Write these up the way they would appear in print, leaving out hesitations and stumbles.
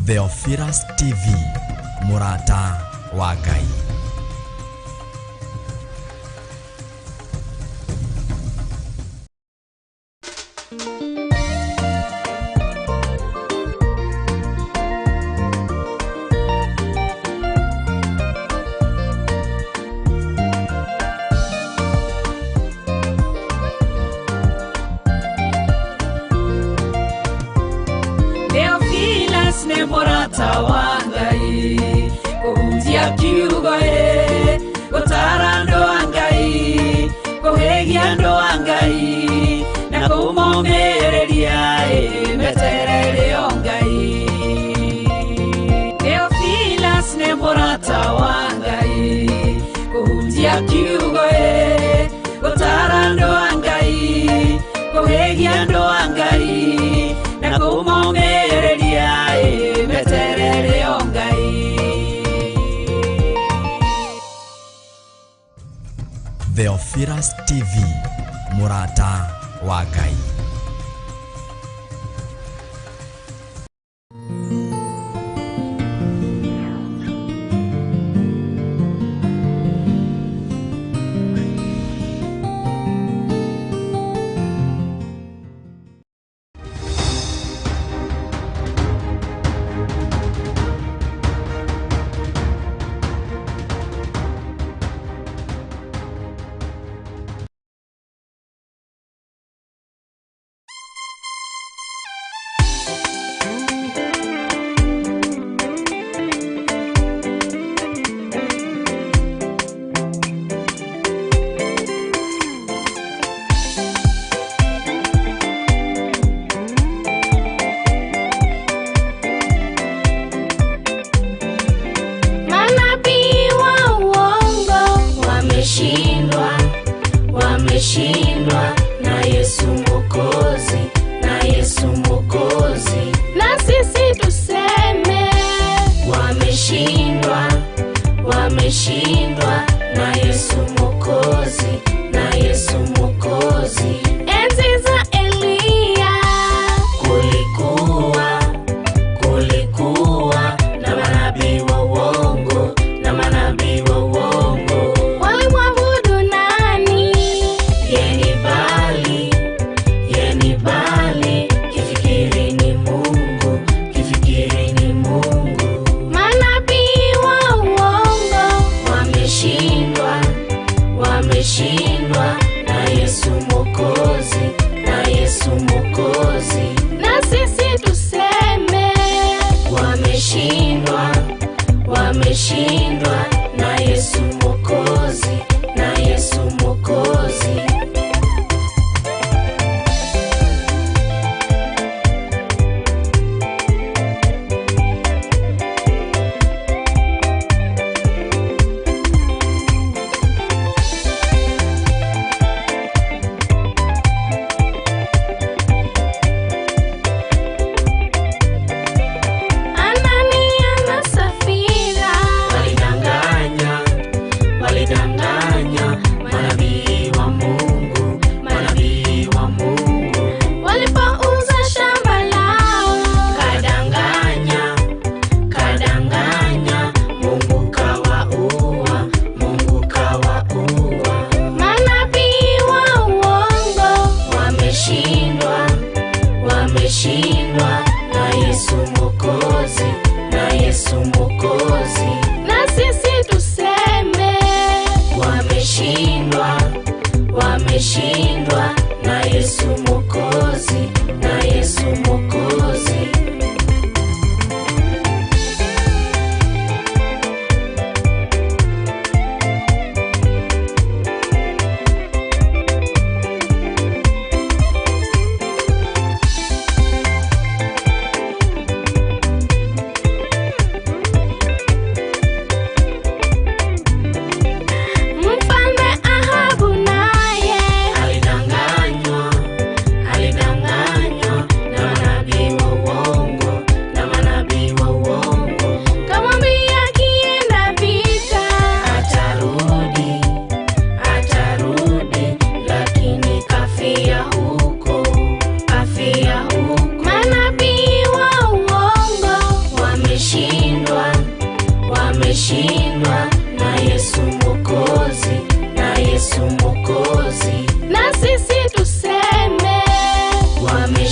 Theophilus TV, mũrata wa Ngai. Theophilus nĩ mũrata wa Ngai, kũhunjia kiugo ĩ, gũtara andũ a Ngai, kũhĩgia andũ a Ngai, na kũmomĩrĩria ĩ, meterere o Ngai. Theophilus nĩ mũrata wa Ngai, kũhunjia kiugo ĩ, gũtara andũ a Ngai, kũhĩgia andũ a Ngai, na kũmomĩrĩria ĩ, meterere o Ngai. Theophilus TV, mũrata wa Ngai.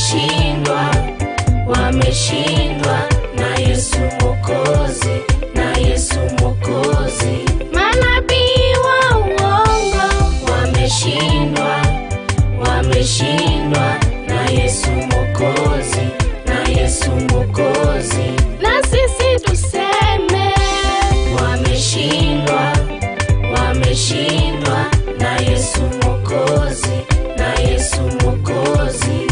Wameshindwa, wameshindwa na Yesu Mwokozi, na Yesu Mwokozi. Manabii wa uongo wameshindwa, wameshindwa na Yesu Mwokozi, na Yesu Mwokozi. Na sisi tuseme wameshindwa, wameshindwa na Yesu Mwokozi, na Yesu Mwokozi.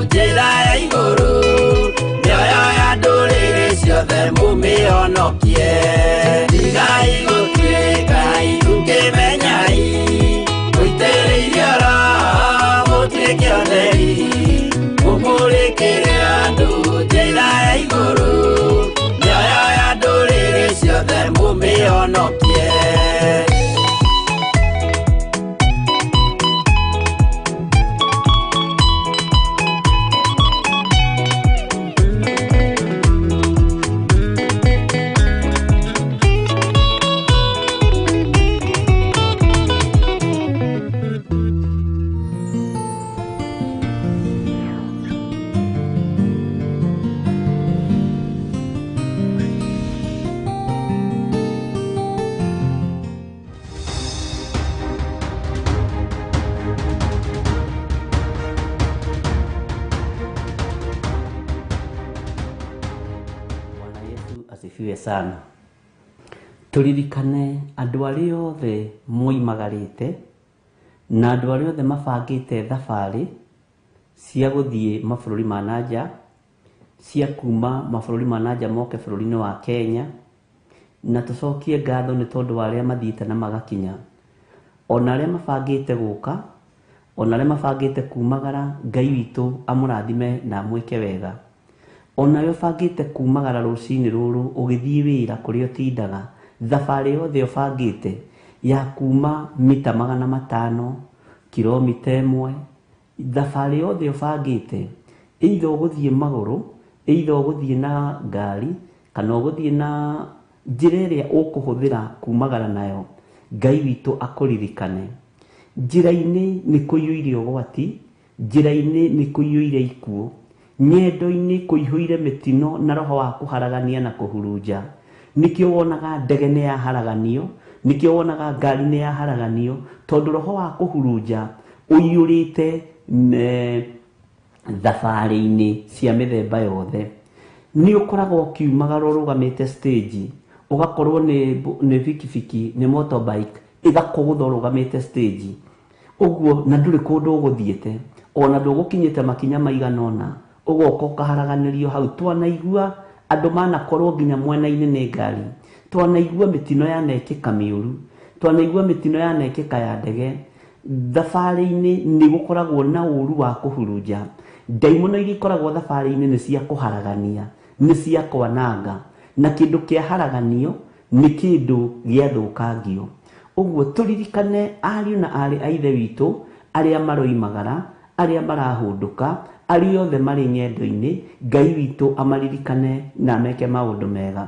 Njĩra ya igũrũ, mĩoyo ya ndũrĩrĩ ciothe. ciothe mũmĩhonokie. Tigai gũtuĩka itũkĩmenyai, mũitĩrĩirio Roho mũtuĩke atheri, mũmũrĩkĩre andũ njĩra ya igũrũ, mĩoyo ya ndũrĩrĩ ciothe mũmĩhonokie. Asifiwe sana. Turirikane andu aria othe moimagarite na andu aria othe mabangite thabarĩ cia gũthiĩ mabũrũri ma nanja, cia kuma mabũrũri ma nanja moke bũrũri-inĩ wa Kenya, na tũcokie ngatho nĩ tondũ wa arĩa mathiĩte na magakinya, ona arĩa mabangĩte gũka, ona arĩa mabangĩte kumagara, Ngai witũ amũrathime na amwĩke wega. Ona we ũbangĩte kumagara rũcinĩ rũrũ ũgĩthiĩ wĩra kũrĩa ũtindaga, thabarĩ yothe ũbangĩte ya kuma mita 500, kilomita 1, thabarĩ yothe ũbangĩte, either ũgũthiĩ magũrũ, either ũgũthiĩ na ngari, kana ũgũthiĩ na njĩra ĩrĩa ũkũhũthĩra kumagara nayo, Ngai witũ akũririkane. Njĩra-inĩ nĩ kũiyũire ũgwati, njĩra-inĩ nĩ kũiyũire ikuũ, ng'endo-inĩ kũihũire mĩtino na roho wa kũharagania na kũhurunja. Nĩkĩo wonaga ndege nĩ yaharaganio, nĩkĩo wonaga ngari nĩ yaharaganio, tondũ roho wa kũhurunja ũiyũrĩte thabarĩ-inĩ cia mĩthemba yothe. Nĩ ũkoragwo ũkiumagara ũrũgamĩte stage, ũgakorwo nĩ bikibiki, nĩ motorbike, ĩgakũgũtha ũrũgamĩte stage. Ũguo na ndũrĩ kũndũ ũgũthiĩte, ona ndũgũkinyĩte makinya maigana ũna, ũgoka ũkaharaganĩrio hau. Twanaigua andũ manakorwo nginya mwena-inĩ nĩ ngari, twanaigua mĩtino yanekĩka mĩũru, twanaigua mĩtino yanekĩka ya ndege. Thabarĩ-inĩ nĩ gũkoragwo na ũru wa kũhurunja. Ndaimono iria ikoragwo thabarĩ-inĩ nĩ cia kũharagania, nĩ cia kwananga, na kĩndũ kĩaharaganio nĩ kĩndũ gĩathũkangio. Ũguo tũririkane ariũ na aarĩ a Ithe witũ arĩa maroimagara, arĩa marahũndũka, arĩa othe marĩ ng'endo-inĩ, Ngai witũ amaririkane na ameke maũndũ mega.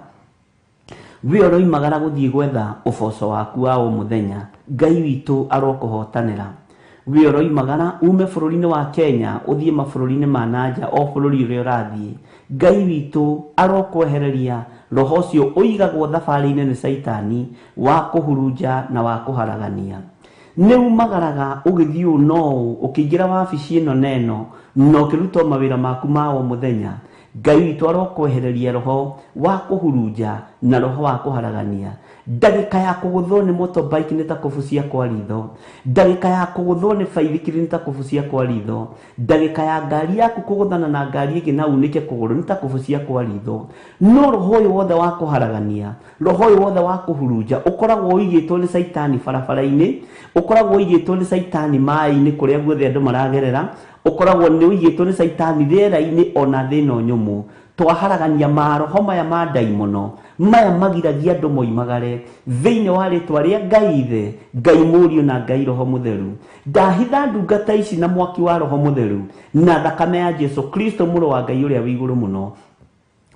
We ũroimagara gũthiĩ gwetha ũboco waku wa o mũthenya, Ngai witũ arokũhotanĩra. We ũroimagara ume bũrũri-inĩ wa Kenya ũthiĩ mabũrũri-inĩ ma nanja, o bũrũri ũrĩa ũrathiĩ, Ngai witũ arokwehereria roho ũcio ũigagwo thabarĩ-inĩ nĩ Caitani wa kũhurunja na wa kũharagania. Nĩ umagaraga ũgĩthiĩ ũũ na ũũ, ũkĩingĩra wabici ĩno na ĩno, na ũkĩruta mawĩra maku ma o mũthenya, Ngai witũ arokwehereria roho wa kũhurunja na roho wa kũharagania. Ndagĩka ya kũgũthwo nĩ motorbike nĩ ta kũbucia kwa ritho, ndagĩka ya kũgũthwo nĩ baithikiri nĩ ta kũbucia kwa ritho, ndagĩka ya ngari yaku kũgũthana na ngari ĩngĩ na unĩke kũgũrũ nĩ ta kũbucia kwa ritho. No roho ũyũ wothe wa kũharagania, roho ũyũ wothe wa kũhurunja ũkoragwo ũigĩtwo nĩ Caitani barabara-inĩ, ũkoragwo ũigĩtwo nĩ Caitani maĩ-inĩ kũrĩa guothe andũ maragerera, ũkoragwo nĩ ũigĩtwo nĩ Caitani rĩera-inĩ ona thĩ ĩno nyũmũ. Twaharagania maroho maya ma ndaimono maya magiragia andũ moimagare thĩinĩ wa rĩtwa rĩa Ngai Ithe, Ngai Mũriũ na Ngai Roho Mũtheru. Ndahitha ndungata ici na mwaki wa Roho Mũtheru na thakame ya Jesu Kristo mũrũ wa Ngai ũrĩa wĩ igũrũ mũno,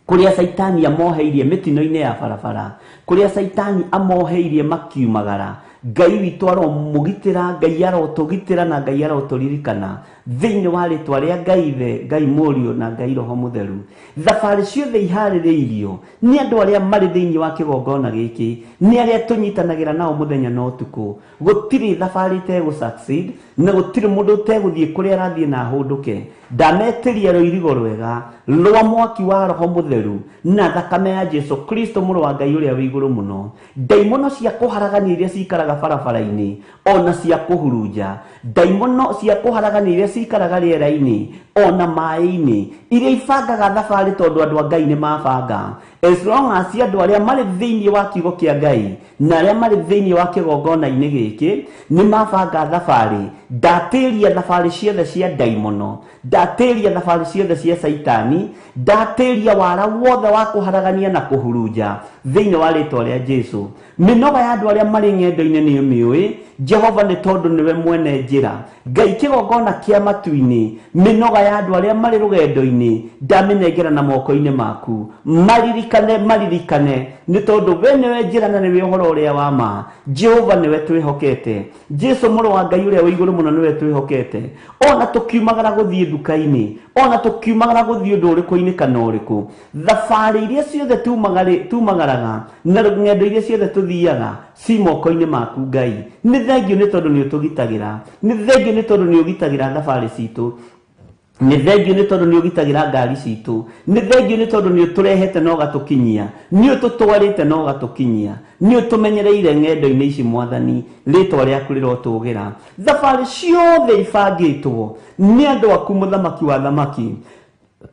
kũrĩa Caitani amoheirie mĩtino-inĩ ya barabara, kũrĩa Caitani amoheirie makiumagara, Ngai witũ aromũgitĩra, Ngai arotũgitĩra na Ngai arotũririkana thĩinĩ wa rĩtwa rĩa Ngai Ithe, Ngai Mũriũ na Ngai Roho Mũtheru. Thabarĩ ciothe iharĩrĩirio nĩ andũ arĩa marĩ thĩinĩ wa kĩgongona gĩkĩ, nĩ arĩa tũnyitanagĩra nao mũthenya na ũtukũ. Gũtirĩ thabarĩ ĩtegũ succeed na gũtirĩ mũndũ ũtegũthiĩ kũrĩa arathiĩ na ahũndũke. Ndametĩria rũirigo rwega rwa mwaki wa Roho Mũtheru na thakame ya Jesu Kristo mũrũ wa Ngai ũrĩa wĩ igũrũ mũno. Ndaimono cia kũharagania iria cikaraga barabara-inĩ ona cia kũhurunja, ndaimono cia kũharagania iria cikaraga rĩera-inĩ ona maĩ-inĩ, iria ibangaga thabarĩ tondũ andũ a Ngai nĩ mabanga, As long as andũ arĩa marĩ thĩinĩ wa kiugo kĩa Ngai na arĩa marĩ thĩinĩ wa kĩgongona-inĩ gĩkĩ nĩ mabanga thabarĩ, ndatĩria thabarĩ ciothe cia ndaimono, ndatĩria thabarĩ ciothe cia Saitani, ndatĩria wara wothe wa kũharagania na kũhurunja thĩinĩ wa rĩtwa rĩa Jesu. Mĩnoga ya andũ arĩa marĩ ng'endo-inĩ nĩ ũmĩũĩ Jehova, nĩ tondũ nĩwe mwene njĩra. Ngai kĩgongona kĩa matu-inĩ, mĩnoga ya andũ arĩa marĩ rũgendo-inĩ ndamĩnengera na moko-inĩ maku. Maririkane, maririkane, nĩ tondũ we nĩwe njĩra na nĩwe ũhoro ũrĩa wa ma. Jehova nĩwe twĩhokete, Jesu mũrũ wa Ngai ũrĩa wĩ igũrũ mũno nĩwe twĩhokete. Ona tũkiumagara gũthiĩ nduka-inĩ, ona tũkiumagara gũthiĩ ũndũ ũrĩkũ-inĩ kana ũrĩkũ, thabarĩ iria ciothe tumagaraga na ng'endo iria ciothe tũthiaga ci moko-inĩ maku Ngai. Nĩ thengio nĩ tondũ nĩ ũtũgitagĩra, nĩ thengio nĩ tondũ nĩ ũgitagĩra thabarĩ citũ, nĩ thengio nĩ tondũ nĩ ũgitagĩra ngari citũ, nĩ thengio nĩ tondũ nĩ ũtũrehete na ũgatũkinyia, nĩ ũtũtwarĩte na ũgatũkinyia, nĩ ũtũmenyereire ng'endo-inĩ ici Mwathani, rĩtwa rĩaku rĩrotũgĩra. Thabarĩ ciothe ibangĩtwo nĩ andũ aku mũthamaki wa thamaki,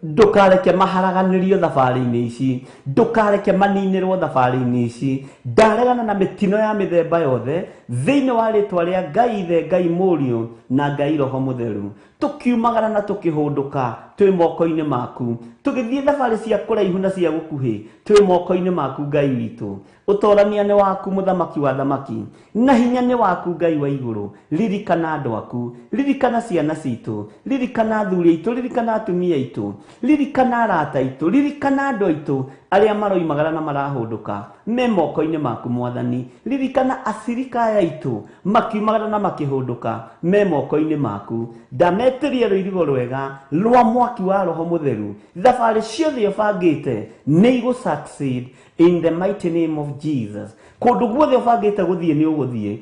ndũkareke maharaganĩrio thabarĩ-inĩ ici, ndũkareke maninĩrwo thabarĩ-inĩ ici. Ndaregana na mĩtino ya mĩthemba yothe thĩinĩ wa rĩtwa rĩa Ngai Ithe, Ngai Mũriũ na Ngai Roho Mũtheru. Tũkiumagara na tũkĩhũndũka twĩ moko-inĩ maku, tũgĩthiĩ thabarĩ cia kũraihu na cia gũkuhĩ twĩ moko-inĩ maku Ngai witũ. Ũtorania nĩ waku mũthamaki wa thamaki, na hinya nĩ waku Ngai wa igũrũ. Ririkana andũ aku, ririkana ciana citũ, ririkana athuri aitũ, ririkana atumia aitũ, ririkana arata aitũ, ririkana andũ aitũ arĩa maroimagara na marahũndũka me moko-inĩ maku Mwathani. Ririkana acirika aya aitũ makiumagara na makĩhũndũka me moko-inĩ maku. Ndametĩria rũirigo rwega rwa mwaki wa Roho Mũtheru. Thabarĩ ciothe ũbangĩte nĩ igũ succeed in the mighty name of Jesus. Kũndũ guothe ũbangĩte gũthiĩ nĩ ũgũthiĩ.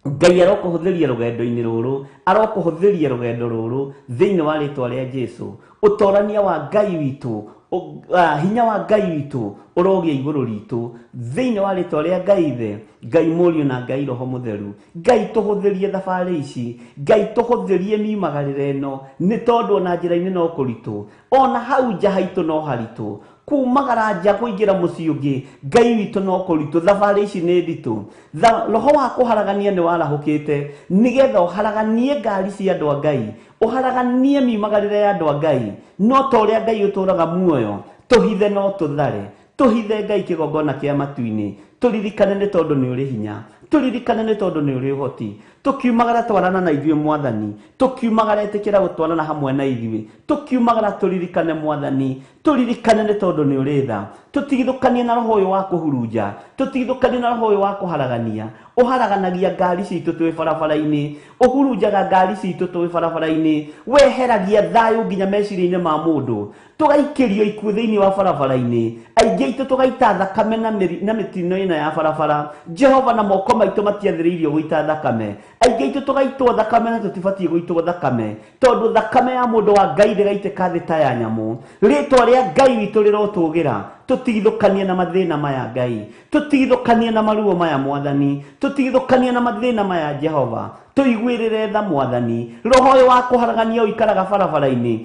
Ngai arokũhũthĩria rũgendo-inĩ rũrũ, arokũhũthĩria rũgendo rũrũ thĩinĩ wa rĩtwa rĩa Jesu. Ũtorania wa Ngai witũ, hinya wa Ngai witũ ũrogĩa igũrũ ritũ thĩinĩ wa rĩtwa rĩa Ngai Ithe, Ngai Mũriũ na Ngai Roho Mũtheru. Ngai tũhũthĩrie thabarĩ ici, Ngai tũhũthĩrie miumagarĩre ĩno, nĩ tondũ ona njĩra-inĩ no kũritũ, ona hau nja haitũ no haritũ, kumagara nja kũingĩra mũciĩ ũngĩ Ngai witũ no kũritũ. Thabarĩ ici nĩ nditũ. Roho wa kũharagania nĩ warahũkĩte nĩgetha ũharaganie ngari cia andũ a Ngai, ũharaganie miumagarĩre ya andũ a Ngai. No ta ũrĩa Ngai ũtũraga muoyo, tũhithe no tũthare, tũhithe Ngai kĩgongona kĩa matu-inĩ. Tũririkane nĩ tondũ nĩ ũrĩ hinya, tũririkane nĩ tondũ nĩ ũrĩ ũhoti. Tũkiumagara twarana na ithuĩ Mwathani, tũkiumagara ĩtĩkĩra gũtwarana hamwe na ithuĩ, tũkiumagara tũririkane Mwathani, tũririkane nĩ tondũ nĩ ũrĩ tha. Tũtigithũkanie na roho ũyũ wa kũhurunja, tũtigithũkanie na roho ũyũ wa kũharagania. Ũharaganagia ngari citũ twĩ barabara-inĩ, ũhurunjaga ngari citũ twĩ barabara-inĩ, weheragia thayũ nginya meciria-inĩ ma mũndũ, tũgaikĩrio ikuũ thĩinĩ wa barabara-inĩ, aingĩ aitũ tũgaita thakame na mĩtino ĩno ya barabara. Jehova, na moko maitũ matiathĩrĩirio gũita thakame, aingĩ aitũ tũgaitwo thakame na tũtibatiĩ gũitwo thakame, tondũ thakame ya mũndũ wa Ngai ndĩgaitĩka thĩ ta ya nyamũ. Rĩtwa rĩa Ngai witũ rĩrotũgĩra. Tũtigithũkanie na mathĩna maya Ngai, tũtigithũkanie na maruo maya Mwathani, tũtigithũkanie na mathĩna maya Jehova. Tũiguĩrĩre tha Mwathani. Roho ũyũ wa kũharagania ũikaraga barabara-inĩ,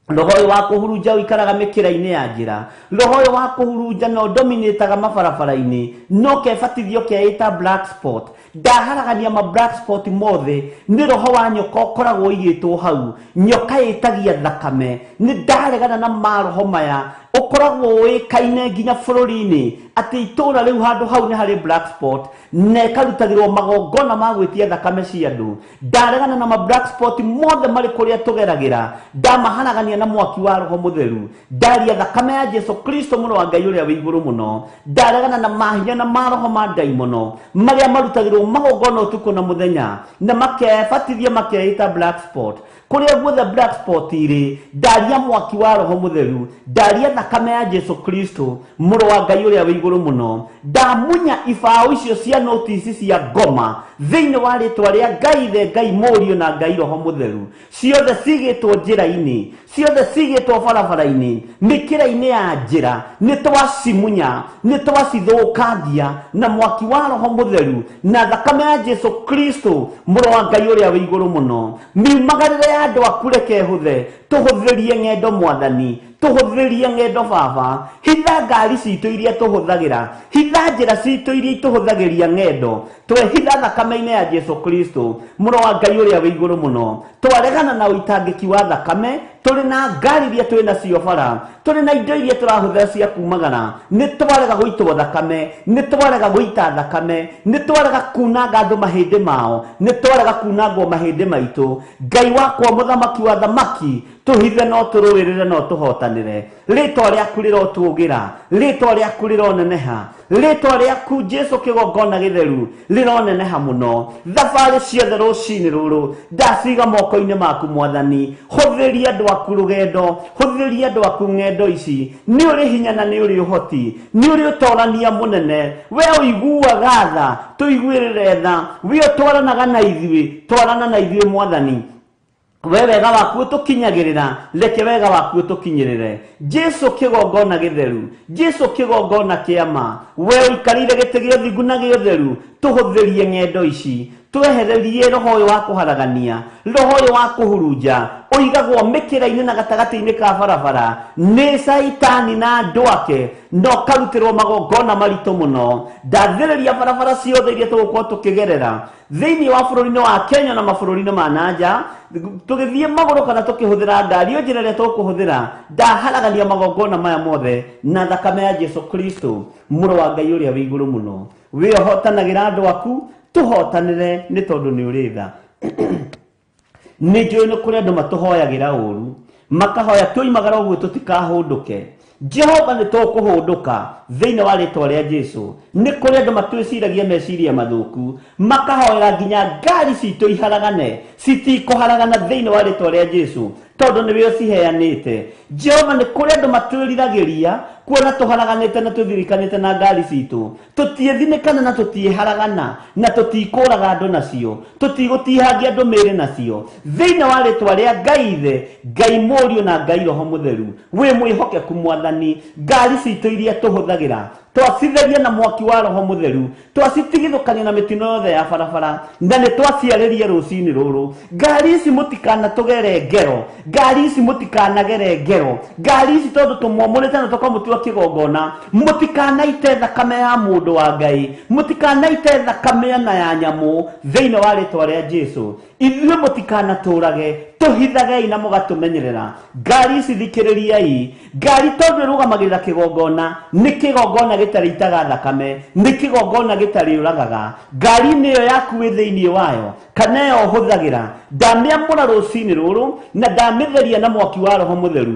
roho ũyũ wa kũhurunja ũikaraga mĩkĩra-inĩ ya njĩra, roho ũyũ wa kũhurunja no dominĩtaga mabarabara-inĩ, no kebatithio keĩta black spot. Ndaharagania ma black spot mothe, nĩ roho wa nyoka ũkoragwo ũigĩtwo hau. Nyoka ĩtagia thakame. Nĩ ndaregana na maroho maya ũkoragwo ũĩkaine nginya bũrũri-inĩ atĩ itũũra rĩu handũ hau nĩ harĩ black spot na ĩkarutagĩrwo magongona ma gwĩtia thakame cia andũ. Ndaregana na ma black spot mothe marĩ kũrĩa tũgeragĩra, ndamaharagania na mwaki wa Roho Mũtheru. Ndaria thakame ya Jesu Kristo mũrũ wa Ngai ũrĩa wĩ igũrũ mũno. Ndaregana na mahinya na maroho ma ndaimono marĩa marutagĩrwo magongona ũtukũ na mũthenya na makebatithia makeĩta black spot. Kũrĩa guothe black spot irĩ, ndaria mwaki wa Roho Mũtheru, ndaria thakame ya Jesu Kristo mũrũ wa Ngai ũrĩa wĩ igũrũ mũno. Ndamunya ibaũ icio cia notice cia ngoma thĩinĩ wa rĩtwa rĩa Ngai Ithe, Ngai Mũriũ na Ngai Roho Mũtheru. Ciothe cigĩtwo njĩra-inĩ, ciothe cigĩtwo barabara-inĩ, mĩkĩra-inĩ ya njĩra, nĩ twacimunya, nĩ twacithũkangia na mwaki wa Roho Mũtheru na thakame ya Jesu Kristo mũrũ wa Ngai ũrĩa wĩ igũrũ mũno. Miumagarĩre ya andũ aku reke hũthe, tũhũthĩrie ng'endo Mwathani, Tũhũthĩrie ng'endo baba, hitha ngari citũ iria tũhũthagĩra, hitha njĩra citũ iria itũhũthagĩria ng'endo, twehitha thakame-inĩ ya Jesu Kristo mũro wa Ngai ũrĩa wĩ igũrũ mũno. Twaregana na ũitangĩki wa thakame, tũrĩ na ngari iria twĩ nacio bara, tũrĩ na indo iria tũrahũthĩra cia kumagara, nĩ twarega gũitwo thakame, nĩ twarega gũita thakame, nĩ twarega kunanga andũ mahĩndĩ mao, nĩ twarega kunangwo mahĩndĩ maitũ. Ngai wakwa mũthamaki wa thamaki, tũhithe no tũrũĩrĩre no tũhotanĩre. Rĩtwa rĩaku rĩrotũgĩra, rĩtwa rĩaku rĩroneneha, rĩtwa rĩaku Jesu kĩgongona gĩtheru rĩroneneha mũno. Thabarĩ ciothe rũcinĩ rũrũ ndaciga moko-inĩ maku mwathani. Hũthĩria andũ aku rũgendo, hũthĩria andũ aku ng'endo ici. Nĩ ũrĩ hinya na nĩ ũrĩ ũhoti, nĩ ũrĩ ũtorania mũnene. We ũiguaga tha, tũiguĩrĩre tha. We ũtwaranaga na ithuĩ, twarana na ithuĩ mwathani. We wega waku ũtũkinyagĩrĩra, reke wega waku ũtũkinyĩrĩre. Jesu kĩgongona gĩtheru, Jesu kĩgongona kĩa ma, we ũikarĩire gĩtĩ gĩa ũthingu na gĩa ũtheru, tũhũthĩrie ng'endo ici, twehererie roho ũyũ wa kũharagania, roho ũyũ wa kũhurunja, ũigagwo mĩkĩra-inĩ na gatagatĩ-inĩ ka barabara nĩ caitani na andũ ake, na ũkarutĩrwo magongona maritũ mũno. Ndathĩrĩria barabara ciothe iria tũgũkorwo tũkĩgerera thĩinĩ wa bũrũri-inĩ wa Kenya na mabũrũri-inĩ ma nanja, tũgĩthiĩ magũrũ kana tũkĩhũthĩra ngari, o njĩra ĩrĩa tũkũhũthĩra, ndaharagania magongona maya mothe na thakame ya Jesu Kristo mũrũ wa Ngai ũrĩa wĩ igũrũ mũno. We ũhotanagĩra andũ aku, tũhotanĩre nĩ tondũ nĩ ũrĩ tha. Nĩ njũĩ nĩ kũrĩ andũ matũhoyagĩra ũru, makahoya tũimagara ũguo tũtikahũndũke. Jehova nĩ tũkũhũndũka thĩinĩ wa rĩtwa rĩa Jesu. Nĩ kũrĩ andũ matwĩciragia meciria mathũku, makahoera nginya ngari citũ iharagane, citikũharagana thĩinĩ wa rĩtwa rĩa Jesu, tondũ nĩwe ũciheanĩte. Jehova nĩ kũrĩ andũ matwĩriragĩria kuona tũharaganĩte na tũthirikanĩte na ngari citũ, tũtiĩthinĩkana na tũtiĩharagana na tũtikũraga andũ nacio, tũtigũtihangia andũ mĩĩrĩ nacio. Thĩinĩ wa rĩtwa rĩa Ngai Ithe, Ngai Mũriũ na Ngai Roho Mũtheru, wĩ mwĩhokeku mwathani. Ngari citũ iria tũhũthagĩra twacitheria na mwaki wa Roho Mũtheru, twacitigithũkania na mĩtino yothe ya barabara, na nĩ twaciarĩria rũcinĩ rũrũ. Ngari ici mũtikanatũgere ngero, ngari ici mũtikanagere ngero, ngari ici tondũ tũmwamũrĩte na tũkamũtua kĩgongona, mũtikanaite thakame ya mũndũ wa Ngai, mũtikanaite thakame na ya nyamũ thĩinĩ wa rĩtwa rĩa Jesu. Ithuĩ mũtikanatũrage, tũhithagei na mũgatũmenyerera. Ngari ici thikĩrĩriai, ngari tondũ ĩrũgamagĩrĩra kĩgongona, nĩ kĩgongona gĩtarĩ itaga thakame, nĩ kĩgongona gĩtarĩ ũragaga. Ngari-inĩ ĩyo yaku wĩ thĩinĩ wayo, kana ĩyo ũhũthagĩra, ndamĩamũra rũcinĩ rũrũ na ndamĩtheria na mwaki wa Roho Mũtheru,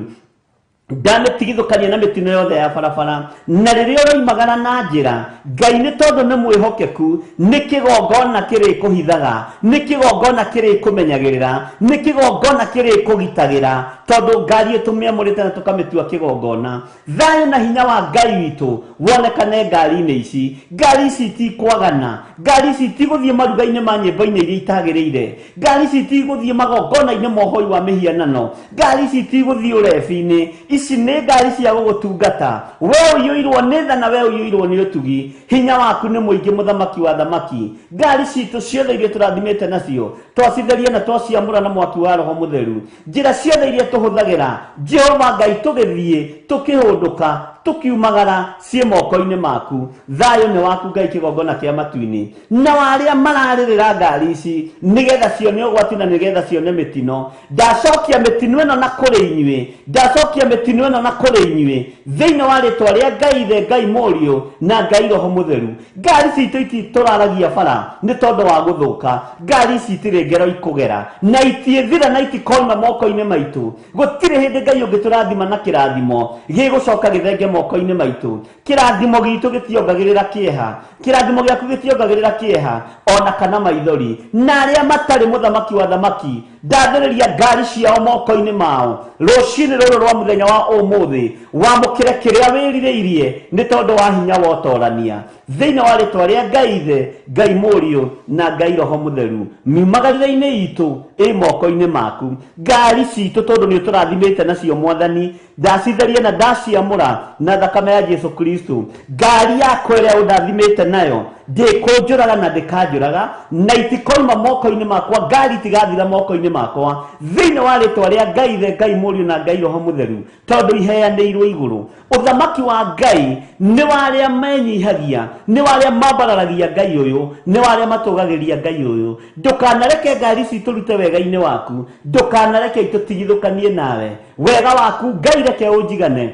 ndamĩtigithũkania na mĩtino yothe ya barabara. Na rĩrĩa ũroimagara na njĩra, Ngai nĩ tondũ nĩ mwĩhokeku, nĩ kĩgongona kĩrĩkũhithaga, nĩ kĩgongona kĩrĩkũmenyagĩrĩra, nĩ kĩgongona kĩrĩkũgitagĩra, tondũ ngari ĩtũmĩamũrĩte na tũkamĩtua kĩgongona. Thayũ na hinya wa Ngai witũ wonekane ngari-inĩ ici. Ngari ici itikwagana, ngari ici itigũthiĩ maruga-inĩ ma nyĩmbo-inĩ iria itagĩrĩire, ngari ici itigũthiĩ magongona-inĩ ma ũhoi wa mĩhianano, ngari ici itigũthiĩ ũrebi-inĩ. Ici nĩ ngari cia gũgũtungata. We ũiyũirwo nĩ tha na we ũiyũirwo nĩ ũtugi, hinya waku nĩ mũingĩ mũthamaki wa thamaki. Ngari citũ ciothe iria tũrathimĩte nacio twacitheria na twaciamũra na mwaki wa Roho Mũtheru. Njĩra ciothe iria tũhũthagĩra, Jehova Ngai, tũgĩthiĩ tũkĩhũndũka tũkiumagara ciĩ moko-inĩ maku. Thayũ nĩ waku Ngai kĩgongona kĩa matu-inĩ. Na arĩa mararĩrĩra ngari ici nĩgetha cione ũgwati na nĩgetha cione mĩtino, ndacokia mĩtino ĩno na kũrĩ inyuĩ, ndacokia mĩtino ĩno na kũrĩ inyuĩ thĩinĩ wa rĩtwa rĩa Ngai Ithe, Ngai Mũriũ na Ngai Roho Mũtheru. Ngari citũ ititũraragia bara nĩ tondũ wa gũthũka, ngari ici itirĩ ngero ikũgera na itiĩthira na itikoima moko-inĩ maitũ. Gũtirĩ hĩndĩ Ngai ũngĩtũrathima na kĩrathimo gĩgũcoka gĩthenge moko-inĩ maitũ. Kĩrathimo gitũ gĩtiongagĩrĩra kĩeha, kĩrathimo gĩaku gĩtiongagĩrĩra kĩeha ona kana maithori. Na arĩa matarĩ mũthamaki wa thamaki, ndathĩrĩria ngari ciao moko-inĩ mao rũcinĩ rũrũ rwa mũthenya wa ũmũthĩ. Wamũkĩre kĩrĩa wĩrirĩirie nĩ tondũ wa hinya wa ũtorania thĩinĩ wa rĩtwa rĩa Ngai Ithe, Ngai Mũriũ na Ngai Roho Mũtheru. Miumagarĩre-inĩ itũ ĩ moko-inĩ maku. Ngari citũ tondũ nĩ ũtũrathimĩte nacio mwathani, ndacitheria na ndaciamũra na thakame ya Jesu Kristo. Ngari yakwa ĩrĩa ũndathimĩte nayo Ndĩkũnjũraga na ndĩkanjũraga na itikoima moko-inĩ makwa, ngari itigathira moko-inĩ makwa thĩinĩ wa rĩtwa rĩa Ngai Ithe, Ngai Mũriũ na Ngai Roho Mũtheru, tondũ iheanĩirwo igũrũ. Ũthamaki wa Ngai nĩ wa arĩa menyihagia, nĩ wa arĩa mambararagia Ngai ũyũ, nĩ wa arĩa matũgagĩria Ngai ũyũ. Ndũkanareke ngari ici itũrute wega-inĩ waku, ndũkanareke itũtigithũkanie nawe. Wega waku Ngai reke ũnjigane,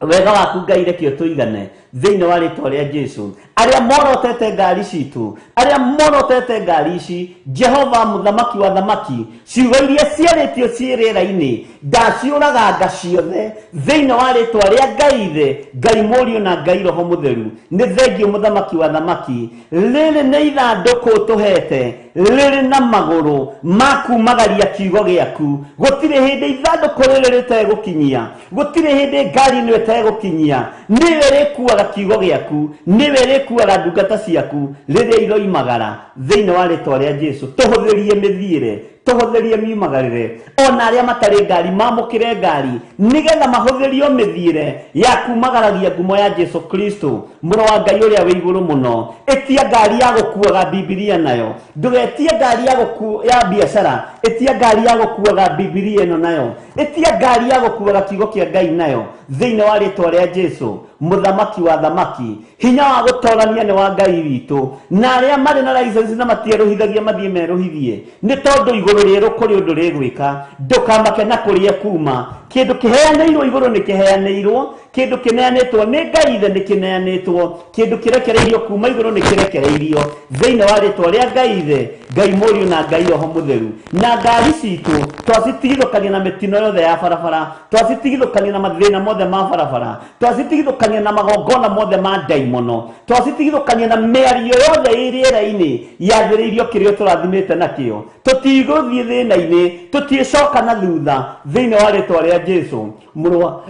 wega waku Ngai reke ũtũigane thĩinĩ wa rĩtwa rĩa Jesu. Arĩa morotete ngari citũ, arĩa morotete ngari ici, Jehova mũthamaki wa thamaki, ciugo iria ciarĩtio ciĩ rĩera-inĩ ndaciũraganga ciothe thĩinĩ wa rĩtwa rĩa Ngai Ithe, Ngai Mũriũ na Ngai Roho Mũtheru. Nĩ thengio mũthamaki wa thamaki, rĩrĩ nĩ ithandũkũ ũtũhete rĩrĩ na magũrũ ma kumagaria kiugo gĩaku. Gũtirĩ hĩndĩ ithandũkũ rĩrĩ rĩtegũkinyia, gũtirĩ hĩndĩ ngari ĩno ĩtegũkinyia. Nĩwe rĩkuaga kiugo gĩaku, nĩwe rĩkuaga ndungata ciaku rĩrĩa iroimagara thĩinĩ wa rĩtwa rĩa Jesu. Tũhũthĩrie mĩthiĩre, tũhũthĩrie miumagarĩre, ona arĩa matarĩ ngari mamũkĩre ngari nĩgetha mahũthĩrio mĩthiĩre ya kumagaragia ngumo ya Jesu Kristo mũrũ wa Ngai ũrĩa wĩ igũrũ mũno. Ĩtia ngari ya gũkuaga Bibilia nayo, ndũgetie ngari ya ya biacara, ĩtia ngari ya gũkuaga Bibilia ĩno nayo, ĩtia ngari ya gũkuaga kiugo kĩa Ngai nayo thĩinĩ wa rĩtwa rĩa Jesu mũthamaki wa thamaki. Hinya wa gũtorania nĩ wa Ngai witũ, na arĩa marĩ na license na matierũhithagia mathiĩ merũhithie, nĩ tondũ igũrũ rĩerũ kũrĩ ũndũ rĩgwĩka. Ndũkamake na kũrĩa kuma, kĩndũ kĩheanĩirwo igũrũ nĩ kĩheanĩirwo, kĩndũ kĩneanĩtwo nĩ Ngai Ithe nĩ kĩneanĩtwo, kĩndũ kĩrekereirio kuma igũrũ nĩ kĩrekereirio thĩinĩ wa rĩtwa rĩa Ngai Ithe, Ngai Mũriũ na Ngai Roho Mũtheru. Na ngari citũ twacitigithũkania na mĩtino yothe ya barabara, twacitigithũkania na mathĩna mothe ma barabara, twacitigithũkania na magongona mothe ma ndaimono, twacitigithũkania na mĩario yothe ĩ rĩera-inĩ yathĩrĩirio kĩrĩa tũrathimĩte nakĩo. Tũtigũthiĩ thĩna-inĩ, tũtiĩcoka na thutha thĩinĩ wa rĩtwa rĩa Jesu mũrũ wa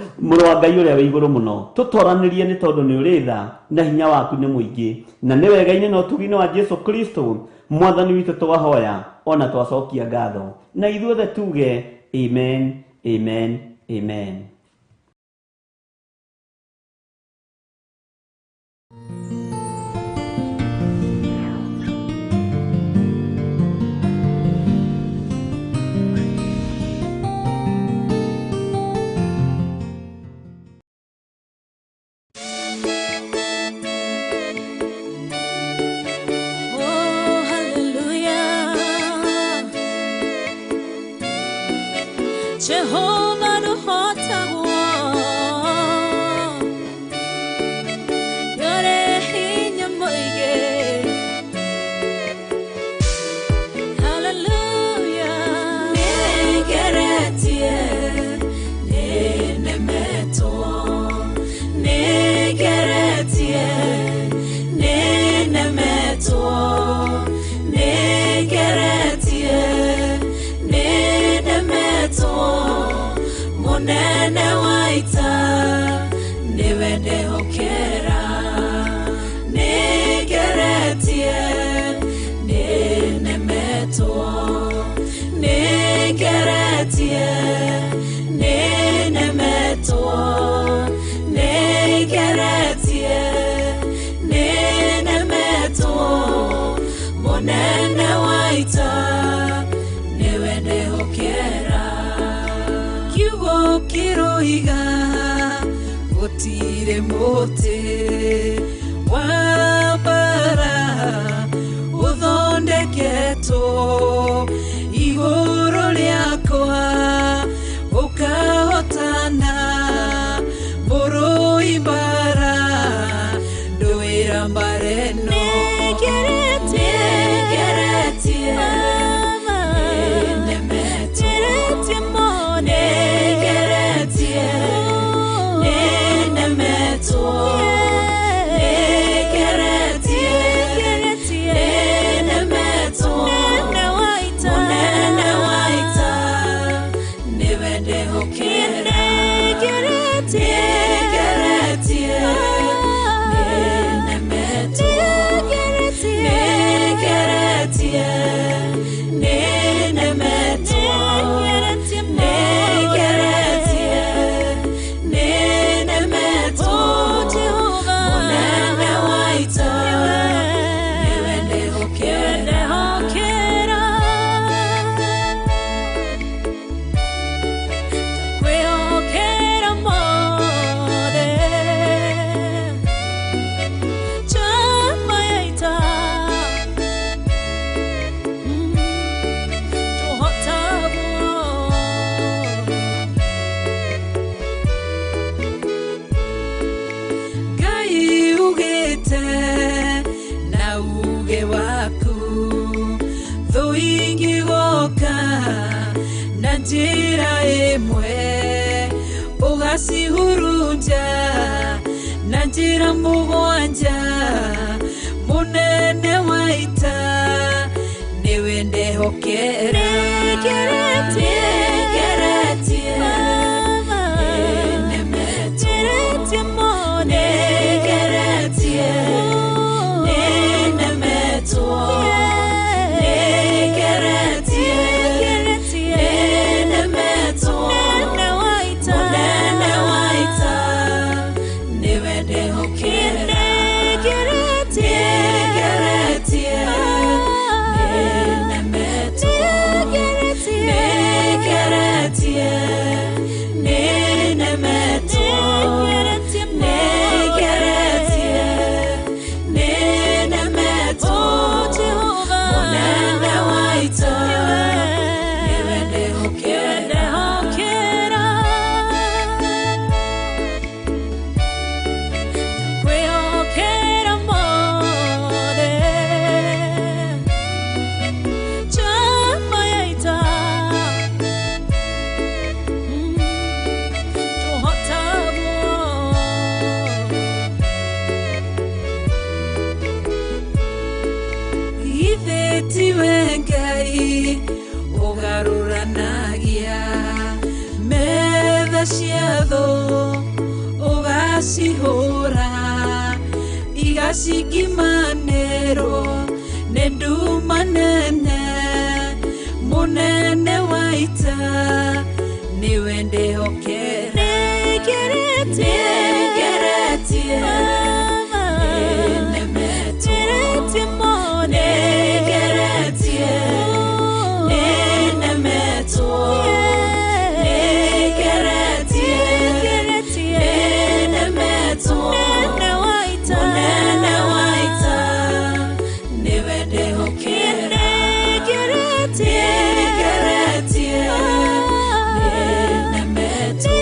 Ngai ũrĩa wĩ igũrũ mũno. Tũtoranĩrie nĩ tondũ nĩ ũrĩ tha na hinya waku nĩ mũingĩ, na nĩ wega-inĩ na ũtugi-inĩ wa Jesu Kristo mwathani witũ twahoya ona twacokia ngatho, na ithuothe tuge amen, amen, amen. Oh, hallelujah. Jehovah nuhotagwo, yore hinya mũingĩ. Hallelujah. Nĩngeretie, nĩnemetwo, nĩngeretie, nĩnemetwo, nĩngeretie, nĩnemetwo. Mũnene wa ita nĩwe ndehokera, nĩngeretie, nĩnemetwo, nĩngeretie, nĩnemetwo, nĩngeretie, nĩnemetwo. Mũnene wa ita nĩwe ndehokera. Kiugo kĩroiga gũtirĩ mũtĩ wa mbara ũthondeketwo igũrũ rĩakwa ũkahotana, mũrũi mbara ndũĩra mbara ĩno. Nĩngeretie, nĩnemetwo, nĩngeretie, nĩnemetwo, nĩngeretie, nĩnemetwo. Mũnene wa ita nĩwe ndehokera, nĩngeretie, nĩnemetwo, Njĩra ĩmwe ũgacihurunja na njĩra mũgwanja mũnene wa ita nĩwe ndehokera. Nĩngeretie nĩnemetwo, nĩngeretie nĩnemetwo, nĩngeretie nĩnemetwo, mũnene wa ita nĩwe ndehokera. Nĩngeretie nĩnemetwo, nĩngeretie nĩnemetwo, nĩngeretie nĩnemetwo, mũnene wa ita nĩwe ndehokera. Kwĩhokera mothe njamba ya ita tũhotagwo Ithe tiwe Ngai ũgarũranagia metha cia thũ ũgacihũra igacingimanĩrwo nĩ nduma nene mũnene wa ita nĩwe ndehokera. Nĩngeretie nĩnemetwo, nĩngeretie nĩnemetwo, nĩngeretie nĩnemetwo, mũnene wa ita nĩwe ndehokera. Nĩngeretie nĩnemetwo,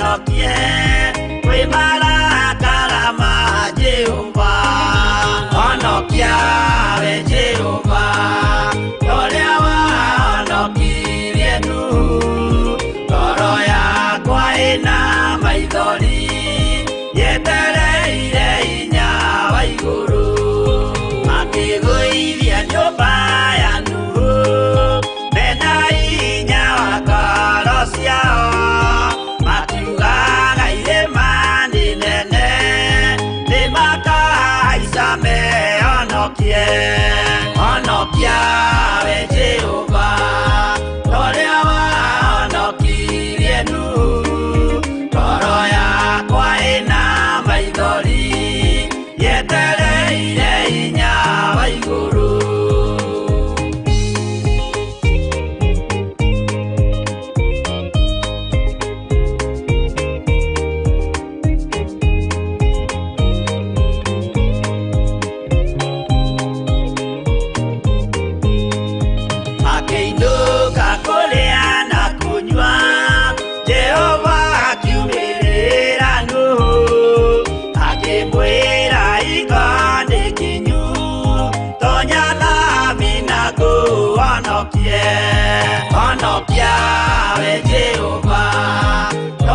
honokie kwĩ marakara ma Jehova. Honokia we Jehova, ũrĩa wahonokirie Nuhu. Ngoro yakwa ĩna maithori, yetereire hinya wa igũrũ. Makĩgũithia nyũmba ya Nuhu, mena hinya wa ngoro ciao. Makiugaga irĩma nĩ nene, nĩmakahaica mehonokie. Honokia we Jehova, ũrĩa wahonokirie Nuhu. Ngoro yakwa ĩna maithori, yetereire hinya wa igũrũ. Makĩinũka kũrĩa na kũnyua, Jehova akiumĩrĩra Nuhu, akĩmwĩra iko nĩ kinyu, tonya thabina ngũhonokie. Honokia we Jehova,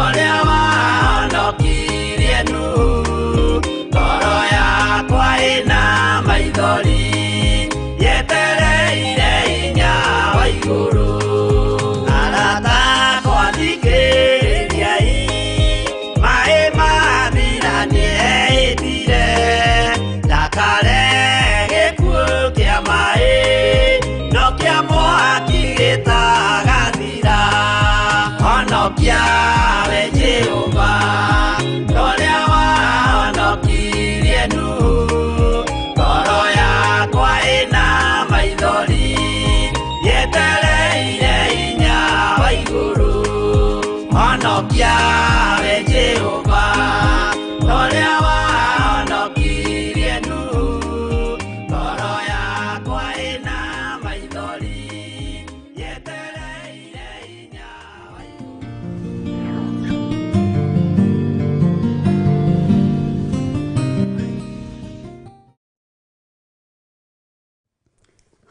ũrĩa wahonokirie Nuhu. Ngoro yakwa ĩna maithori, yetereire hinya wa igũrũ. Arata akwa thikĩrĩriai, maĩ mathira nĩehĩtire, ndakare gĩkuũ kĩa maĩ, no kĩa mwaki gĩtagathira. Honokia we Jehova, ũrĩa wahonokirie Nuhu. Ngoro yakwa ĩna maithori, yetereire hinya wa igũrũ. Honokia we Jehova, ũrĩa wahonokirie Nuhu. Ngoro yakwa ĩna maithori, yetereire hinya wa igũrũ.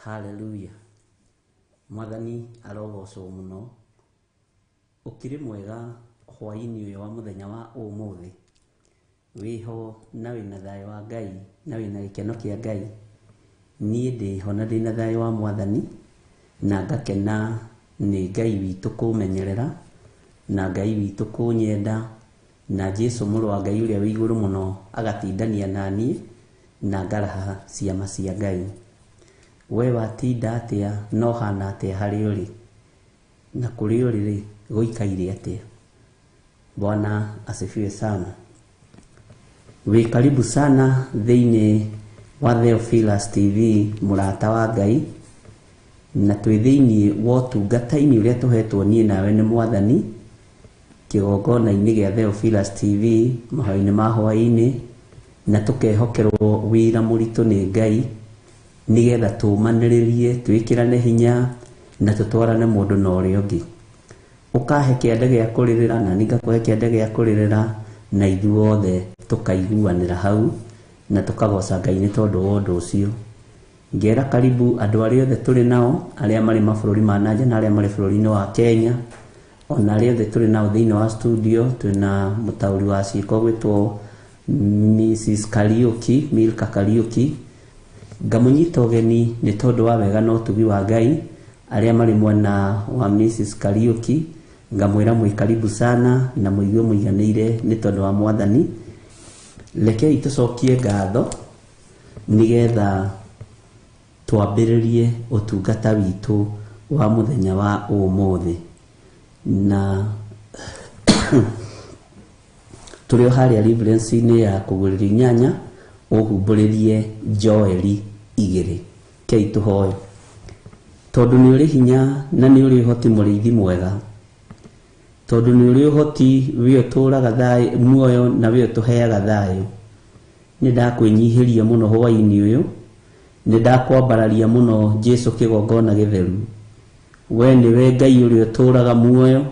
Haleluya. Mwathani arogocwo mũno. Ũkĩrĩ mwega hwaĩ-inĩ ũyũ wa mũthenya wa ũmũthĩ. Wĩho na wĩna thayũ wa Ngai na wĩna gĩkeno kĩa Ngai. Niĩ ndĩho na ndĩna thayũ wa Mwathani, na ngakena nĩ Ngai witũ kũmenyerera, na Ngai witũ kũnyenda, na Jesu mũrũ wa Ngai ũrĩa wĩ igũrũ mũno agatindania na niĩ, na ngaraha ciama cia Ngai. We watinda atĩa na ũhana atĩa harĩa ũrĩ? Na kũrĩa ũrĩ rĩ, gũikaire atĩa? Bwana asifiwe sana. Wĩ karibu sana thĩinĩ wa Theophilus TV, mũrata wa Ngai, na twĩ thĩinĩ wa ũtungata-inĩ ũrĩa tũhetwo niĩ nawe nĩ Mwathani, kĩgongona-inĩ gĩa Theophilus TV, mahoya-inĩ ma hwaĩ-inĩ, na tũkehokerwo wĩra mũritũ nĩ Ngai, nĩgetha tũmanĩrĩrie, twĩkĩrane hinya, na tũtwarane mũndũ na ũrĩa ũngĩ. Ũkahe kĩande gĩa kũrĩrĩra, na niĩ ngakũhe kĩande gĩa kũrĩrĩra, na ithuothe tũkaiguanĩra hau, na tũkagoca Ngai nĩ tondũ wa ũndũ ũcio. Ngera karibu andũ arĩa othe tũrĩ nao, arĩa marĩ mabũrũri ma nanja na arĩa marĩ bũrũri-inĩ wa Kenya, ona arĩa othe tũrĩ nao thĩinĩ wa studio. Twĩna mũtaũri wa ciĩko gwĩtwo Mrs. Kariuki, Milka Kariuki. Ngamũnyita ũgeni nĩ tondũ wa wega na ũtugi wa Ngai, arĩa marĩ mwena wa Mrs. Kariuki, ngamwĩra mwĩ karibu sana na mũigue mũiganĩire nĩ tondũ wa Mwathani. Rekei tũcokie ngatho nĩgetha twambĩrĩrie ũtungata witũ wa mũthenya wa ũmũthĩ. Na tũrĩ o harĩa reverence-inĩ ya kũgũrĩria inyanya, ũhumbũrĩrie Joeli 2. Kei tũhoe. Tondũ nĩ ũrĩ hinya na nĩ ũrĩ ũhoti mũrĩithi mwega, tondũ nĩ ũrĩ ũhoti we ũtũũraga thayũ muoyo na we ũtũheaga thayũ, nĩ ndakwĩnyihĩria mũno hwaĩ-inĩ ũyũ, nĩ ndakwambararia mũno Jesu kĩgongona gĩtheru. We nĩwe Ngai ũrĩa ũtũũraga muoyo,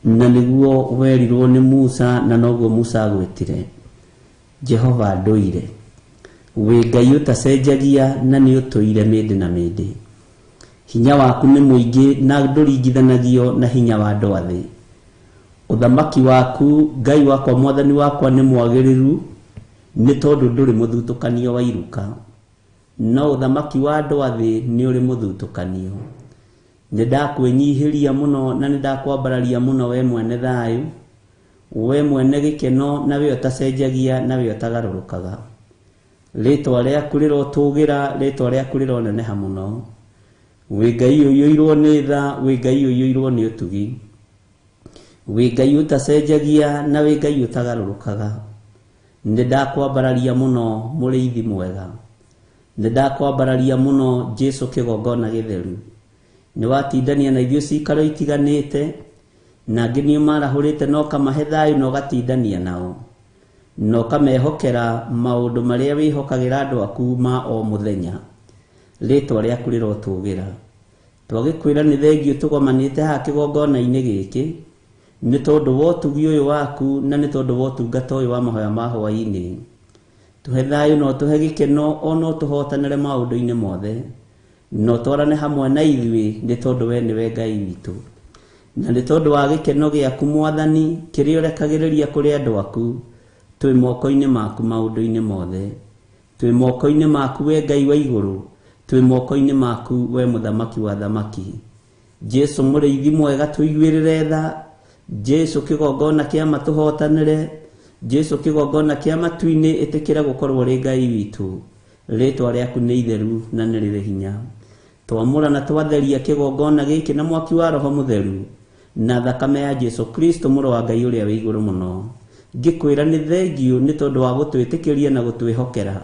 Na nĩguo werirwo nĩ Musa na noguo Musa agwĩtire. Jehova ndũire. Wĩ Ngai ũtacenjagia na nĩ ũtũire mĩndĩ na mĩndĩ. Hinya waku nĩ mũingĩ na ndũringithanagio na hinya wa andũ a thĩ. Ũthamaki waku Ngai wakwa mwathani wakwa nĩ mwagĩrĩru nĩ tondũ ndũrĩ mũthutũkanio wa iruka. No ũthamaki wa andũ a thĩ nĩ ũrĩ mũthutũkanio. Nĩ ndakwĩnyihĩria mũno na nĩ ndakwambararia mũno we mwene thayũ, we mwene gĩkeno na we ũtacenjagia na we ũtagarũrũkaga. Rĩtwa rĩaku rĩrotũgĩra, rĩtwa rĩaku rĩroneneha mũno. Wĩ Ngai ũiyũirwo nĩ tha, wĩ Ngai ũiyũirwo nĩ ũtugi. Wĩ Ngai ũtacenjagia na wĩ Ngai ũtagarũrũkaga. Nĩ ndakwambararia mũno mũrĩithi mwega. Nĩ ndakwambararia mũno Jesu kĩgongona gĩtheru. Nĩ watindania na ithuĩ cikaro itiganĩte, na angĩ nĩ ũmarahũrĩte na ũkamahe thayũ na ũgatindania nao. Na ũkamehokera maũndũ marĩa wĩhokagĩra andũ aku ma o mũthenya. Rĩtwa rĩaku rĩrotũgĩra. Twagĩkwĩra nĩ thengiũ tũgomanĩte haha kĩgongona-inĩ gĩkĩ, nĩ tondũ wa ũtugi ũyũ waku na nĩ tondũ wa ũtungata ũyũ wa mahoya ma hwaĩ-inĩ. Tũhe thayũ na ũtũhe gĩkeno ona ũtũhotanĩre maũndũ-inĩ mothe. Na ũtwarane hamwe na ithuĩ nĩ tondũ we nĩwe Ngai witũ. Na nĩ tondũ wa gĩkeno gĩaku Mwathani kĩrĩa ũrekagĩrĩria kũrĩ andũ aku, twĩ moko-inĩ maku maũndũ-inĩ mothe. Twĩ moko-inĩ maku we Ngai wa igũrũ, twĩ moko-inĩ maku we mũthamaki wa thamaki. Jesu mũrĩithi mwega tũiguĩrĩre tha, Jesu kĩgongona kĩa matũhotanĩre, Jesu kĩgongona kĩa matu-inĩ ĩtĩkĩra gũkorwo ũrĩ Ngai witũ. Rĩtwa rĩaku nĩ itheru na nĩ rĩrĩ hinya. Twamũra na twatheria kĩgongona gĩkĩ na mwaki wa Roho Mũtheru na thakame ya Jesu Kristo mũrũ wa Ngai ũrĩa wĩ igũrũ mũno. Ngĩkwĩra nĩ thengiũ nĩ tondũ wa gũtwĩtĩkĩria na gũtwĩhokera.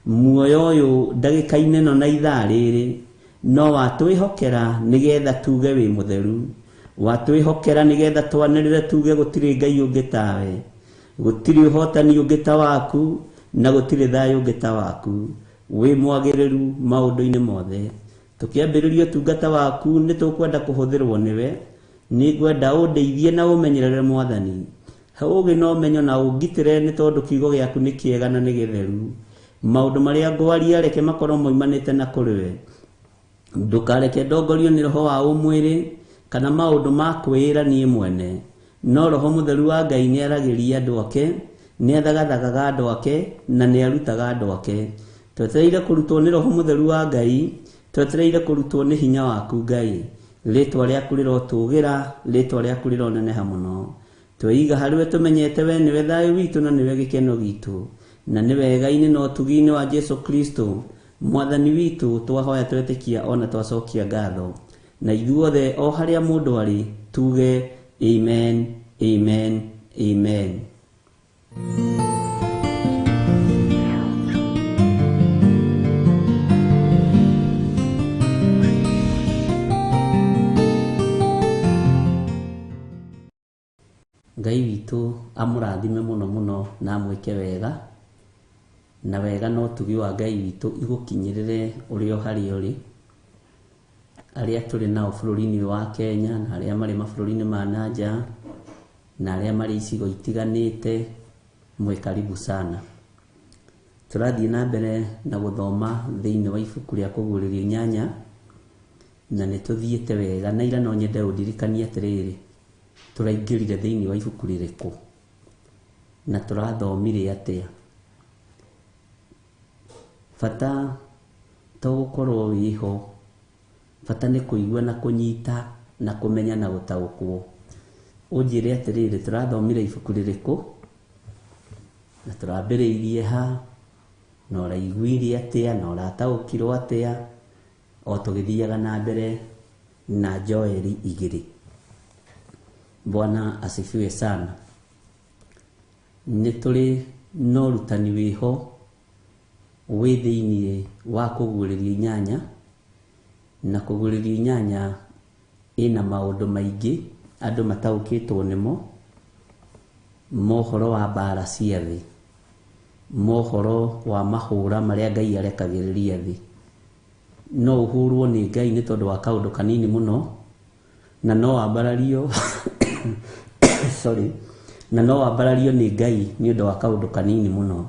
Muoyo ũyũ ndagĩka-inĩ ĩno na ithaa rĩrĩ no watwĩhokera nĩgetha tuge wĩ mũtheru. Watwĩhokera nĩgetha twanĩrĩre tuge gũtirĩ Ngai ũngĩ tawe. Gũtirĩ ũhotani ũngĩ ta waku na gũtirĩ thayũ ũngĩ ta waku. Wĩ mwagĩrĩru maũndũ-inĩ mothe. Tũkĩambĩrĩria ũtungata waku nĩ tũkwenda kũhũthĩrwo nĩwe. Nĩngwenda ũndeithie na ũmenyerere Mwathani. He ũũgĩ na ũmenyo na ũngitĩre nĩ tondũ kiugo gĩaku nĩ kĩega na nĩ gĩtheru. Maũndũ marĩa ngwaria reke makorwo moimanĩte na kũrĩ we. Ndũkareke ndongorio nĩ roho wa ũmwĩrĩ kana maũndũ ma kwĩĩra niĩ mwene. No Roho Mũtheru wa Ngai nĩ aragĩria andũ ake, nĩ athagathagaga andũ ake na nĩ arutaga andũ ake. Twetereire kũrutwo nĩ Roho Mũtheru wa Ngai, twetereire kũrutwo nĩ hinya waku Ngai. Rĩtwa rĩaku rĩrotũgĩra, rĩtwa rĩaku rĩroneneha mũno. Tweiga harĩ we tũmenyete we nĩwe thayũ witũ na nĩwe gĩkeno gitũ. Na nĩ wega-inĩ na ũtugi-inĩ wa Jesu Kristo Mwathani witũ twahoya twetĩkia ona twacokia ngatho. Na ithuothe o harĩa mũndũ arĩ tuge amen, amen, amen. Ngai witũ amũrathime mũno mũno na amwĩke wega, na wega na ũtugi wa Ngai witũ igũkinyĩrĩre ũrĩ o harĩa ũrĩ. Arĩa tũrĩ nao bũrũri-inĩ wa Kenya na arĩa marĩ mabũrũri-inĩ ma na nja na arĩa marĩ icigo itiganĩte, mwĩ karibu sana. Tũrathiĩ na mbere na gũthoma thĩinĩ wa ibuku rĩa Kũguũrĩrio inyanya, na nĩ tũthiĩte wega na ira no nyende ũndirikanie atĩrĩrĩ, tũraingĩrire thĩinĩ wa ibuku rĩrĩkũ na tũrathomire atĩa. Bata to gũkorwo wĩho, bata nĩ kũigua na kũnyita na kũmenya na gũtaũkwo. Ũnjĩre atĩrĩrĩ, tũrathomire ibuku rĩrĩkũ na tũrambĩrĩirie ha na ũraiguire atĩa na ũrataũkirwo atĩa o tũgĩthiaga na mbere na Joeli igĩrĩ. Bwana asifiwe sana. Nĩ tũrĩ na ũrutani wĩho wĩ thĩinĩ wa Kũguũrĩrio inyanya, na Kũguũrĩrio inyanya ĩna maũndũ maingĩ andũ mataũkĩtwo nĩmo, mohoro wa mbara cia thĩ, mohoro wa mahũra marĩa Ngai arekagĩrĩria thĩ. No ũhũrwo nĩ Ngai nĩ tondũ wa kaũndũ kanini mũno, na no wambarario Sorry. Na no wambarario nĩ Ngai nĩ ũndũ wa kaũndũ kanini mũno.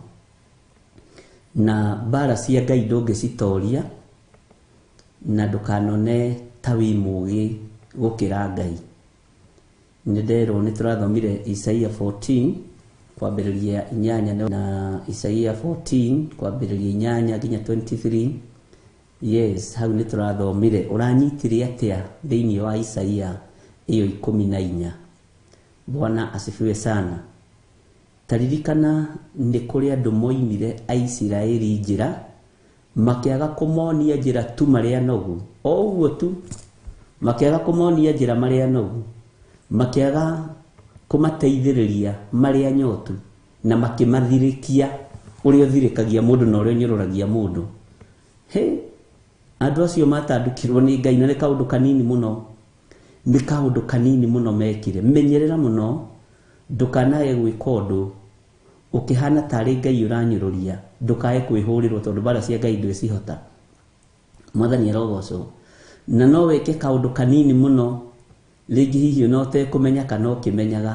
Na mbara cia Ngai ndũngĩcitoria, na ndũkanone ta wĩ mũgĩ gũkĩra Ngai. Nĩ nderwo nĩ tũrathomire Isaia 14 kwambĩrĩria 8 na Isaia 14 kwambĩrĩria 8 nginya 23. Yes, hau nĩ tũrathomire. Ũranyitire atĩa thĩinĩ wa Isaia ĩyo 14? Bwana asifiwe sana. Taririkana nĩ kũrĩ andũ moimire Aisiraeli njĩra, makĩaga kũmonia njĩra tu marĩ anogu. O ũguo tu, makĩaga kũmonia njĩra marĩ anogu, makĩaga kũmateithĩrĩria marĩ anyotu, na makĩmathirĩkia ũrĩa ũthirĩkagia mũndũ na ũrĩa ũnyũrũragia mũndũ. He, andũ acio matandũkirwo nĩ Ngai na nĩ kaũndũ kanini mũno. Nĩ kaũndũ kanini mũno mekire. Menyerera mũno ndũkanae gwĩka ũndũ ũkĩhana tarĩ Ngai ũranyũrũria, ndũkae kwĩhũrĩrwo tondũ mbara cia Ngai ndwĩcihota. Mwathani arogocwo. Na no wĩke kaũndũ kanini mũno, rĩngĩ hihi ona ũtekũmenya kana ũkĩmenyaga,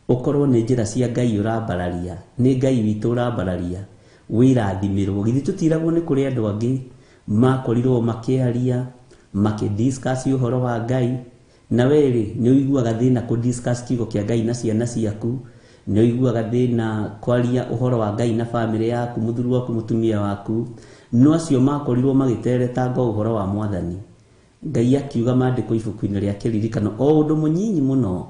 ũkorwo nĩ njĩra cia Ngai ũrambararia, nĩ Ngai witũ ũrambararia, wĩrathimĩrwo. Githĩ tũtiragwo nĩ kũrĩ andũ angĩ makorirwo makĩaria, makĩdiscuss ũhoro wa Ngai, na we rĩ nĩ ũiguaga thĩna kũdiscuss kiugo kĩa Ngai na ciana ciaku, nĩ ũiguaga thĩna kwaria ũhoro wa Ngai na bamĩrĩ yaku, mũthuri waku, mũtumia waku. No acio makorirwo magĩteretanga ũhoro wa Mwathani. Ngai akiuga maandĩko ibuku-inĩ rĩa kĩririkano o ũndũ mũnyinyi mũno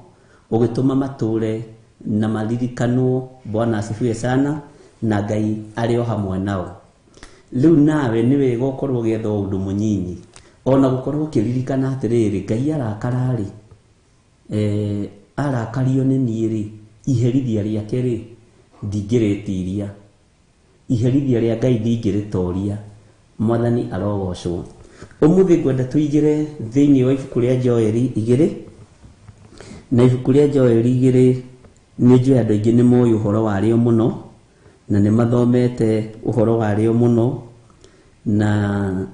ũgĩtũma matũre na maririkanwo. Bwana asifiwe sana. Na Ngai arĩ o hamwe nao. Rĩu nawe nĩ wega ũkorwo ũgĩetha o ũndũ mũnyinyi, ona gũkorwo ũkĩririkana atĩrĩrĩ, Ngai arakara-rĩ, arakario nĩ niĩ rĩ, iherithia rĩake rĩ ndingĩrĩtiria, iherithia rĩa Ngai ndingĩrĩtoria. Mwathani arogocwo. Ũmũthĩ ngwenda tũingĩre thĩinĩ wa ibuku rĩa Joeli 2, na ibuku rĩa Joeli 2 nĩ njũĩ andũ aingĩ nĩ moĩ ũhoro warĩo mũno, na nĩ mathomete ũhoro warĩo mũno, na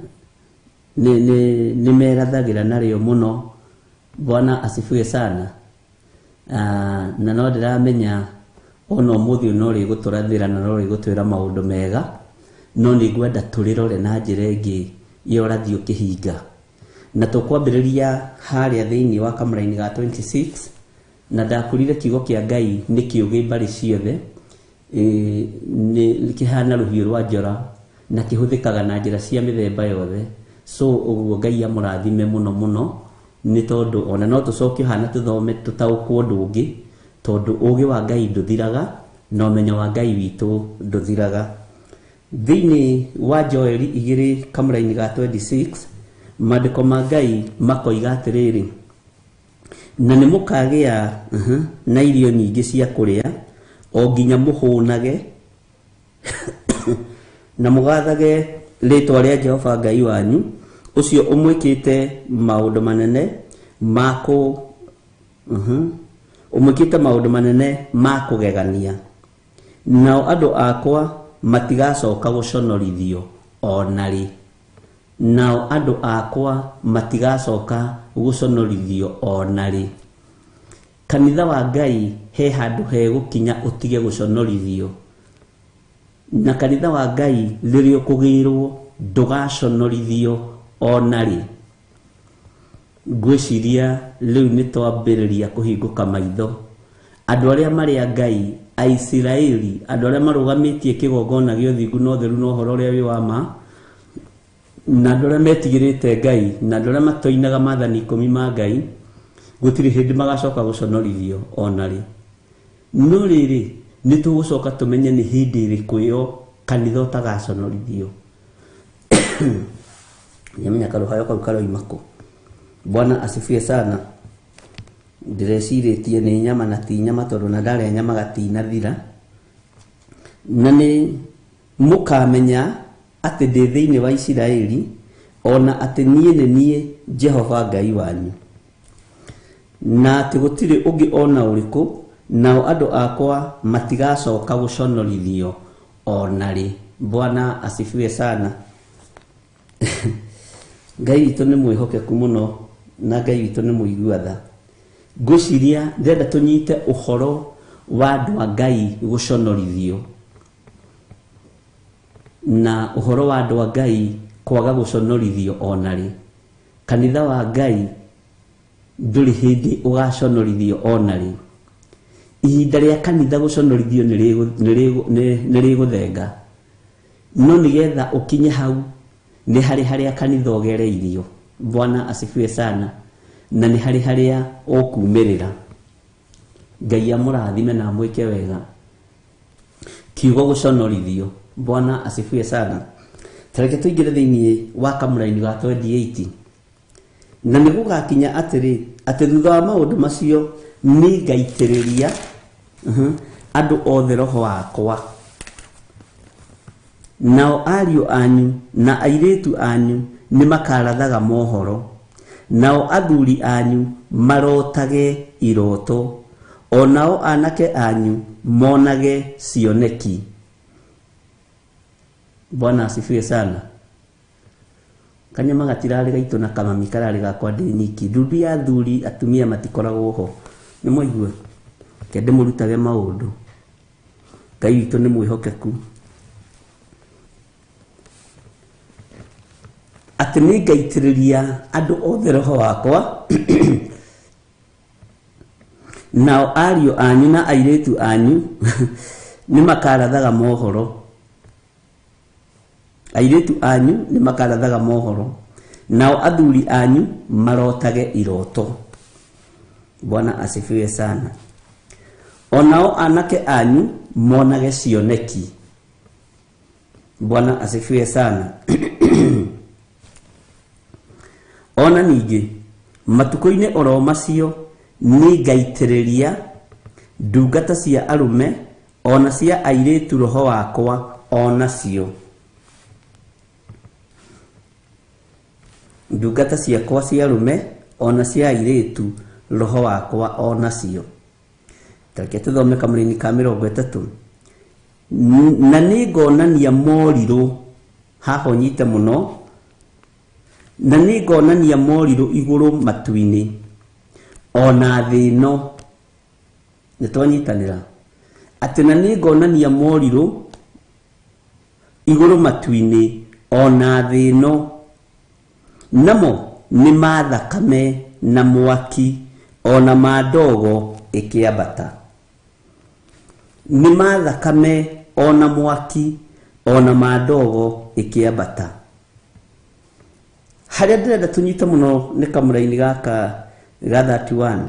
nĩ merathagĩra narĩo mũno. Bwana asifiwe sana. Na no ndĩramenya ona ũmũthĩ no rĩgũtũrathĩra na no rĩgũtwĩra maũndũ mega, no nĩ ngwenda tũrĩrore na njĩra ĩngĩ ya ũrathi ũkĩhinga. Na tũkwambĩrĩria harĩa thĩinĩ wa kamũraini ga 26, na ndakwĩrire kiugo kĩa Ngai nĩ kĩũgĩ mbarĩ ciothe, nĩ kĩhana rũhiũ rwa njora na kĩhũthĩkaga na njĩra cia mĩthemba yothe. So ũguo Ngai amũrathime mũno mũno, nĩ tondũ ona no tũcoke hana tũthome tũtaũkwo ũndũ ũngĩ, tondũ ũgĩ wa Ngai ndũthiraga na ũmenyo wa Ngai witũ ndũthiraga. Thĩinĩ wa Joeli 2 kamũraini ga 26, maandĩko ma Ngai makoiga atĩrĩrĩ, na nĩ mũkagĩa na irio nyingĩ cia kũrĩa o nginya mũhũnage na mũgathage rĩtwa rĩa Jehova Ngai wanyu, ũcio ũmwĩkĩte maũndũ manene ma ũmwĩkĩte maũndũ manene ma kũgegania. Nao andũ akwa matigacoka gũconorithio ona rĩ. Nao andũ akwa matigacoka gũconorithio ona rĩ. Kanitha wa Ngai he handũ hegũkinya ũtige gũconorithio. Na kanitha wa Ngai rĩrĩa ũkũgĩrwo ndũgaconorithio ona rĩ. Ngwĩciria rĩu nĩ twambĩrĩria kũhingũka maitho. Andũ arĩa marĩ a Ngai, Aisiraeli, andũ arĩa marũgamĩtie kĩgongona gĩa ũthingu na ũtheru na ũhoro ũrĩa wĩ wa ma, na andũ arĩa metigĩrĩte Ngai, na andũ arĩa matoinaga maathani 10 ma Ngai, gũtirĩ hĩndĩ magacoka gũconorithio ona rĩ. No rĩrĩ, nĩ tũgũcoka tũmenye nĩ hĩndĩ ĩrĩkũ ĩyo kanitha ũtagaconorithio. Nĩamenya karũhayo kau karoima kũ. Bwana asifiwe sana. Ndĩrecirĩtie nĩ nyama na ti nyama, tondũ na ndarĩa nyama gatinathira. Na nĩ mũkamenya atĩ ndĩ thĩinĩ wa Isiraeli, ona atĩ niĩ nĩ niĩ Jehova Ngai wanyu, na atĩ gũtirĩ ũngĩ ona ũrĩkũ, nao andũ akwa matigacoka gũconorithio ona rĩ. Bwana asifiwe sana. Ngai witũ nĩ mwĩhokeku mũno, na Ngai witũ nĩ mũigua tha. Ngwĩciria ndĩrenda tũnyite ũhoro wa andũ a Ngai gũconorithio na ũhoro wa andũ a Ngai kwaga gũconorithio ona rĩ. Kanitha wa Ngai ndũrĩ hĩndĩ ũgaconorithio ona rĩ. Ihinda rĩa kanitha gũconorithio nĩ rĩgũthenga, no nĩgetha ũkinye hau nĩ harĩ harĩa kanitha ũgereirio. Bwana asifiwe sana. Na nĩ harĩ harĩa ũkumĩrĩra. Ngai amũrathime na amwĩke wega. Kiugo gũconorithio. Bwana asifiwe sana. Tareke tũingĩre thĩinĩ wa kamũraini ga 28. Na nĩ gũgakinya atĩrĩ, atĩ thutha wa maũndũ macio nĩngaitĩrĩria andũ othe roho wakwa, nao ariũ anyu na airĩtu anyu nĩ makarathaga mohoro, nao athuri anyu marotage iroto, o nao anake anyu monage cioneki. Bwana asifiwe sana. Kanyama gatirarĩ gaitũ na kamami kararĩ gakwa ndĩ nyiki. Ndundu ya athuri atumia matikoragwo ho. Nĩ mwaigua? Reke ndĩmũrutage maũndũ. Ngai witũ nĩ mwĩhokeku. Atĩ nĩngaitĩrĩria andũ othe roho wakwa, nao ariũ anyu na airĩtu anyu nĩ makarathaga mohoro. Airĩtu anyu nĩ makarathaga mohoro, nao athuri anyu marotage iroto. Bwana asifiwe sana. O nao anake anyu monage cioneki. Bwana asifiwe sana. Ona ningĩ matukũ-inĩ oro macio nĩngaitĩrĩria ndungata cia arũme ona cia airĩtu roho wakwa onacio. Ndungata ciakwa cia arũme ona cia airĩtu roho wakwa onacio. Tareke tũthome kamũraini ka 30. Na nĩngonania morirũ, haha ũnyite mũno, na nĩngonania morirũ igũrũ matu-inĩ ona thĩ ĩno. Nĩ twanyitanĩra atĩ na nĩngonania morirũ igũrũ matu-inĩ ona thĩ ĩno, namo nĩ ma thakame na mwaki ona ma ndogo ĩkĩambata. Nĩ ma thakame ona mwaki ona ma ndogo ĩkĩambata. Harĩa ndĩrenda tũnyite mũno nĩ kamũraini gaka ga 31.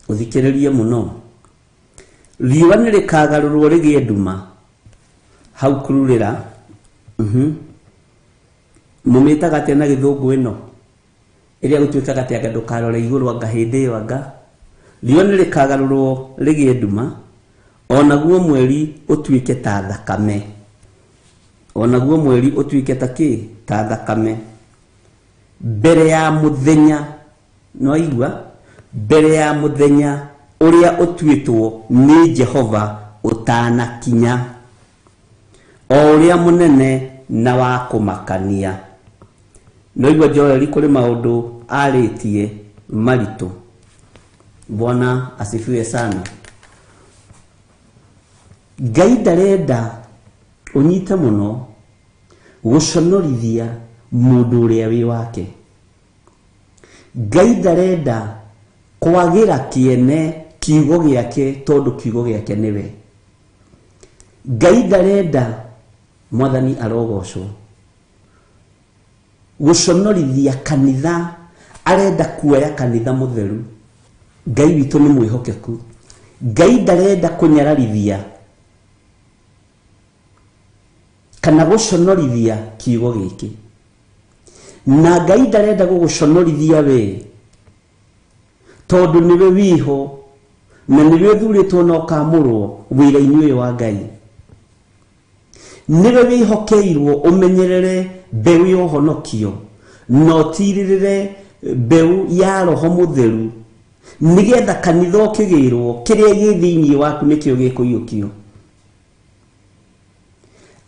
Ũthikĩrĩrie mũno. Riũa nĩ rĩkagarũrwo rĩgĩe nduma hau kururĩra. Mũmĩtaga atĩa na gĩthũngũ ĩno ĩrĩa gũtuĩkaga atĩ anga ndũkarore igũrũ anga hĩndĩ ĩyo anga. Riũa nĩ rĩkagarũrwo rĩgĩe nduma, onaguo mweri ũtuĩke ta thakame. Onaguo mweri ũtuĩke ta kĩ? Ta thakame. Mbere ya mũthenya, nĩwaigua? Mbere ya mũthenya ũrĩa ũtuĩtwo nĩ Jehova ũtanakinya, o ũrĩa mũnene na wa kũmakania. Nĩwaigua Joeli kũrĩ maũndũ arĩtie maritũ. Bwana asifiwe sana. Ngai ndarenda ũnyite mũno gũconorithia mũndũ ũrĩa wĩ wake. Ngai ndarenda kwagĩra kĩene kiugo gĩake tondũ kiugo gĩake nĩwe. Ngai ndarenda, Mwathani arogocwo, gũconorithia kanitha. Arenda kuoya kanitha mũtheru. Ngai witũ nĩ mwĩhokeku. Ngai ndarenda kũnyararithia kana gũconorithia kiugo gĩkĩ. Na Ngai ndarenda gũgũconorithia we tondũ nĩwe wĩho na nĩwe ũthurĩtwo na ũkamũrwo wĩra-inĩ ũyũ wa Ngai. Nĩwe wĩhokeirwo ũmenyerere mbeũ ya ũhonokio na ũtirĩrĩre mbeũ ya roho mũtheru, nĩgetha kanitha ũkĩgĩrwo kĩrĩa gĩ thĩinĩ waku nĩkĩo gĩkũiyũkio.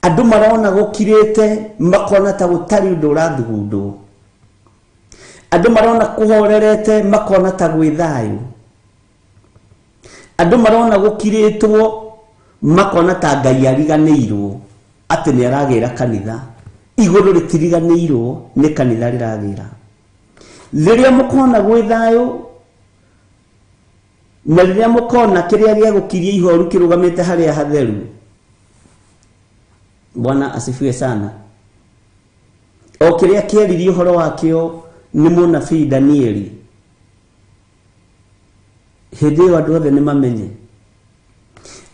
Andũ marona gũkirĩte makona ta gũtarĩ ũndũ ũrathugundwo. Andũ marona kũhorerete makona ta gwĩ thayũ. Andũ marona gũkirĩtwo makona ta Ngai ariganĩirwo atĩ nĩ aragĩra kanitha. Igũrũ rĩtiriganĩirwo nĩ kanitha rĩragĩra. Rĩrĩa mũkona gwĩ thayũ na rĩrĩa mũkona kĩrĩa gĩa gũkiria ihoru kĩrũgamĩte harĩa hatheru. Bwana asifiwe sana. O kĩrĩa kĩaririe ũhoro wakĩo nĩ mũnabii Danieli. Hĩndĩ ĩyo andũ othe nĩ mamenye.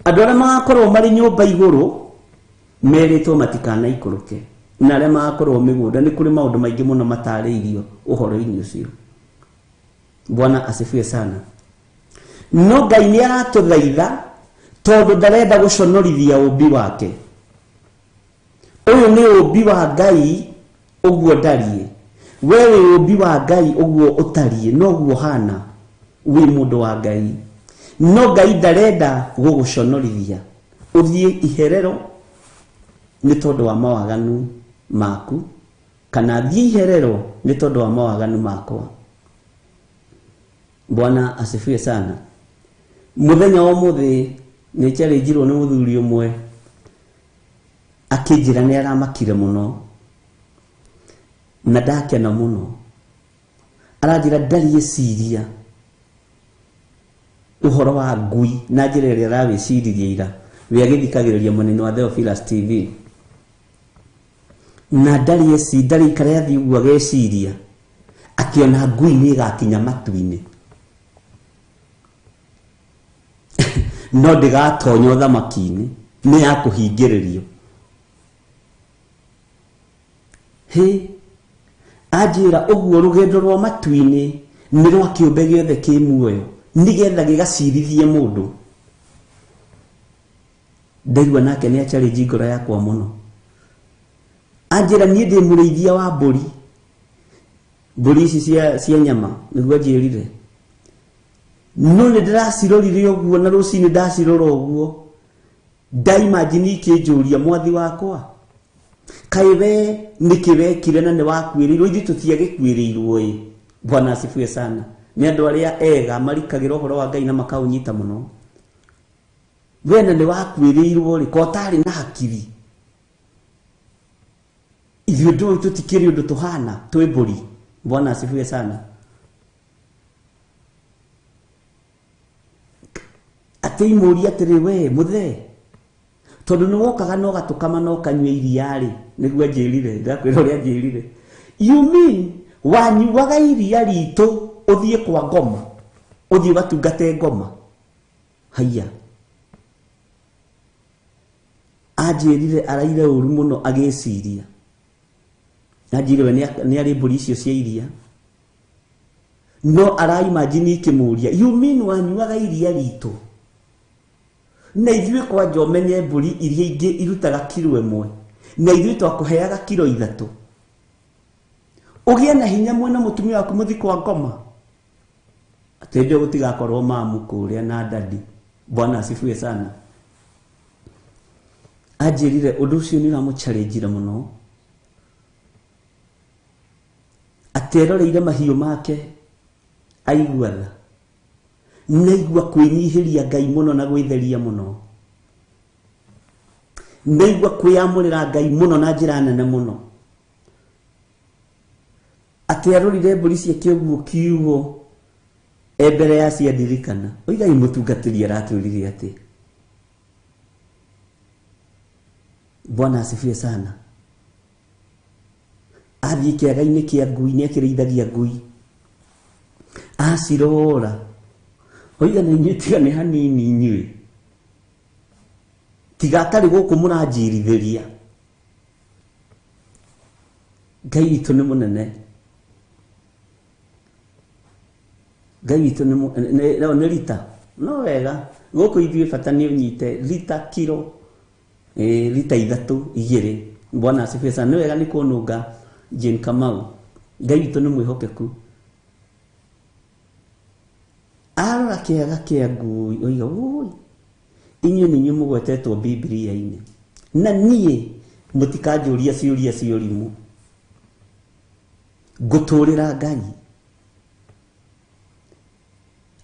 Andũ arĩa magakorwo marĩ nyũmba igũrũ merĩtwo matikanaikũrũke, na arĩa magakorwo mĩgũnda. Nĩ kũrĩ maũndũ maingĩ mũno matarĩirio ũhoro-inĩ ũcio. Bwana asifiwe sana. No Ngai nĩ aratũthaitha tondũ ndarenda gũconorithia ũmbi wake. Ũyũ nĩ ũmbi wa Ngai ũguo ndariĩ. We wĩ ũmbi wa Ngai ũguo ũtariĩ, noguo hana wĩ mũndũ wa Ngai. No Ngai ndarenda gũgũconorithia ũthiĩ iherero nĩ tondũ wa mawaganu maku, kana thiĩ iherero nĩ tondũ wa mawaganu makwa. Bwana asifiwe sana. Mũthenya wa ũmũthĩ nĩ njarĩnjirwo nĩ mũthuri ũmwe akĩnjĩra nĩ aramakire mũno na ndakena mũno. Aranjĩra ndarĩ eciria ũhoro wa ngui na njĩra ĩrĩa arawĩciririe ira we agĩthikagĩrĩria mwena wa Theophilus TV. Na ndarĩ eci ndarĩ ikara athiĩ ũguo ageciria akĩona ngui nĩ ĩgakinya matu-inĩ no ndĩgatonya ũthamaki-inĩ, nĩ ya kũhingĩrĩrio. Hĩ, anjĩra ũguo rũgendo rwa matu-inĩ nĩ rwa kĩũmbe gĩothe kĩ muoyo nĩgetha gĩgacirithie mũndũ. Ndaigua nake nĩ achallenge ngoro yakwa mũno. Anjĩra niĩ ndĩ mũrĩithia wa mbũri, mbũri ici cia nyama nĩguo anjĩrire. No nĩ ndĩracirorire ũguo na rũcinĩ ndacirora ũguo ndaimagine ikĩnjũria mwathi wakwa kaĩ we nĩkĩ wekire na nĩ wakuĩrĩirwo, ithuĩ tũtiagĩkuĩrĩirwo ĩ. Bwana asifiwe sana. Nĩ andũ arĩa ega marikagĩra ũhoro wa Ngai na makaũnyita mũno. We na nĩ wakuĩrĩirwo rĩ, ko ũtarĩ na hakiri. Ithuĩ ndũĩ tũtikĩrĩ ũndũ tũhana twĩ mbũri. Bwana asifiwe sana. Atĩ imũria atĩrĩ, we mũthee, tondũ nĩ wokaga na ũgatũkama na ũkanyua iria rĩ, nĩguo anjĩrire, ndakwĩra ũrĩa anjĩrire. You mean wanyuaga iria ritũ ũthiĩ kwa ngoma, ũthiĩ ũgatungate ngoma? Haiya. Anjĩrire araire ũru mũno agĩciria. Anjĩrire we nĩ arĩ mbũri icio cia iria. No araimagine ikĩmũria, you mean wanyuaga iria ritũ? Na ithuĩ kwanja ũmenye mbũri iria ingĩ irutaga kiro ĩmwe, na ithuĩ twakũheaga kiro 3. Ũgĩe na hinya mwena mũtumia waku mũthiĩ kwa ngoma. Atĩ hĩndĩ ĩyo gũtigakorwo mamu kũrĩa na dadi. Bwana asifiwe sana. Anjĩrire ũndũ ũcio nĩ ũramũchallengire mũno. Atĩ eroreire mahiũ make aigua tha, na aigua kwĩnyihĩria Ngai mũno na gwĩtheria mũno, na aigua kwĩyamũrĩra Ngai mũno na njĩra nene mũno. Atĩ arorire mbũri ciake ũguo kiugo e mbere ya ciandirikana. Oigai mũtungatĩri aratwĩrire atĩ. Bwana asifiwe sana. Athiĩ kĩaga-inĩ kĩa ngui, nĩ akĩrĩithagia ngui. Acirora. Oiga na inyuĩ tiga nĩ hanini inyuĩ. Tiga atarĩ gũkũ mũranjirithĩria. Ngai witũ nĩ mũnene. Ngai witũ nĩ rita. No wega. Gũkũ ithuĩ bata nĩ ũnyite rita kiro, rita 3 2. Bwana asifiwe sana. Nĩ wega nĩ kũnũnga Jane Kamau. Ngai witũ nĩ mwĩhokeku. Arora kĩaga kĩa ngui oiga, oi, inyuĩ nĩ inyuĩ mũgwetetwo Bibilia-inĩ, na niĩ mũtikanjũria ciũria cia ũrimũ. Ngũtũrĩra Ngai.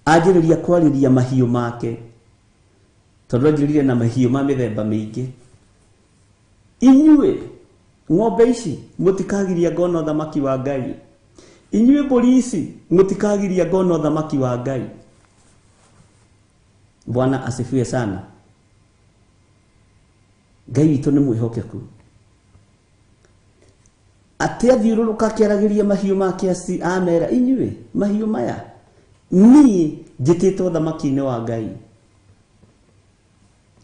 Anjĩrĩria kwarĩria mahiũ make, tondũ anjĩrĩria na mahiũ ma mĩthemba mĩingĩ. Inyuĩ ng'ombe ici mũtikagiria ngona ũthamaki wa Ngai, inyuĩ mbũri ici mũtikagiria ngona ũthamaki wa Ngai. Bwana asifiwe sana. Ngai witũ nĩ mwĩhokeku. Atĩ athiũrũrũka akĩaragĩria mahiũ make amera, inyuĩ mahiũ maya niĩ njĩtĩtwo ũthamaki-inĩ wa Ngai,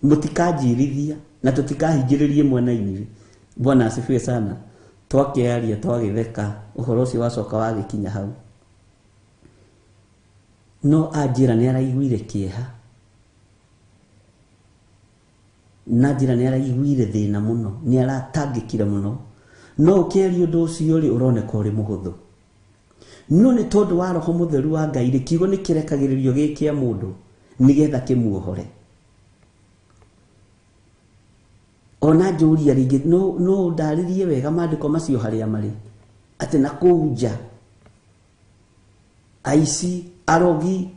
mũtikanjirithia na tũtikahingĩrĩrie mwena inyuĩ. Bwana asifiwe sana. Twakĩaria twagĩtheka, ũhoro ũcio wacoka wagĩkinya hau. No anjĩra nĩ araiguire kĩeha, na njĩra nĩ araiguire thĩna mũno, nĩ aratangĩkire mũno. No ũkĩaria ũndũ ũcio rĩ, ũroneka ũrĩ mũhũthũ, no nĩ tondũ wa Roho Mũtheru wa Ngai rĩ, kiugo nĩ kĩrekagĩrĩrio gĩ kĩa mũndũ nĩgetha kĩmuohore. Ona njũria rĩngĩ, no ndarĩrie wega maandĩko macio harĩa marĩ, atĩ na kũu nja aici, arogi,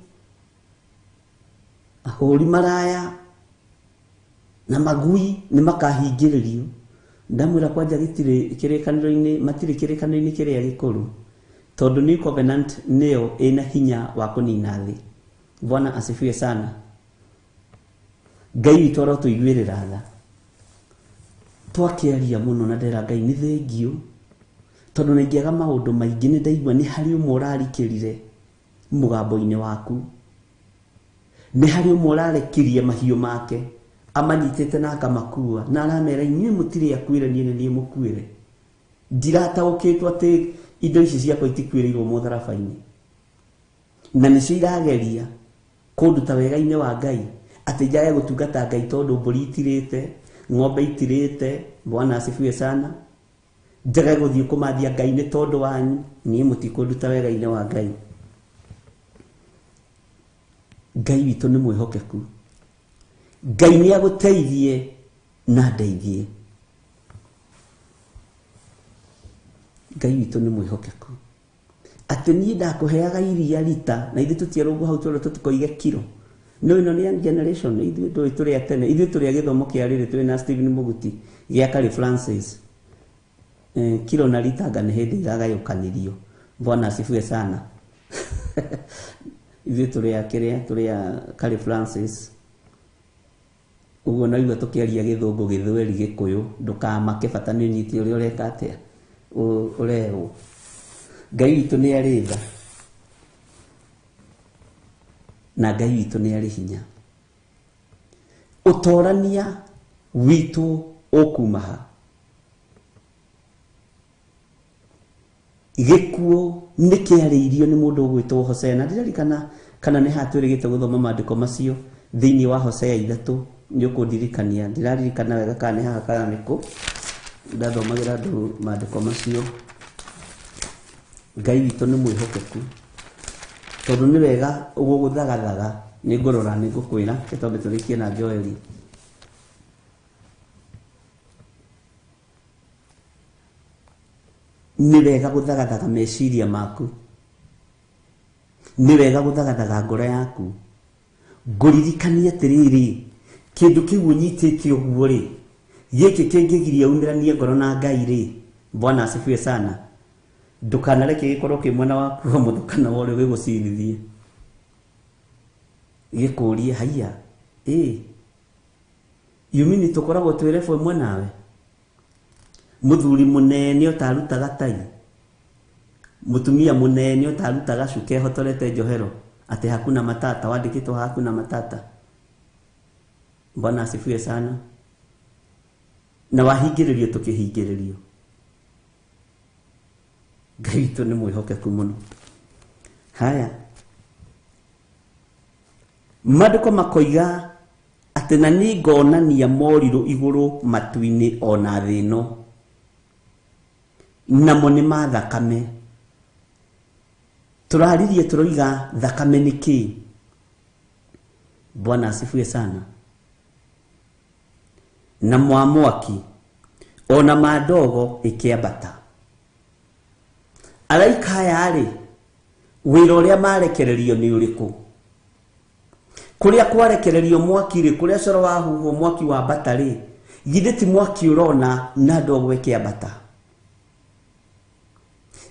ahũri maraya na magui nĩ makahingĩrĩrio. Ndamwĩra kwanja gĩtirĩ kĩrĩkanĩro-inĩ, matirĩ kĩrĩkanĩro-inĩ kĩrĩa gĩkũrũ, tondũ New Covenant nĩyo ĩna hinya wa kũnina thĩ. Bwana asifiwe sana. Ngai witũ arotũiguĩrĩra tha. Twakĩaria mũno na ndera Ngai nĩ thengiũ, tondũ na ingĩaga maũndũ maingĩ nĩ ndaigua nĩ harĩ ũmwe ũrarikĩrire mũgambo-inĩ waku, nĩ harĩ ũmwe ũrarekirie mahiũ make amanyitĩte na akamakua, na aramera inyuĩ mũtirĩ akuĩre, niĩ nĩ niĩ mũkuĩre. Ndirataũkĩtwo atĩ indo ici ciakwa itikuĩrĩirwo mũtharaba-inĩ, na nĩcio irageria kũnduta wega-inĩ wa Ngai, atĩ njage gũtungata Ngai tondũ mbũri itirĩte, ng'ombe itirĩte. Bwana asifiwe sana. Njage gũthiĩ kũmathia Ngai nĩ tondũ wanyu, niĩ mũtikũnduta wega-inĩ wa Ngai. Ngai witũ nĩ mwĩhokeku. Ngai nĩ agũteithie na ndeithie. Ngai witũ nĩ mwĩhokeku. Atĩ niĩ ndakũheaga iria rita, na ithuĩ tũtiarũngwo hau tũrĩa tũtikoige kiro. No ĩno nĩ young generation, ithuĩ ndũĩ tũrĩ a tene, ithuĩ tũrĩ a gĩthomo kĩa rĩrĩ, tũrĩ na Stephen Mũguti gĩa Kari Francis. Kiro na rita anga nĩ hĩndĩ iragayũkanirio. Bwana asifiwe sana. Ithuĩ tũrĩ a kĩrĩa, tũrĩ a Kari Francis. Ũguo na igua tũkĩaria gĩthũngũ, gĩthweri, gĩkũyũ, ndũkamake, bata nĩ ũnyite ũrĩa ũreka atĩa, ũrerwo. Ngai witũ nĩ arĩ tha, na Ngai witũ nĩ arĩ hinya. Ũtorania witũ ũkuma ha? Gĩkuũ nĩ kĩarĩirio nĩ mũndũ ũgwĩtwo Hosea, na ndiririkana kana nĩ haha twĩrĩgĩte gũthoma maandĩko macio thĩinĩ wa Hosea 3. Nĩ ũkũndirikania, ndiraririkana wega kana nĩ haha kana nĩ kũ ndathomagĩra andũ maandĩko macio. Ngai witũ nĩ mwĩhokeku, tondũ nĩ wega ũgũgũthagathaga. Nĩ ngũrora, nĩ ngũkwĩra, reke twambe tũrĩkie na Joeli. Nĩ wega gũthagathaga meciria maku, nĩ wega gũthagathaga ngoro yaku. Ngũririkanie atĩrĩrĩ, kĩndũ kĩu ũnyitĩte ũguo rĩ, gĩkĩ kĩngĩgiria umĩranie ngoro na Ngai rĩ, Bwana asifiwe sana. Ndũkanareke gĩkorwo kĩ mwena waku wa ũmotho kana wa ũrĩo gĩgũcirithie, gĩkũrie haiya, ĩ yumini tũkoragwo twĩ level ĩmwe nawe. Mũthuri mũnene ũtarutaga tai, mũtumia mũnene ũtarutaga cuka ehotorete njohero, atĩ hakuna matata, wandĩkĩtwo hakuna matata. Bwana asifiwe sana. Na wahingĩrĩrio tũkĩhingĩrĩrio. Ngai witũ nĩ mwĩhokeku mũno. Haya, maandĩko makoiga atĩ na nĩ ngonania morirũ igũrũ matu-inĩ ona thĩ ĩno, namo nĩ ma thakame. Tũraririe tũroiga thakame nĩ kĩĩ? Bwana asifiwe sana. Na mwa mwaki ona ma ndogo ĩkĩambata. Araika aya rĩ, wĩra ũrĩa marekererio nĩ ũrĩkũ? Kũrĩa kwarekererio mwaki rĩ, kũrĩa coro wahuhwo mwaki wa mbata rĩ, githĩ ti mwaki ũrona na ndogo ĩkĩambata?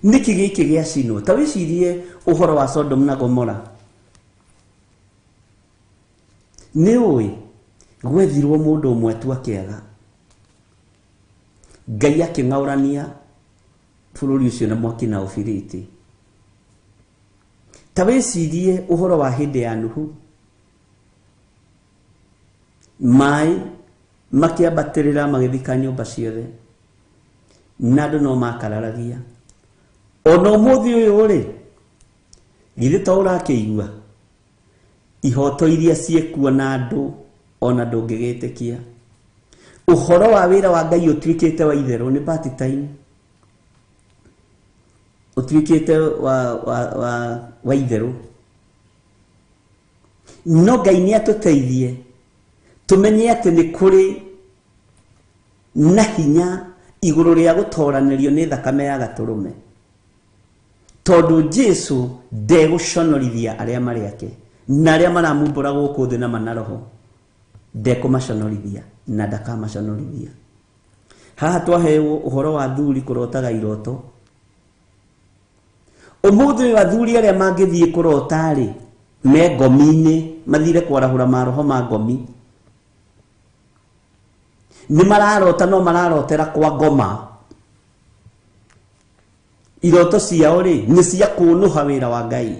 Nĩkĩ gĩkĩ gĩacinwo? Ta wĩcirie ũhoro wa Sodom na Gomora. Nĩ ũĩ gwethirwo mũndũ ũmwe tu akĩaga, Ngai akĩng'aũrania bũrũri ũcio na mwaki na ũbiriti. Ta wĩcirie ũhoro wa hĩndĩ ya Nuhu, maĩ makĩambatĩrĩra magĩthika nyũmba ciothe na andũ no makararagia. Ona ũmũthĩ ũyũ rĩ, githĩ to ũrakĩigua ihoto iria ciĩkuo na andũ ona ndũngĩgĩtĩkia. Ũhoro wa wĩra wa Ngai ũtuĩkĩte wa itherũ, nĩ part time, ũtuĩkĩte wa itherũ. No Ngai nĩ atũteithie tũmenye atĩ nĩ kũrĩ na hinya igũrũ rĩa gũtoranĩrio nĩ thakame ya gatũrũme, tondũ Jesu ndegũconorithia arĩa marĩ ake na arĩa maramumbũra gũkũ thĩ na manaroho, ndekũmaconorithia na ndakamaconorithia. Haha twahewo ũhoro wa athuri kũrotaga iroto. Ũmũthĩ ũyũ athuri arĩa mangĩthiĩ kũrota rĩ, me ngomi-inĩ, mathire kwarahũra maroho ma ngomi. Nĩ mararota no mararotera kwa ngoma. Iroto ciao rĩ nĩ cia kũnũha wĩra wa Ngai.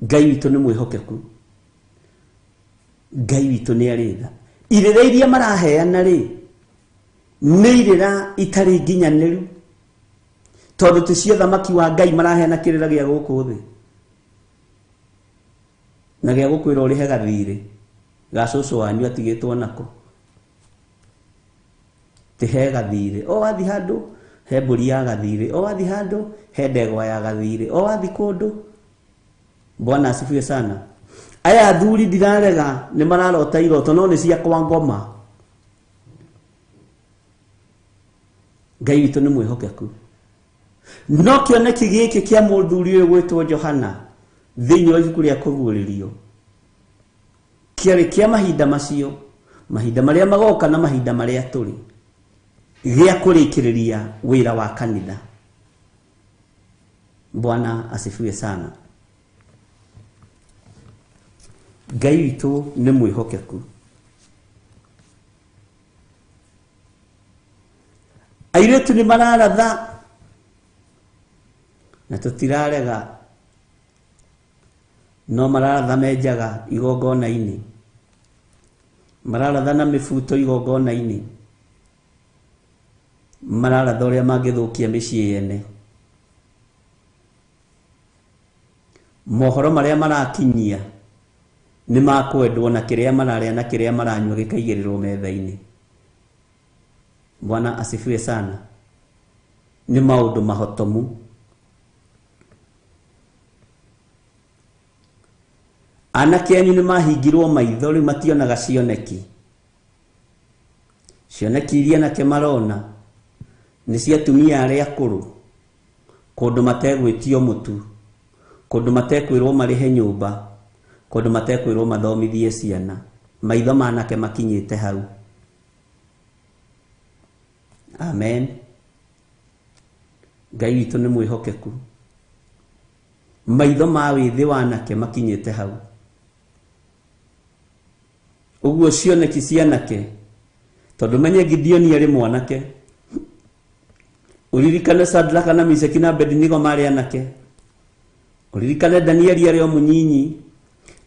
Ngai witũ nĩ mwĩhokeku, Ngai witũ nĩ arĩ tha. Irĩra iria maraheana rĩ nĩ irĩra itarĩ nginyanĩru, tondũ ti cia thamaki wa Ngai maraheana kĩrĩra gĩa gũkũ thĩ na gĩa gũkwĩra ũrĩhe gathirĩ ga cũcũ wanyu atigĩtwo nako. Ti he gathirĩ, o wathi handũ he mbũri ya gathirĩ, o wathi handũ he ndegwa ya gathirĩ, o wathi kũndũ. Bwana asifiwe sana. Aya athuri ndirarega nĩ mararota iroto no nĩ cia kwa ngoma. Ngai witũ nĩ mwĩhokeku. No kĩoneki gĩkĩ kĩa mũthuri ũyũ gwĩtwo Johana thĩinĩ wa ibuku rĩa kũguũrĩrio kĩarĩ kĩa mahinda macio, mahinda marĩa magoka na mahinda marĩa tũrĩ, gĩa kũrĩkĩrĩria wĩra wa kanitha. Bwana asifiwe sana. Ngai witũ nĩ mwĩhokeku. Airĩtu nĩ mararatha na tũtirarega, no mararatha menjaga igongona-inĩ, mararatha na mĩbuto igongona-inĩ, mararatha ũrĩa mangĩthũkia mĩciĩ yene. Mohoro marĩa marakinyia nĩ makwendwo na kĩrĩa mararĩa na kĩrĩa maranyua gĩkaigĩrĩrwo metha-inĩ. Bwana asifiwe sana. Nĩ maũndũ mahotomu. Anake anyu nĩ mahingirwo maitho, rĩu mationaga cioneki. Cioneki iria anake marona nĩ cia atumia arĩa akũrũ, kũndũ mategwĩtio mũtu, kũndũ matekwĩrwo marĩhe nyũmba, kũndũ matekwĩrwo mathomithie ciana. Maitho ma anake makinyĩte hau. Amen. Ngai witũ nĩ mwĩhokeku. Maitho ma wĩthĩ wa anake makinyĩte hau. Ũguo cioneki cia anake, tondũ menye Gideoni arĩ mwanake, ũririkane Shadraka na Meshaki na Abednego marĩ anake, ũririkane Danieli arĩ o mũnyinyi,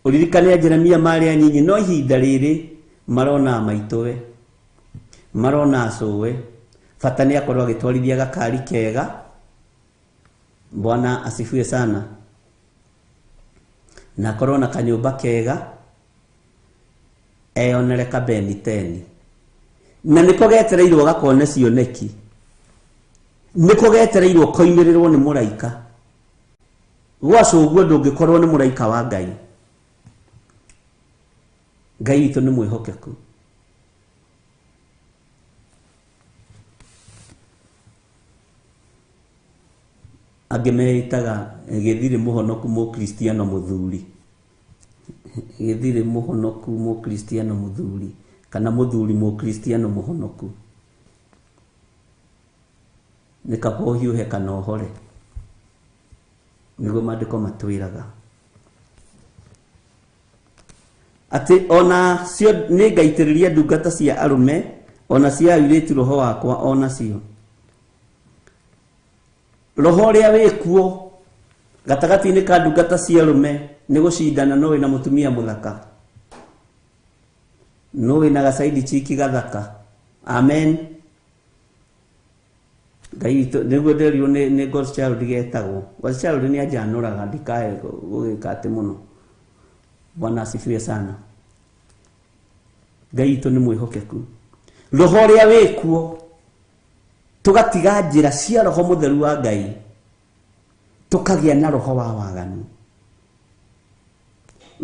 ũririkane Jeremia marĩ anyinyi, no ihinda rĩrĩ marona maitũwe, marona cũwe, bata nĩ akorwo agĩtwarithia gakari kega. Bwana asifiwe sana. Na akorwo na kanyũmba kega, eyonere kabeni teni, na nĩko getereirwo gakone cioneki, nĩko getereirwo koimĩrĩrwo nĩ mũraika. Gwacũguo ndũngĩkorwo nĩ mũraika wa Ngai. Ngai witũ nĩ mwĩhokeku. Angĩ meĩtaga gĩthirĩ mũhonoku mũkristiano mũthuri. Gĩthirĩ mũhonoku mũkristiano mũthuri kana mũthuri mũkristiano mũhonoku. Nĩ kaba ũhiũhe kana ũhore, nĩguo maandĩko matwĩraga atĩ ona cio nĩ ngaitĩrĩria ndungata cia arũme ona cia airĩtu roho wakwa, ona cio roho ũrĩa wĩkuo gatagatĩ-inĩ ka ndungata cia arũme nĩ gũcindana no wĩna mũtumia mũthaka, no wĩna gacaidi chiki gathaka. Amen. Ngai witũ nĩguo nderirwo nĩ God's child getagwo. God's child nĩ anjanũraga ndikae gũgĩka atĩ mũno. Bwana asifiwe sana. Ngai witũ nĩ mwĩhokeku. Roho ũrĩa wĩkuo tũgatiga njĩra cia roho mũtheru wa Ngai, tũkagĩa na roho wa waganu.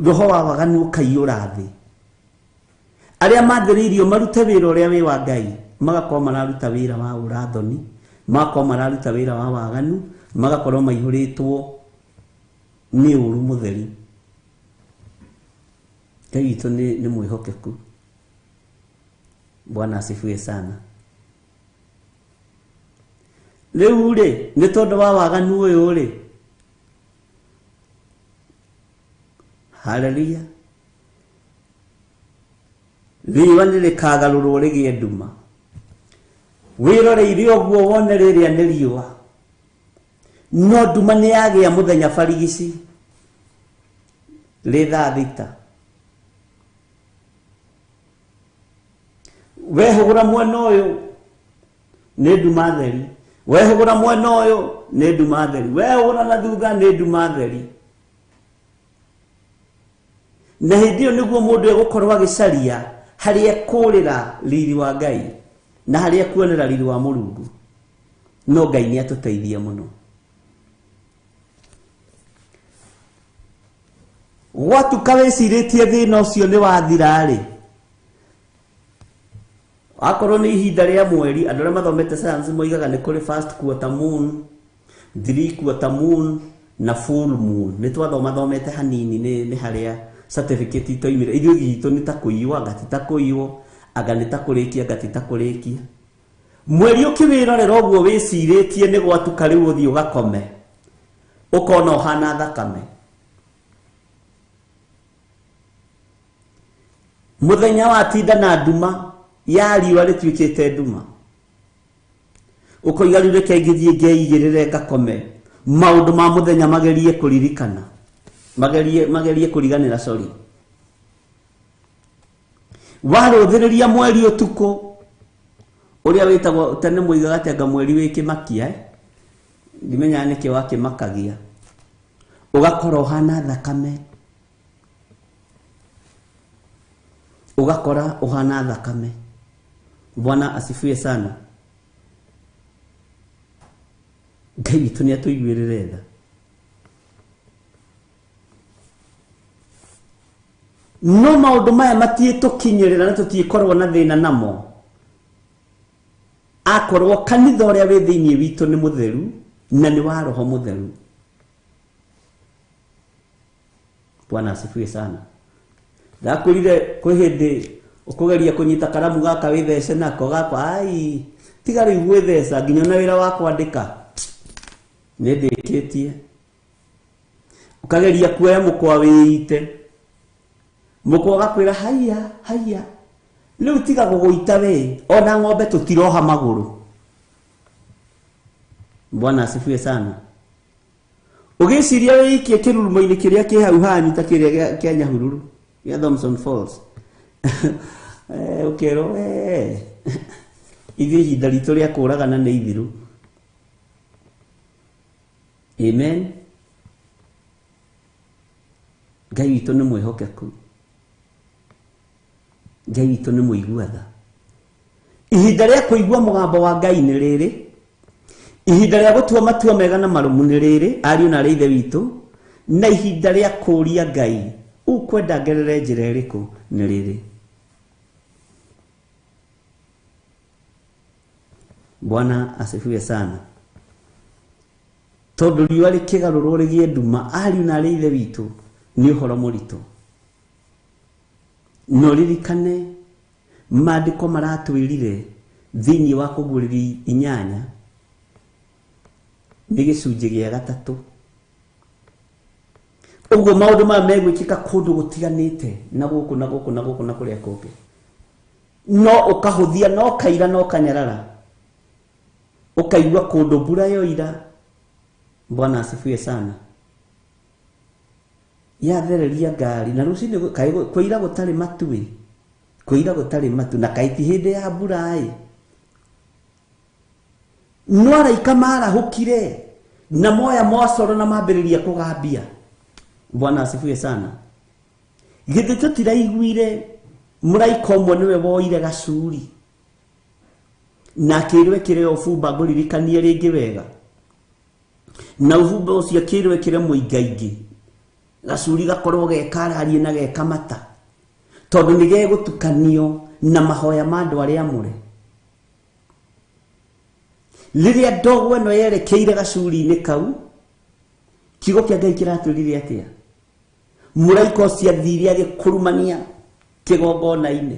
Roho wa waganu ũkaiyũra thĩ. Arĩa mathĩrĩirio marute wĩra ũrĩa wĩ wa Ngai magakorwo mararuta wĩra wa ũrathoni, magakorwo mararuta wĩra wa waganu, magakorwo maihũrĩtwo nĩ ũru mũtheri. Ngai witũ nĩ mwĩhokeku. Bwana asifiwe sana. Rĩu rĩ, nĩ tondũ wa waganu ũyũ rĩ, haleluya, riũa nĩ rĩkagarũrwo rĩgĩe nduma. Wĩroreire ũguo wone rĩrĩa nĩ riũa, no nduma nĩ yagĩa mũthenya barigici rĩ thaa thita. Wehũgũra mwena ũyũ nĩ nduma theri, wehũgũra mwena ũyũ nĩ nduma theri, wehũgũra na thutha nĩ nduma theri. Na hĩndĩ ĩyo nĩguo mũndũ egũkorwo agĩcaria harĩa ekũrĩra riri wa Ngai na harĩa ekuonera riri wa Mũrungu. No Ngai nĩ atũteithie mũno. Gwatuka wĩcirĩtie thĩna ũcio nĩ wathira-rĩ, akorwo nĩ ihinda rĩa mweri, andũ arĩa mathomete science moigaga nĩ kũrĩ first quarter moon, three quarter moon na full moon. Nĩ twathomathomete hanini nĩ harĩa certificate itoimire. Ithuĩ gitũ nĩ ta kũiywo, anga ti ta kũiywo, anga nĩ ta kũrĩkia, anga ti ta kũrĩkia. Mweri ũkĩwĩrorera ũguo wĩcirĩtie nĩ gwatuka rĩu ũthiĩ ũgakome, ũkona ũhana thakame. Mũthenya watinda na nduma ya riũa rĩtuĩkĩte nduma, ũkoiga rĩu reke ngĩthiĩ ngeigĩrĩre ngakome, maũndũ ma mũthenya magerie kũririkana, magerie kũriganĩra, sorry. Warũthĩrĩria mweri ũtukũ ũrĩa wĩtagwo tene moigaga atĩ anga mweri wĩ kĩmakia, ndimenyaga nĩkĩ wakĩmakagia, ũgakora ũhana thakame, ũgakora ũhana thakame. Bwana asifiwe sana. Ngai witũ nĩ atũiguĩrĩre tha. No maũndũ maya matiĩtũkinyĩrĩra na tũtiĩkorwo na thĩna namo akorwo kanitha ũrĩa wĩ thĩinĩ witũ nĩ mũtheru na nĩ wa roho mũtheru. Bwana asifiwe sana. Ndakwĩrire kwĩ hĩndĩ ũkũgeria kũnyita karamu gaka wĩthece nako gakwa, ai tiga rĩu gwĩtheca nginya na wĩra wa kwandĩka nĩ ndĩkĩtie. Ũkageria kuoya mũkwa wĩite, mũkwa ũgakwĩra haiya haiya, rĩu tiga gũgũita we, ona ng'ombe tũtiroha magũrũ. Bwana asifiwe sana. Ũgĩciria wĩikie kĩrurumo-inĩ kĩrĩa kĩ hau hanyu ta kĩrĩa kĩa Nyahururu, gĩa Thomson Falls. Ũkerwo, ithuĩ ihinda ritũ rĩa kũragana nĩ ithiru. Amen. Ngai witũ nĩ mwĩhokeku, Ngai witũ nĩ mũigua tha. Ihinda rĩa kũigua mũgambo wa Ngai nĩ rĩrĩ, ihinda rĩa gũtua matua mega na marũmu nĩ rĩrĩ, ariũ na arĩ ithe witũ, na ihinda rĩa kũũria Ngai ũkwenda ngerere njĩra ĩrĩkũ nĩ rĩrĩ. Bwana asifiwe sana. Tondũ riũa rĩkĩgarũrwo rĩgĩe nduma, ariũ na arĩ ithe witũ, nĩ ũhoro mũritũ. No ririkane maandĩko maratwĩrire thĩinĩ wa kũguũrĩria 8 nĩ gĩcunjĩ gĩa 3. Ũguo maũndũ maya megwĩkĩka kũndũ gũtiganĩte na gũkũ na gũkũ na gũkũ na kũrĩa kũngĩ. No ũkahũthia no kaira no kanyarara ũkaigua kũndũ mbura yoira. Bwana asifiwe sana. Yathereria ngari na rũcinĩ kwĩira gũtarĩ matu, kwĩira gũtarĩ matu na kaĩ ti hĩndĩ ya mbura ĩ. No araika marahũkire na moya mwacoro na mambĩrĩria kũgambia. Bwana asifiwe sana. Githĩ tũtiraiguire mũraika ũmwe nĩwe woire gacuri na akĩrwo ekĩre ũbumba, ngũririkanie rĩngĩ wega, na ũbumba ũcio akĩrwo ekĩre mũingaingĩ, gacuri gakorwo gekararie na gekamata, tondũ nĩ gegũtukanio na mahoya ma andũ arĩa amũre. Rĩrĩa ndogo ĩno yerekeire gacuri-inĩ kau, kiugo kĩa Ngai kĩratwĩrire atĩa? Mũraika ũcio athire agĩkurumania kĩgongona-inĩ,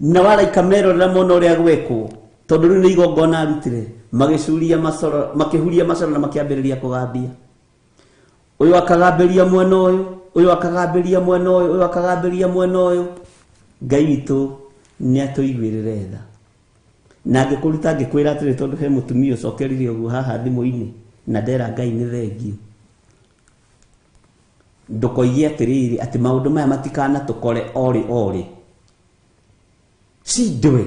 na waraika merorera mona ũrĩa gwekwo, tondũ rĩu nĩ igongona arutire, magĩcuria macoro, makĩhuria macoro na makĩambĩrĩria kũgambia. Ũyũ akagambĩria mwena ũyũ, ũyũ akagambĩria mwena ũyũ, ũyũ akagambĩria mwena ũyũ. Ngai witũ nĩ atũiguĩrĩre tha. Na angĩkũruta ngĩkwĩra atĩrĩ, tondũ he mũtumia ũcokerire ũguo haha thimũ-inĩ na ndera Ngai nĩ thengiũ, ndũkoige atĩrĩrĩ atĩ maũndũ maya matikanatũkore orĩ orĩ, cindwe,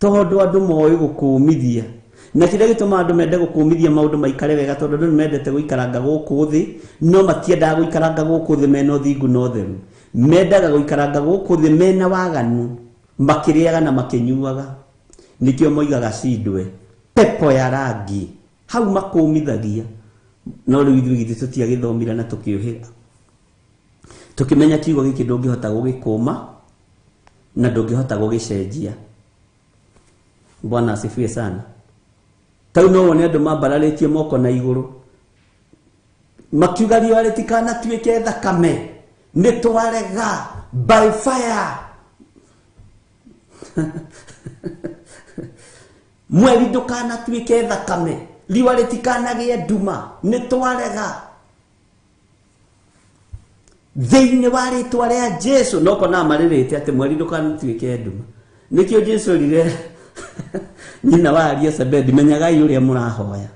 tondũ andũ moĩ gũkũmithia. Na kĩrĩa gĩtũmaga andũ mende gũkũmithia maũndũ maikare wega, tondũ andũ nĩmendete gũikaranga gũkũ thĩ, no matiendaga gũikaranga gũkũ thĩ mena ũthingu na ũtheru. Mendaga gũikaranga gũkũ thĩ mena waganu, makĩrĩaga na makĩnyuaga. Nĩkĩo moigaga cindwe, pepo ya rangi, hau makũmithagia. No rĩu ithuĩ githĩ tũtiagĩthomire na tũkĩũhĩga, tũkĩmenya kiugo gĩkĩ ndũngĩhota gũgĩkũma na ndũngĩhota gũgĩcenjia. Bwana asifiwe sana. Tau no wone andũ mambararĩtie moko na igũrũ makiuga riũa rĩtikanatuĩke thakame, nĩ twarega by fire. Mweri ndũkanatuĩke thakame, riũa rĩtikanagĩe nduma, nĩ twarega thĩinĩ wa rĩtwa rĩa Jesu. No kona marĩrĩte atĩ mweri ndũkanatuĩke nduma. Nĩkĩo Jesu erire nyina wa Aria Zebedi, menyagai ũrĩa mũrahoya,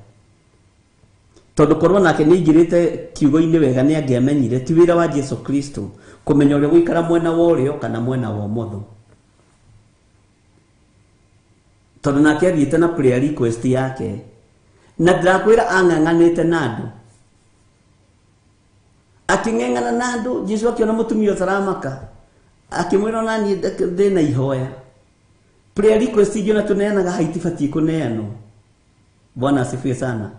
tondũ korwo nake nĩ aingĩrĩte kiugo-inĩ wega nĩ angĩamenyire ti wĩra wa Jesu Kristo kũmenya ũrĩa gũikara mwena wa ũrĩo kana mwena wa ũmotho, tondũ nake athiĩte na prayer request yake. Na ndĩrakwĩra ang'ang'anĩte na andũ, akĩng'eng'ana na andũ. Jesu akĩona mũtumia ũtaramaka, akĩmwĩra ona niĩ ndĩna ihoya. Prayer request ingĩ ona tũneanaga haitibatiĩ kũneanwo. Bwana asifiwe sana.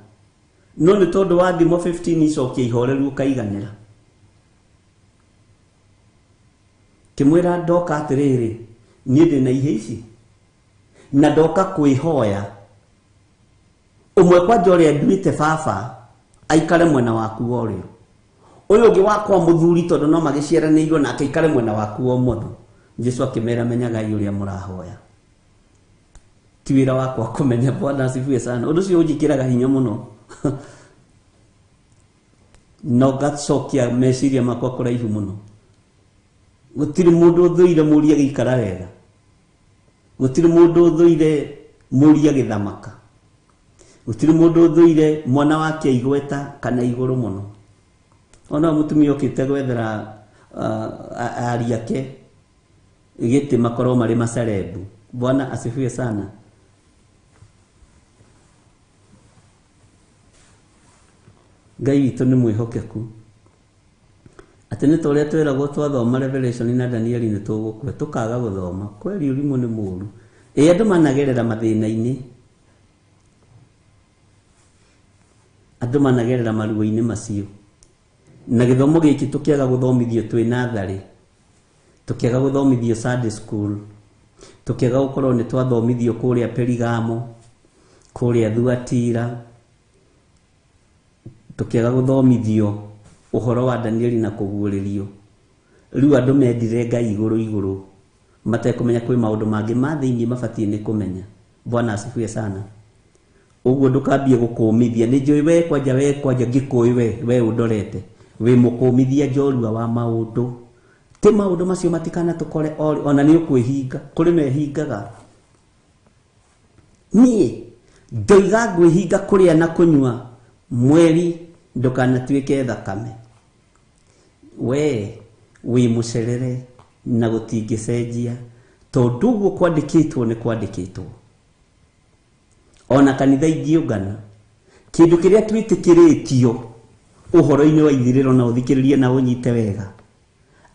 No nĩ tondũ wa thimo 15 icokia ihoreru ũkaiganĩra. Kĩmwĩra ndoka atĩrĩrĩ, niĩ ndĩna ihe ici na ndoka kwĩhoya, ũmwe kwanja ũrĩa nduĩte baba aikare mwena waku wa ũrĩo, ũyũ ũngĩ wakwa mũthuri tondũ no magĩciaranĩirwo nake aikare mwena waku wa ũmotho. Jesu akĩmera menyagai ũrĩa mũrahoya, ti wĩra wakwa kũmenya. Bwana asifiwe sana. Ũndũ ũcio ũnjĩkĩraga hinya mũno no ngacokia meciria makwa kũraihu mũno. Gũtirĩ mũndũ ũthũire mũri agĩikara wega, gũtirĩ mũndũ ũthũire mũri agĩthamaka, gũtirĩ mũndũ ũthũire mwana wake igweta kana igũrũ mũno. Ona mũtumia ũkĩte gwethera aria ake gĩtĩ makorwo marĩ macerebu. Bwana asifiwe sana. Ngai witũ nĩ mwĩhokeku, atĩ nĩ ta ũrĩa twĩragwo twathoma Revelation na Danieli nĩ tũgũkua, tũkaga gũthoma. Kweri ũrimũ nĩ mũũru. Ĩ andũ managerera mathĩna-inĩ, andũ managerera maruo-inĩ macio, na gĩthomo gĩkĩ tũkĩaga gũthomithio twĩ natharĩ, tũkĩaga gũthomithio Sunday school, tũkĩaga gũkorwo nĩ twathomithio kũrĩa Perigamo, kũrĩa Thuatira, tũkĩaga gũthomithio ũhoro wa Danieli na kũguũrĩrio. Rĩu andũ mendire Ngai igũrũ igũrũ matekũmenya kwĩ maũndũ mangĩ ma thĩinĩ mabatiĩ nĩ kũmenya. Bwana asifiwe sana. Ũguo ndũkambie gũkũmithia, nĩ njũĩ we kwanja, we kwanja ngĩkũĩ we ũndorete wĩ mũkũmithia njorua wa maũndũ. Ti maũndũ macio matikanatũkore ona nĩ ũkwĩhinga, kũrĩ mehingaga. Niĩ ndoiga ngwĩhinga kũrĩa na kũnyua mweri ndũkanatuĩke thakame. We wĩ mũcerere na gũtingĩcenjia, tondũ ũguo kwandĩkĩtwo nĩ kwandĩkĩtwo. Ona kanitha ingĩũngana, kĩndũ kĩrĩa twĩtĩkĩrĩtio ũhoro-inĩ wa ithirĩro, na ũthikĩrĩrie na ũnyite wega,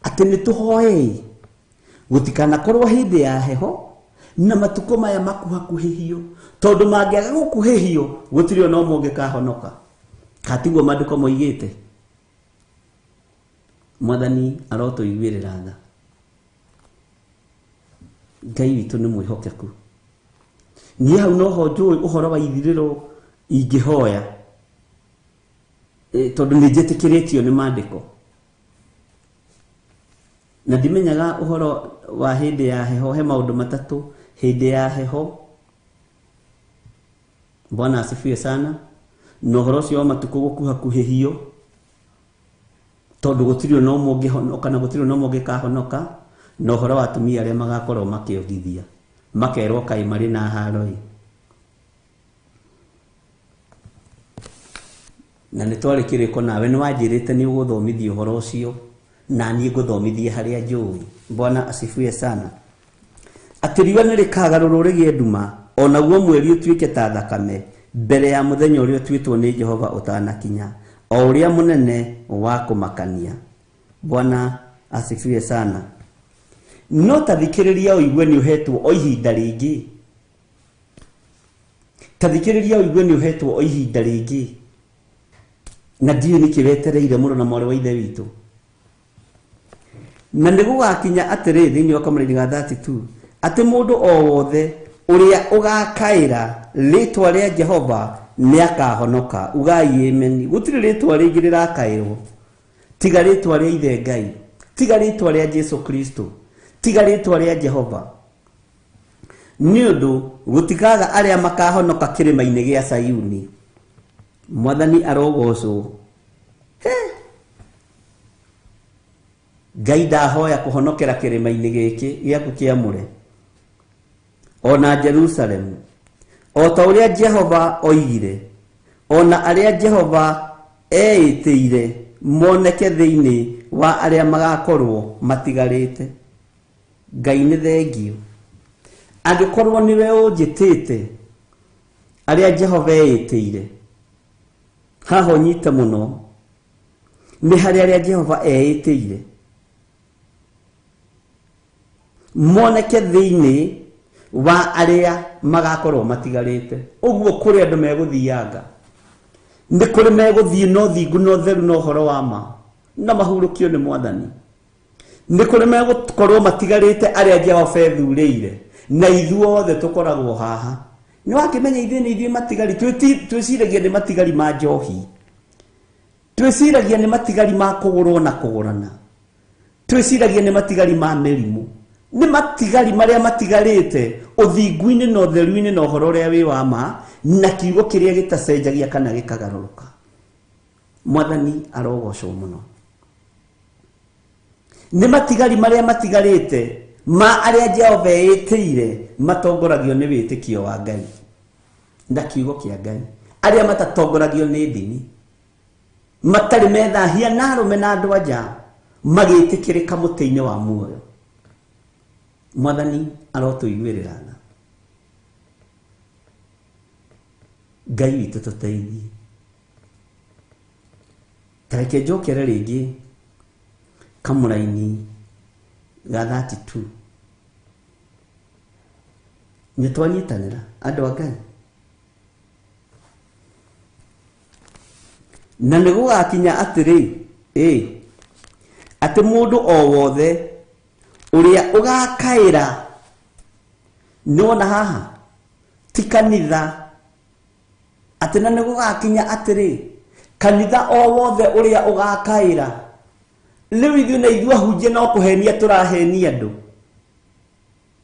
atĩ nĩ tũhoei gũtikanakorwo hĩndĩ ya heho na matukũ maya makuhakuhĩhio, tondũ mangĩaga gũkuhĩhio gũtirĩ ona ũmwe ũngĩkahonoka. Katiguo maandĩko moigĩte. Mwathani arotũiguĩrĩra tha. Ngai witũ nĩ mwĩhokeku. Niĩ hau noho njũĩ ũhoro wa ithirĩro ingĩhoya, tondũ nĩ njĩtĩkĩrĩtio nĩ maandĩko. Na ndimenyaga ũhoro wa hĩndĩ ya heho, he maũndũ matatũ. Hĩndĩ ya heho, Bwana asifiwe sana, na ũhoro ũcio wa matukũ gũkuhakuhĩhio, tondũ gũtirĩ ona ũmwe ũngĩhonoka na gũtirĩ ona ũmwe ũngĩkahonoka, na ũhoro wa atumia arĩa magakorwo makĩongithia, makerwo kaĩ marĩ na haro ĩ. Na nĩ twarĩ kĩrĩko nawe, nĩ wanjĩrĩte nĩ ũgũthomithia ũhoro ũcio, na niĩ ngũthomithie harĩa njũĩ. Bwana asifiwe sana. Atĩ riũa nĩ rĩkagarũrwo rĩgĩe nduma, onaguo mweri ũtuĩke ta thakame, mbere ya mũthenya ũrĩa ũtuĩtwo nĩ Jehova ũtanakinya, o ũrĩa mũnene wa kũmakania. Bwana asifiwe sana. No ta thikĩrĩria ũigue nĩ ũhetwo o ihinda rĩngĩ. Ta thikĩrĩria ũigue nĩ ũhetwo o ihinda rĩngĩ. Na ndiũĩ nĩkĩ wetereire mũno na mwarĩ wa ithe witũ. Na nĩ gũgakinya atĩrĩ thĩinĩ wa kamũraini ga 32, atĩ mũndũ o wothe ũrĩa ũgakaĩra rĩtwa rĩa Jehova nĩ akahonoka. Ugai amen. Gũtirĩ rĩtwa rĩngĩ rĩrakaĩrwo tiga rĩtwa rĩa Ithe Ngai, tiga rĩtwa rĩa Jesu Kristo, tiga rĩtwa rĩa Jehova. Nĩ ũndũ gũtikaga arĩa makahonoka kĩrĩma-inĩ gĩa Sayuni. Mwathani arogocwo. Ngai ndahoya kũhonokera kĩrĩma-inĩ gĩkĩ gĩaku kĩamũre, ona Jerusalemu, o ta ũrĩa Jehova oigire, ona arĩa Jehova eĩtĩire moneke thĩinĩ wa arĩa magakorwo matigarĩte. Ngai nĩ thengio. Angĩkorwo nĩwe ũnjĩtĩte arĩa Jehova eĩtĩire, haha ũnyite mũno, nĩ harĩ arĩa Jehova eĩtĩire moneke thĩinĩ wa arĩa magakorwo matigarĩte. Ũguo kũrĩ andũ megũthianga, nĩ kũrĩ megũthiĩ na ũthingu na ũtheru na ũhoro wa ma, na mahurũkio nĩ Mwathani. Nĩ kũrĩ megũkorwo matigarĩte arĩa Jehova ethurĩire, na ithuothe tũkoragwo haha. Nĩ wakĩmenya ithuĩ nĩ ithuĩ matigari, twĩciragia nĩ matigari ma njohi, twĩciragia nĩ matigari ma kũgũrwo na kũgũrana, twĩciragia nĩ matigari ma mĩrimũ, nĩ matigari marĩa matigarĩte ũthingu-inĩ na ũtheru-inĩ na ũhoro ũrĩa wĩ wa ma, na kiugo kĩrĩa gĩtacenjagia kana gĩkagarũrũka. Mwathani arogocwo mũno. Nĩ matigari marĩa matigarĩte ma arĩa Jehova eĩtĩire matongoragio nĩ wĩtĩkio wa Ngai na kiugo kĩa Ngai, arĩa matatongoragio nĩ ndini, matarĩ methahia na arũme na andũ anja, magĩtĩkĩrĩka mũtĩ-inĩ wa muoyo. Mwathani arotũiguĩrĩra tha. Ngai witũ tũteithie. Ta reke njokere rĩngĩ kamũraini ga 32. Nĩ twanyitanĩra andũ a Ngai. Na nĩ gũgakinya atĩrĩ, atĩ mũndũ o wothe ũrĩa ũgakaĩra, nĩwona haha ti kanitha, atĩ na nĩ gũgakinya atĩrĩ, kanitha o wothe ũrĩa ũgakaĩra Rĩu ithuĩ na ithuĩ ahunjia no kũhenia tũrahenia andũ,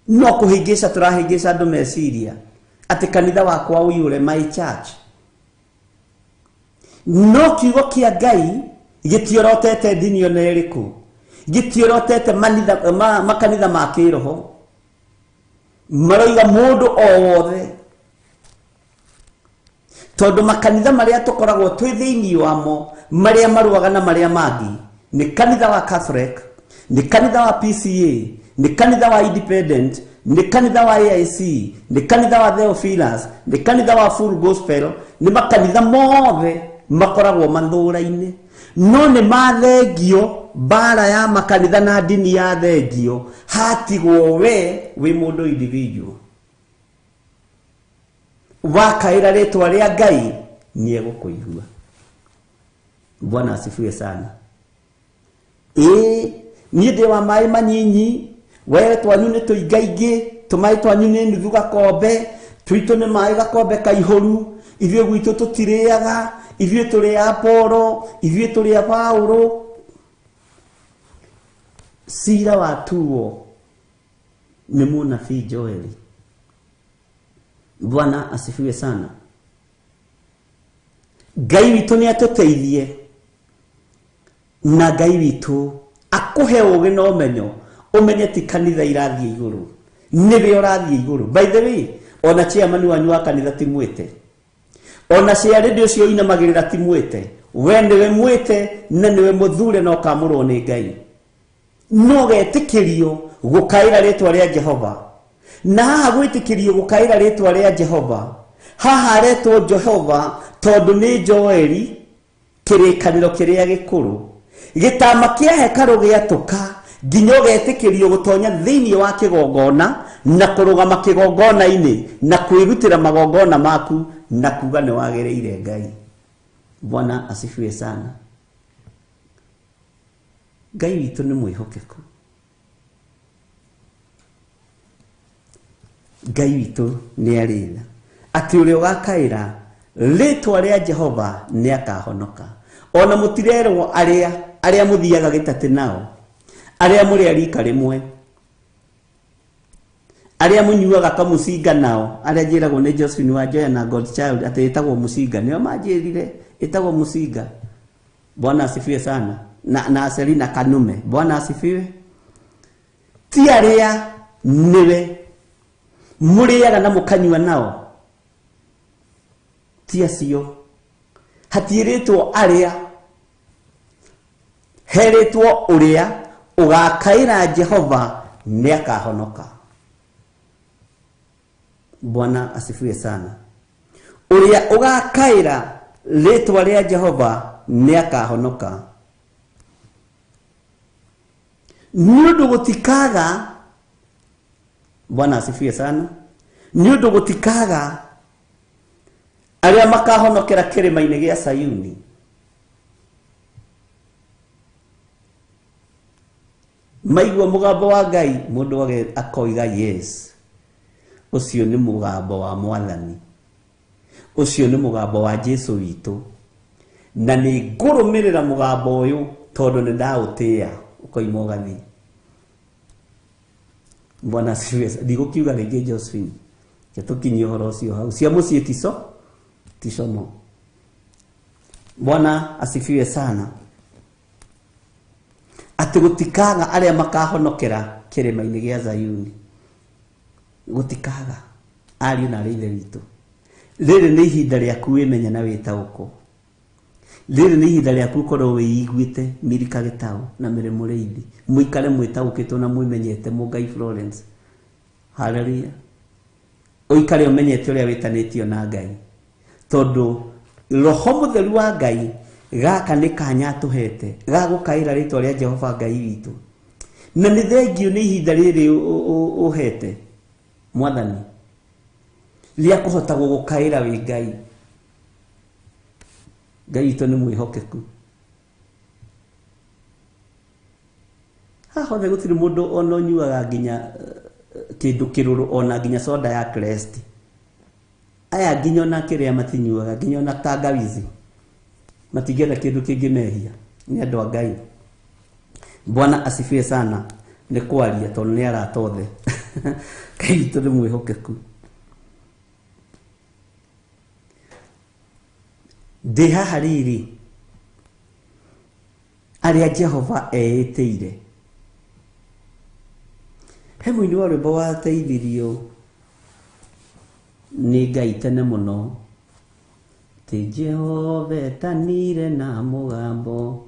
no kũhĩngĩca tũrahĩngĩca andũ meciria atĩ kanitha wakwa ũiyũre, my church. No kiugo kĩa Ngai gĩtiorotete ndini ona ĩrĩkũ, gĩtiorotete makanitha ma kĩroho. Maroiga mũndũ o wothe, tondũ makanitha marĩa tũkoragwo twĩ thĩinĩ wamo, marĩa marũaga na marĩa mangĩ, nĩ kanitha wa Catholic, nĩ kanitha wa PCA, nĩ kanitha wa Independent, nĩ kanitha wa AIC, nĩ kanitha wa Theophilus, nĩ kanitha wa Full Gospel. Nĩ makanitha mothe makoragwo mathũra-inĩ, no nĩ mathengio. Mbara ya makanitha na ndini ya thengio, hatigwo we wĩ mũndũ individual. Wakaĩra rĩtwa rĩa Ngai nĩ egũkũigua. Bwana asifiwe sana. Ĩĩ, niĩ ndĩ wa maĩ manyinyi, we twanyu nĩ tũingaingĩ, tũmaĩ twanyu nĩ nuthu gakombe, twitũ nĩ maĩ gakombe kaihũru, ithuĩ gwitũ tũtirĩaga, ithuĩ tũrĩ a Apollo, ithuĩ tũrĩ a Paulo. Cira watuo nĩ mũnabii Joeli. Bwana asifiwe sana. Ngai witũ nĩ atũteithie, na Ngai witũ akũhe ũgĩ na ũmenyo, ũmenye ti kanitha irathiĩ igũrũ, nĩwe ũrathiĩ igũrũ. By the way, ona chairman wanyu wa kanitha ti mwĩte, ona ciarĩndĩ ũcio inamagĩrĩra ti mwĩte, we nĩwe mwĩte na nĩwe mũthure na ũkamũrwo nĩ Ngai. No getĩkĩrio gũkaĩra rĩtwa rĩa Jehova. Na haha gwĩtĩkĩrio gũkaĩra rĩtwa rĩa Jehova, haha aretwo Jehova tondũ nĩ Joeli, kĩrĩkanĩro kĩrĩa gĩkũrũ. Gĩtama kĩa hekarũ gĩatũka nginya ũgetĩkĩrio gũtonya thĩinĩ wa kĩgongona na kũrũgama kĩgongona-inĩ na kwĩrutĩra magongona maku na kuga nĩ wagĩrĩire Ngai. Bwana asifiwe sana. Ngai witũ nĩ mwĩhokeku. Ngai witũ nĩ arĩ tha, atĩ ũrĩa ũgakaĩra rĩtwa rĩa Jehova nĩ akahonoka. Ona mũtirerwo arĩa arĩa mũthiaga gĩtatĩ nao, arĩa mũrĩ a rika rĩmwe, arĩa mũnyuaga kamũcinga nao, arĩa njĩragwo nĩ Josephine wa Joya na Godchild atĩ ĩtagwo mũcinga, nĩo manjĩrire ĩtagwo mũcinga. Bwana asifiwe sana. Na Selina Kanume. Bwana asifiwe. Ti arĩa nĩwe mũrĩaga na mũkanyua nao, ti acio. Hatiĩrĩtwo arĩa, herĩtwo ũrĩa ũgakaĩra Jehova nĩ akahonoka. Bwana asifiwe sana. Ũrĩa ũgakaĩra rĩtwa rĩa Jehova nĩ akahonoka. Nĩ ũndũ gũtikaga, Bwana asifiwe sana, nĩ ũndũ gũtikaga arĩa makahonokera kĩrĩma-inĩ gĩa Sayuni. Maigua mũgambo wa Ngai, mũndũ akoiga yes, ũcio nĩ mũgambo wa Mwathani, ũcio nĩ mũgambo wa Jesu witũ, na nĩ ngũrũmĩrĩra mũgambo ũyũ tondũ nĩ ndaũtĩĩa. Ũkoima ũgathiĩ. Bwana asifiwe. Ndigũkiuga rĩngĩ Josephine, tũkinyie ũhoro ũcio hau. Cia mũciĩ tico ticomo. Bwana asifiwe sana. Atĩ gũtikaga arĩa makahonokera kĩrĩma-inĩ gĩa Zayuni, gũtikaga ariũ na arĩ ithe witũ. Rĩrĩ nĩ ihinda rĩaku wĩmenye na wĩtaũkwo. Rĩrĩ nĩ ihinda rĩaku ũkorwo wĩiguĩte Milika Gĩtaũ na Mary Mũrĩithi, mũikare mwĩtaũkĩtwo na mwĩmenyete Mũngai Florence. Hallelujah. Ũikare ũmenyete ũrĩa wĩtanĩtio na Ngai, tondũ Roho Mũtheru wa Ngai gaka nĩ kanya atũhete ga gũkaĩra rĩtwa rĩa Jehova Ngai witũ. Na nĩ thengio nĩ ihinda rĩrĩ ũhete Mwathani rĩa kũhota gũgũkaĩra wĩ Ngai. Ngai witũ nĩ mwĩhokeku. Haha hothe gũtirĩ mũndũ ona ũnyuaga nginya kĩndũ kĩrũrũ, ona nginya soda ya Crest. Aya nginya ona kĩrĩa matinyuaga, nginya ona tangawizi, matingĩenda kĩndũ kĩngĩmehia. Nĩ andũ a Ngai. Bwana asifiwe sana. Nĩ kwaria tondũ nĩ arata othe. Ngai witũ nĩ mwĩhokeku. Ndĩ haha rĩrĩ arĩa Jehova eĩtĩire. He mũini wa rwĩmbo wateithirio nĩ Ngai tene mũno, atĩ Jehova etanire na mũgambo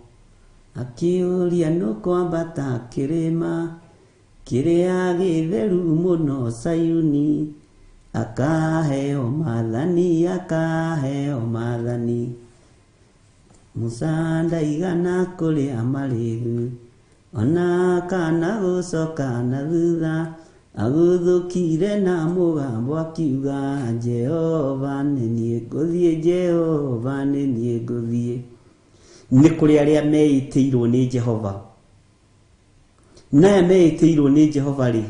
akĩũria nũ kwambata kĩrĩma kĩrĩa gĩtheru mũno Sayuni, akaheo maathani, akaheo maathani. Musa ndaigana kũrĩa marĩĩgu ona kana gũcoka na thutha, aguthũkire na mũgambo akiuga Jehova nĩ niĩ ngũthiĩ, Jehova nĩ niĩ ngũthiĩ. Nĩ kũrĩ arĩa meĩtĩirwo nĩ Jehova. Na aya meĩtĩirwo nĩ Jehova rĩ,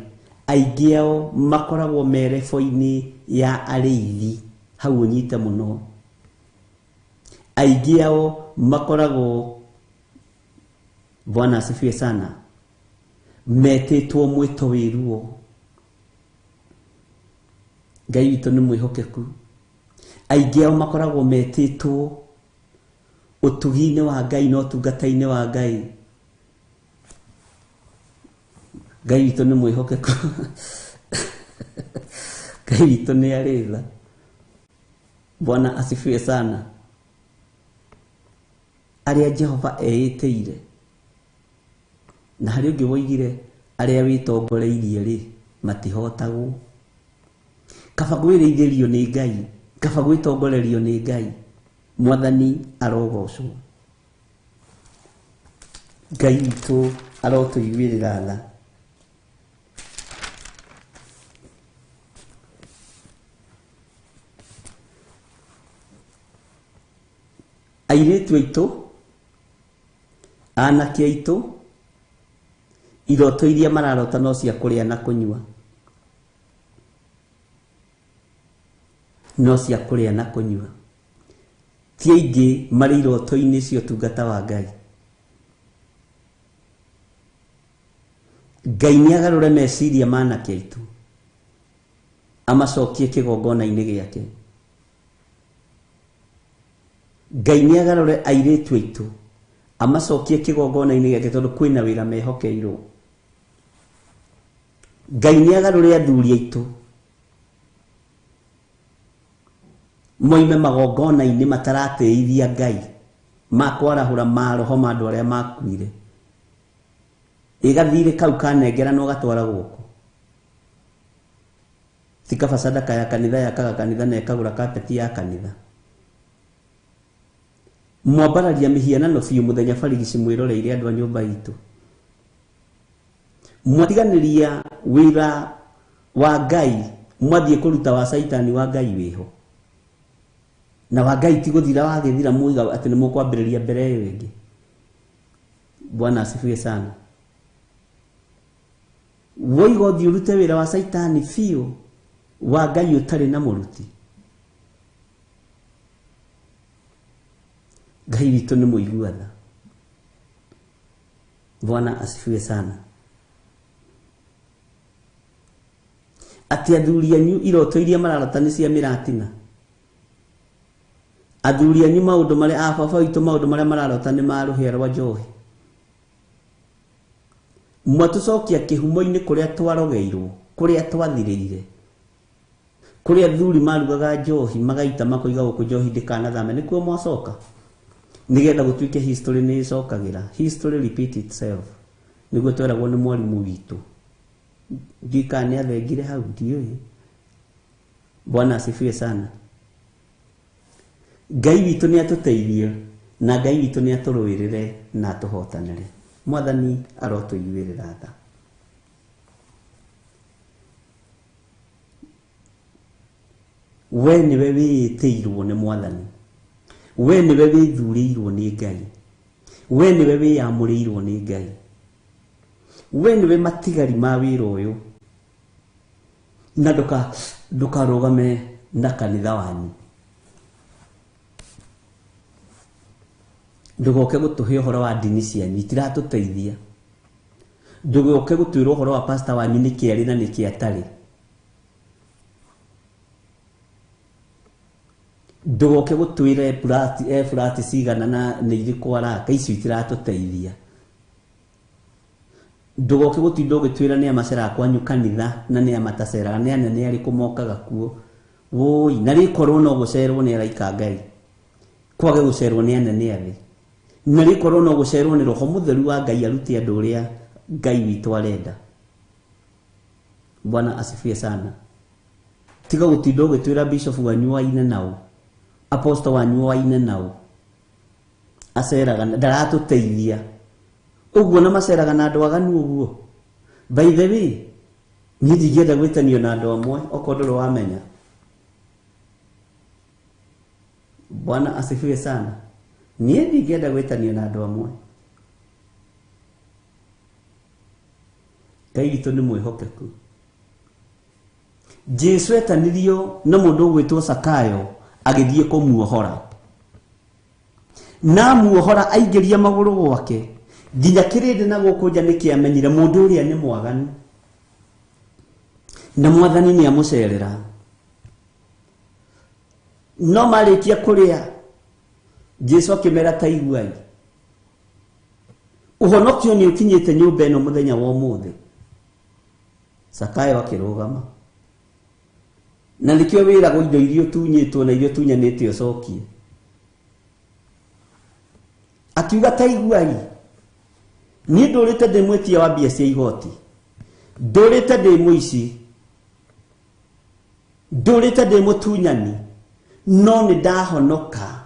aingĩ ao makoragwo me rebo-inĩ ya arĩithi, hau ũnyite mũno. Aingĩ ao makoragwo, Bwana asifiwe sana, metĩtwo mwĩto wĩ ruo. Ngai witũ nĩ mwĩhokeku. Aingĩ ao makoragwo metĩtwo ũtugi-inĩ wa Ngai na ũtungata-inĩ wa Ngai. Ngai witũ nĩ mwĩhokeku. Ngai witũ nĩ arĩ tha. Bwana asifiwe sana. Arĩa Jehova eĩtĩire. Na harĩ ũngĩ woigire arĩa wĩtongoreirie rĩ matihotagwo. Kaba gwĩrĩithĩrio nĩ Ngai, kaba gwĩtongorerio nĩ Ngai. Mwathani arogocwo. Ngai witũ arotũiguĩrĩra tha. Airĩtu aitũ, anake aitũ, iroto iria mararota no cia kũrĩa na kũnyua. No cia kũrĩa na kũnyua. Ti aingĩ marĩ iroto-inĩ cia ũtungata wa Ngai. Ngai nĩ agarũre meciria ma anake aitũ, amacokie kĩgongona-inĩ gĩake. Ngai nĩ agarũre airĩtu aitũ, amacokie kĩgongona-inĩ gĩake tondũ kwĩna wĩra mehokeirwo. Ngai nĩ agarũre athuri aitũ, moime magongona-inĩ mataratĩithia Ngai, ma kwarahũra maroho ma andũ arĩa makuire. Ĩgathirĩ kau kanengeranwo gatwara guoko. Ti kaba sadaka ya kanitha yakaga kanitha na ĩkagũra kapeti ya kanitha. Mwambararia mĩhianano biũ mũthenya barigici mwĩroreire andũ a nyũmba itũ. Mwatiganĩria wĩra wa Ngai, mwathiĩ kũruta wa Caitani wa Ngai wĩho. Na wa Ngai ti gũthira wagĩthira muiga atĩ nĩ mũkwambĩrĩria mbere ĩyo ĩngĩ. Bwana asifiwe sana. Woiga ũthiĩ ũrute wĩra wa Caitani biũ, wa Ngai ũtarĩ na mũruti. Ngai witũ nĩ mũigua tha. Bwana asifiwe sana. Atĩ athuri anyu iroto iria mararota nĩ cia mĩratina. Athuri anyu maũndũ marĩa a baba witũ maũndũ marĩa mararota nĩ ma rũhĩa rwa njohi. Mwatũcokia kĩhumo-inĩ kũrĩa twarogeirwo, kũrĩa twathirĩire, kũrĩa athuri marugaga njohi magaita makoiga gũkũ njohi ndĩkanathame, nĩkuo mwacoka. Nĩgetha gũtuĩke history nĩ ĩcokagĩra. History repeat itself. Nĩguo tweragwo nĩ mwarimũ witũ. Ndiũĩ kana nĩ athengire hau, ndiũĩ. Bwana asifiwe sana. Ngai witũ nĩ atũteithie na Ngai witũ nĩ atũrũĩrĩre na atũhotanĩre. Mwathani arotũiguĩrĩra tha. We nĩwe wĩĩtĩirwo nĩ Mwathani. We nĩwe wĩthurĩirwo nĩ Ngai. We nĩwe wĩyamũrĩirwo nĩ Ngai. We nĩwe matigari ma wĩra ũyũ. Na ndũkarũgame na kanitha wanyu. Ndũgoke gũtũhe ũhoro wa ndini cianyu, itiratũteithia. Ndũgĩũke gũtuĩrwo ũhoro wa pastor wanyu nĩkĩ arĩ na nĩkĩ atarĩ. Ndũgoke gũtwĩra e flat cigana na nĩ irĩkũ araka, icio itiratũteithia. Ndũgoke gũtinda ũgĩtwĩra nĩ a maceraga kwanyu kanitha na nĩ a mataceraga, nĩ anene arĩkũ mokaga kuo. Woi, na rĩkorwo no gũcerwo nĩ araika Ngai, kwage gũcerwo nĩ anene a thĩ, na rĩkorwo no gũcerwo nĩ Roho Mũtheru wa Ngai arute andũ ũrĩa Ngai witũ arenda. Bwana asifiwe sana. Tiga gũtinda ũgĩtwĩra bishop wanyu waine nao, apostle wanyu waine nao, aceraga ndaratũteithia ũguo, na maceraga na andũ aganu ũguo. By the way, niĩ ndingĩenda gwĩtanio na andũ amwe okorwo ndũrĩ wamenya. Bwana asifiwe sana. Niĩ ndingĩenda gwĩtanio na andũ amwe. Ngai witũ nĩ mwĩhokeku. Jesu etanirio na mũndũ ũgwĩtwo Sakayo agĩthiĩ kũmuohora, na muohora aingĩria magũrũ gwake nginya kĩrĩndĩ na gũkũ nja nĩkĩamenyire mũndũ ũrĩa nĩ mwaganu, na mwathani nĩ amũcerera. No marĩkia kũrĩa, Jesu akĩmera ta iguai, ũhonokio nĩ ũkinyĩte nyũmba ĩno mũthenya wa ũmũthĩ. Sakayo akĩrũgama, na nĩkĩo wĩragwo indo iria ũtunyĩtwo na iria ũtunyanĩte ũcokie. Akiuga ta iguai, niĩ ndũrĩte ndĩ mwĩtia wa mbia cia igoti, ndũrĩte ndĩ mũici, ndũrĩte ndĩ mũtunyani, no nĩ ndahonoka.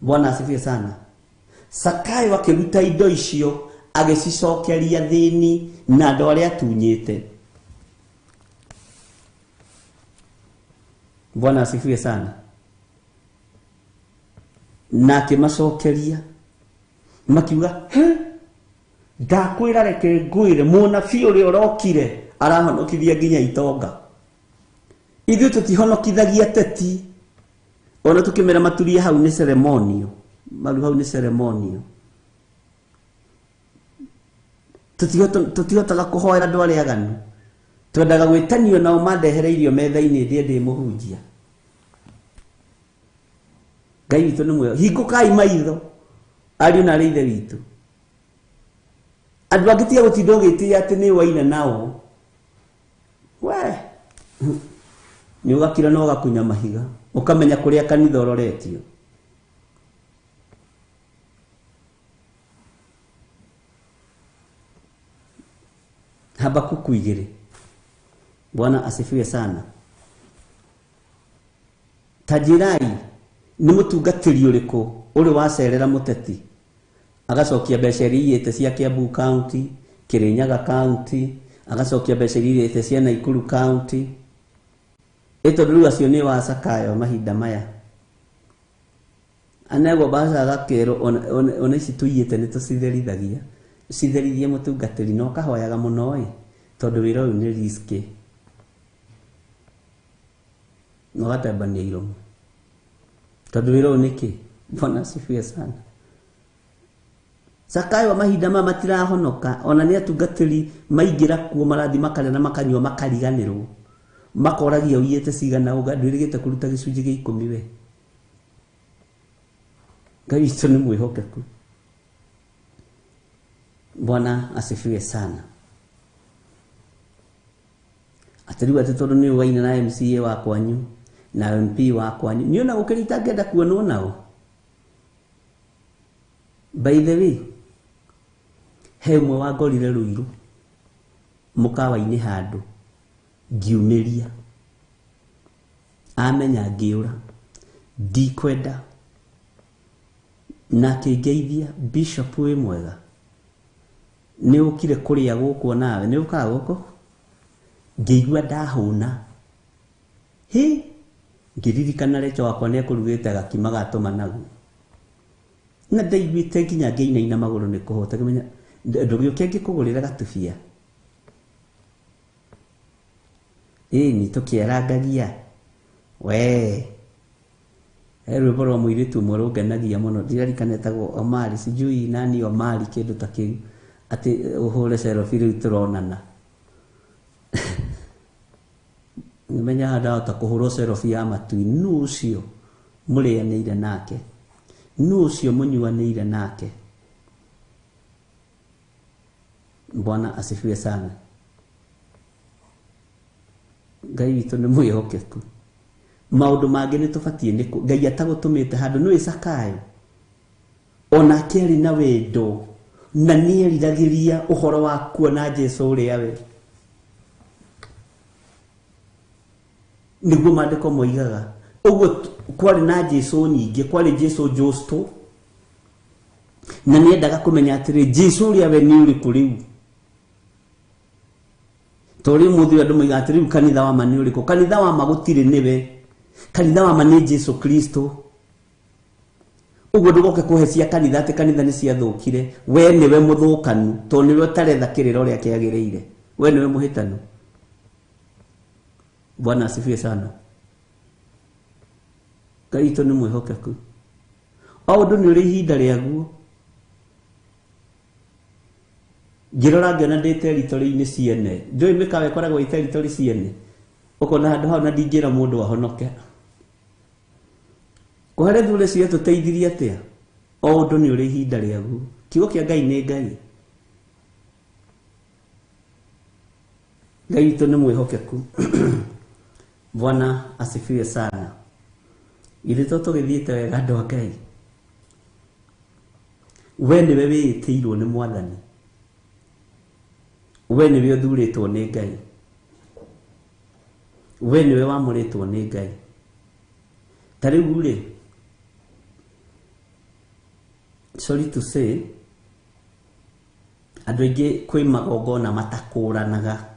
Bwana asifiwe sana. Sakayo akĩruta indo icio agĩcicokeria thĩni na andũ arĩa atunyĩte. Bwana asifiwe sana. Na akĩmacokeria makiuga, he, ndakwĩra reke ngwĩre, mũnabii ũrĩa ũrokire arahonokithia nginya itonga. Ithuĩ tũtihonokithagia teti, ona tũkĩmera maturie hau nĩ ceremonio, maru hau nĩ ceremonio. Tũtihotaga kũhoera andũ arĩa aganu, twendaga gwĩtanio nao mandehere irio metha-inĩ ndĩe ndĩ mũhunjia. Ngai witũ nĩ mwega. Hingũkai maitho ariũ na arĩ ithe witũ. Andũ angĩ tiga gũtinda ũgĩtĩĩa atĩ nĩ waina nao, we nĩ ũgakira na ũgakunya mahiga, ũkamenya kũrĩa kanitha ũroretio. Habakuku 2. Bwana asifiwe sana. Tajirai nĩ mũtungatĩri ũrĩkũ ũrĩ wacerera mũteti agacokia mbeca iria aiyĩte cia Kiambu County, Kirinyaga County, agacokia mbeca iria aiyĩte cia Nakuru County? Ĩ tondũ rĩu acio nĩ wa Sakayo mahinda maya, anegwo mbaca agakerwo ona ici tũiyĩte nĩ tũcitherithagia, citherithie mũtungatĩri na ũkahoyaga mũno ĩ, tondũ wĩra ũyũ nĩ risk, na ũgatembania iromo tondũ wĩra ũyũ nĩ kĩ. Bwana asifiwe sana. Sakayo mahinda maya matirahonoka, ona nĩ atungatĩri maingĩra kuo marathi makarĩa na makanyua makariganĩrwo, makoragia ũiyĩte cigana ũga, ndwĩrĩgĩte kũruta gĩcunjĩ gĩa 10 we. Ngai witũ nĩ mwĩhokeku. Bwana asifiwe sana. Atĩ rĩu atĩ tondũ nĩ ũwaina na MCA wa kwanyu na MP wa kwanyu, niĩ ona gũkĩra itangĩenda kuonwo nao. By the way, he ũmwe wangorire Ruiru mũkawa-inĩ handũ ngiumĩria, amenya ngĩũra, ndikwenda, na akĩngeithia, Bishop wĩ mwega, nĩ ũkire kũrĩa gũkũ nawe, nĩ ũkaga gũkũ? Ngĩigua ndahũna, hĩ, ngĩririkana Recho wakwa nĩ ekũrugĩte gakima gatũma nagu, na ndaiguĩte nginya ngĩinaina magũrũ nĩ kũhũta, ngĩmenya ndũgĩũke ngĩkũgũrĩra gatubia. Ĩni tũkĩarangagia we, he rwĩmbo rwa mũirĩtu ũmwe rũngenagia mũno, ndiririkana etagwo Omari, sijui nani Omari, kĩndũ ta kĩu. Atĩ ũhũre selfie rĩu tũronana. Ngĩmenya haha ndahota kũhũrwo selfie ya matui. Nũ ũcio mũrĩanĩire nake? Nũ ũcio mũnyuanĩire nake? Bwana asifiwe sana. Ngai witũ nĩ mwĩhokeku. Maũndũ mangĩ nĩ tũbatiĩ nĩ Ngai atagũtũmĩte handũ nĩ Zakayo. Onake arĩ na wendo na nĩ eriragĩria ũhoro wa kuona Jesũ ũrĩa we. Nĩguo maandĩko moigaga. Ũguo kwarĩ na Jesũ nyingĩ, kwarĩ Jesũ Justo. Na nĩ endaga kũmenya atĩrĩ, Jesũ ũrĩa we nĩ ũrĩkũ rĩu? Tondũ rĩu mũthĩ ũyũ andũ moigaga atĩ rĩu kanitha wa ma nĩ ũrĩkũ? Kanitha wa ma gũtirĩ nĩwe. Kanitha wa ma nĩ Jesũ Kristo. Ũguo ndũgoke kũhe cia kanitha atĩ kanitha nĩ ciathũkire. We nĩwe mũthũkanu, tondũ nĩwe ũtaretha kĩrĩra ũrĩa kĩagĩrĩire. We nĩwe mũhĩtanu. Bwana asifiwe sana. Ngai witũ nĩ mwĩhokeku. O ũndũ nĩ ũrĩ ihinda rĩaguo. Ngĩrora ngĩona ndĩ territory-inĩ ciene. Ndũĩ mĩkawa ĩkoragwo ĩ territory ciene. Ũkona handũ hau na ndingĩra mũndũ ahonoke. Kũhe thure ciatũteithirie atĩa? O ũndũ nĩ ũrĩ ihinda rĩaguo. Kiugo kĩa Ngai nĩ Ngai. Ngai witũ nĩ mwĩhokeku. Bwana asifiwe sana. Ithuĩ to tũgĩthiĩte wega andũ a Ngai. We nĩwe wĩĩtĩirwo nĩ Mwathani. We nĩwe ũthurĩtwo nĩ Ngai. We nĩwe wamũrĩtwo nĩ Ngai. Ta rĩu rĩ, sorry to say, andũ aingĩ kwĩ magongona matakũranaga.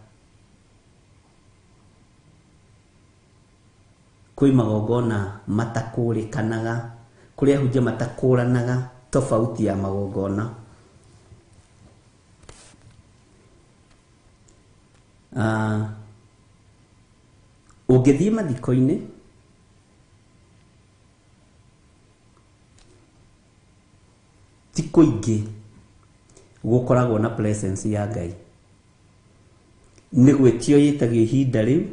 Kwĩ magongona matakũrĩkanaga. Kũrĩ ahunjia matakũranaga tofauti ya magongona. Ũngĩthiĩ mathiko-inĩ, ti kũingĩ gũkoragwo na presence ya Ngai. Nĩ gwĩtio ĩtagio ihinda rĩu,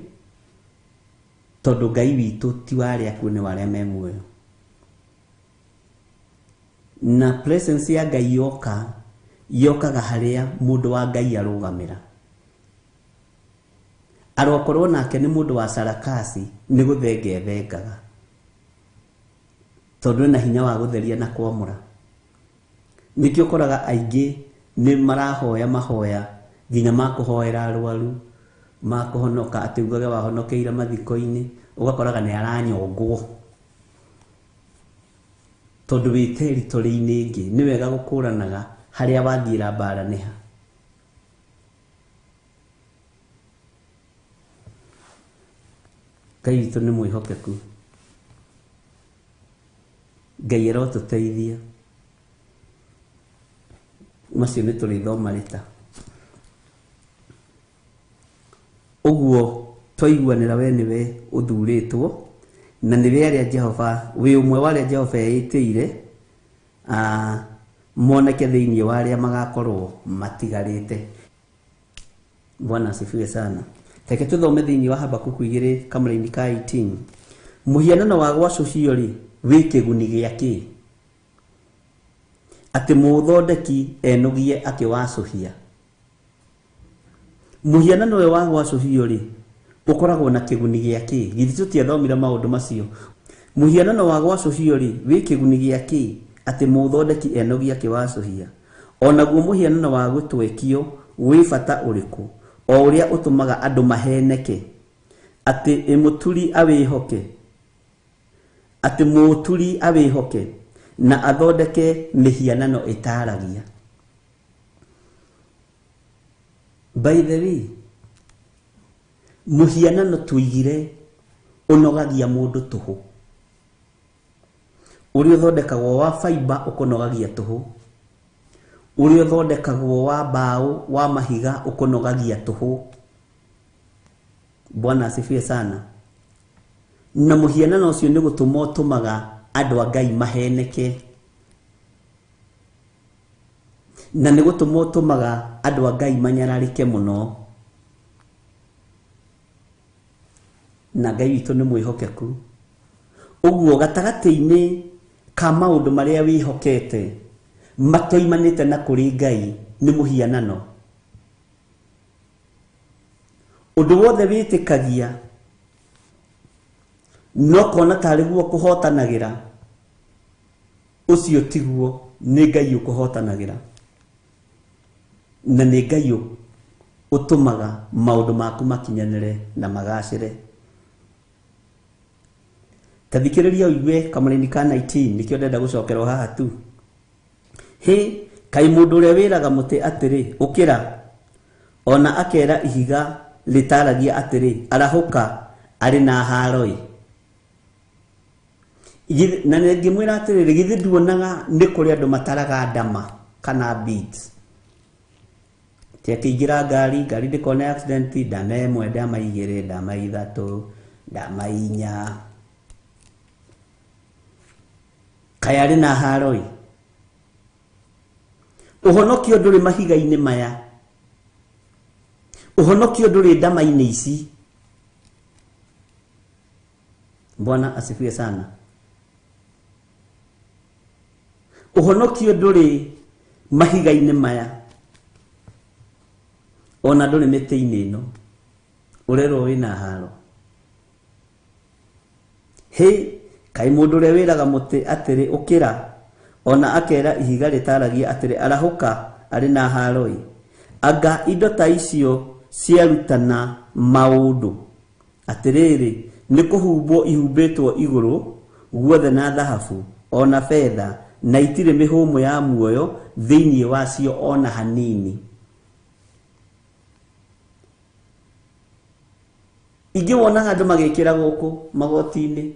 tondũ Ngai witũ ti wa arĩa akuũ nĩ wa arĩa me muoyo. Na presence ya Ngai yoka, yokaga harĩa mũndũ wa Ngai arũgamĩra. Arokorwo nake nĩ mũndũ wa sarakasi, nĩ gũthenga ethengaga. Tondũ ena hinya wa gũtheria na kwamũra. Nĩkĩo ũkoraga aingĩ nĩ marahoya mahoya nginya ma kũhoera arwaru, ma kũhonoka, atĩ ugage wahonokeire mathiko-inĩ, ũgakoraga nĩ aranyongwo. Tondũ wĩ territory-inĩ ĩngĩ, nĩ wega gũkũranaga harĩa wathiĩra mbara nĩ ha. Ngai witũ nĩ mwĩhokeku. Ngai arotũteithia. Macio nĩ tũrĩthoma rĩta. Ũguo twaiguanĩra we nĩwe ũthurĩtwo, na nĩwe arĩa Jehova, wĩ ũmwe wa arĩa Jehova eĩtĩire, moneke thĩinĩ wa arĩa magakorwo matigarĩte. Bwana asifiwe sana. Reke tũthome thĩinĩ wa Habakuku igĩrĩ kamũraini ka 18. Mũhianano wa gwacũhio rĩ, wĩ kĩguni gĩa kĩ? Atĩ mũũthondeki enũgie akĩwacũhia. Mũhianano ũyũ wa gwacũhio rĩ, ũkoragwo na kĩguni gĩa kĩ? Githĩ tũtiathomire maũndũ macio? Mũhianano wa gwacũhio rĩ, wĩ kĩguni gĩa kĩ? Atĩ mũũthondeki enũgie akĩwacũhia. Onaguo mũhianano wa gũtwekio wĩ bata ũrĩkũ? O ũrĩa ũtũmaga andũ maheneke. Atĩ ĩmũturi awĩhoke. Atĩ mũũturi awĩhoke na athondeke mĩhianano ĩtaragia. By the way, mũhianano tũigire ũnogagia mũndũ tũhũ. Ũrĩa ũthondekagwo wa fiber ũkũnogagia tũhũ. Ũrĩa ũthondekagwo wa mbaũ wa mahiga ũkũnogagia tũhũ. Bwana asifiwe sana. Na mũhianano ũcio nĩ gũtũma ũtũmaga andũ a Ngai maheneke. Na nĩ gũtũma ũtũmaga andũ a Ngai manyararĩke mũno. Na Ngai witũ nĩ mwĩhokeku. Ũguo gatagatĩ-inĩ ka maũndũ marĩa wĩhokete matoimanĩte na kũrĩ Ngai nĩ mũhianano. Ũndũ wothe wĩtĩkagia no kona tarĩ guo kũhotanagĩra, ũcio tiguo, nĩ Ngai ũkũhotanagĩra. Na nĩ Ngai ũtũmaga maũndũ maku makinyanĩre na magacĩre. Ta thikĩrĩria ũigue kamũraini ka 19, nĩkĩo ndenda gũcokerwo haha tu. Hĩ, kaĩ mũndũ ũrĩa wĩraga mũtĩ atĩrĩ, ũkĩra, ona akera ihiga rĩtaragia atĩrĩ, arahũka, arĩ na haro-ĩ. Na ngĩmwĩra atĩrĩrĩ, githĩ nduonaga nĩ kũrĩ andũ mataraga ndama kana beads. Ti akĩingĩra ngari, ngari ndĩkone accident, ndama ĩmwe, ndama igĩrĩ, ndama ithatũ, ndama inya. Kaĩ arĩ na haro-ĩ. Ũhonokio ndũrĩ mahiga-inĩ maya. Ũhonokio ndũrĩ ndama-inĩ ici. Bwana asifiwe sana. Ũhonokio ndũrĩ mahiga-inĩ maya, ona ndũrĩ mĩtĩ-inĩ ĩno, ũrerwo wĩna haro. Hĩ, kaĩ mũndũ ũrĩa wĩraga mũtĩ atĩrĩ, ũkĩra, ona akera ihiga rĩtaragia atĩrĩ, arahũka, arĩ na haro-ĩ. Anga indo ta icio ciarutana maũndũ. Atĩrĩrĩ, nĩ kũhumbwo ihumbĩtwo igũrũ guothe na thahabu, ona betha, na itirĩ mĩhũmũ ya muoyo thĩinĩ wacio ona hanini. Ingĩ wonaga andũ magĩkĩra gũkũ magoti-inĩ,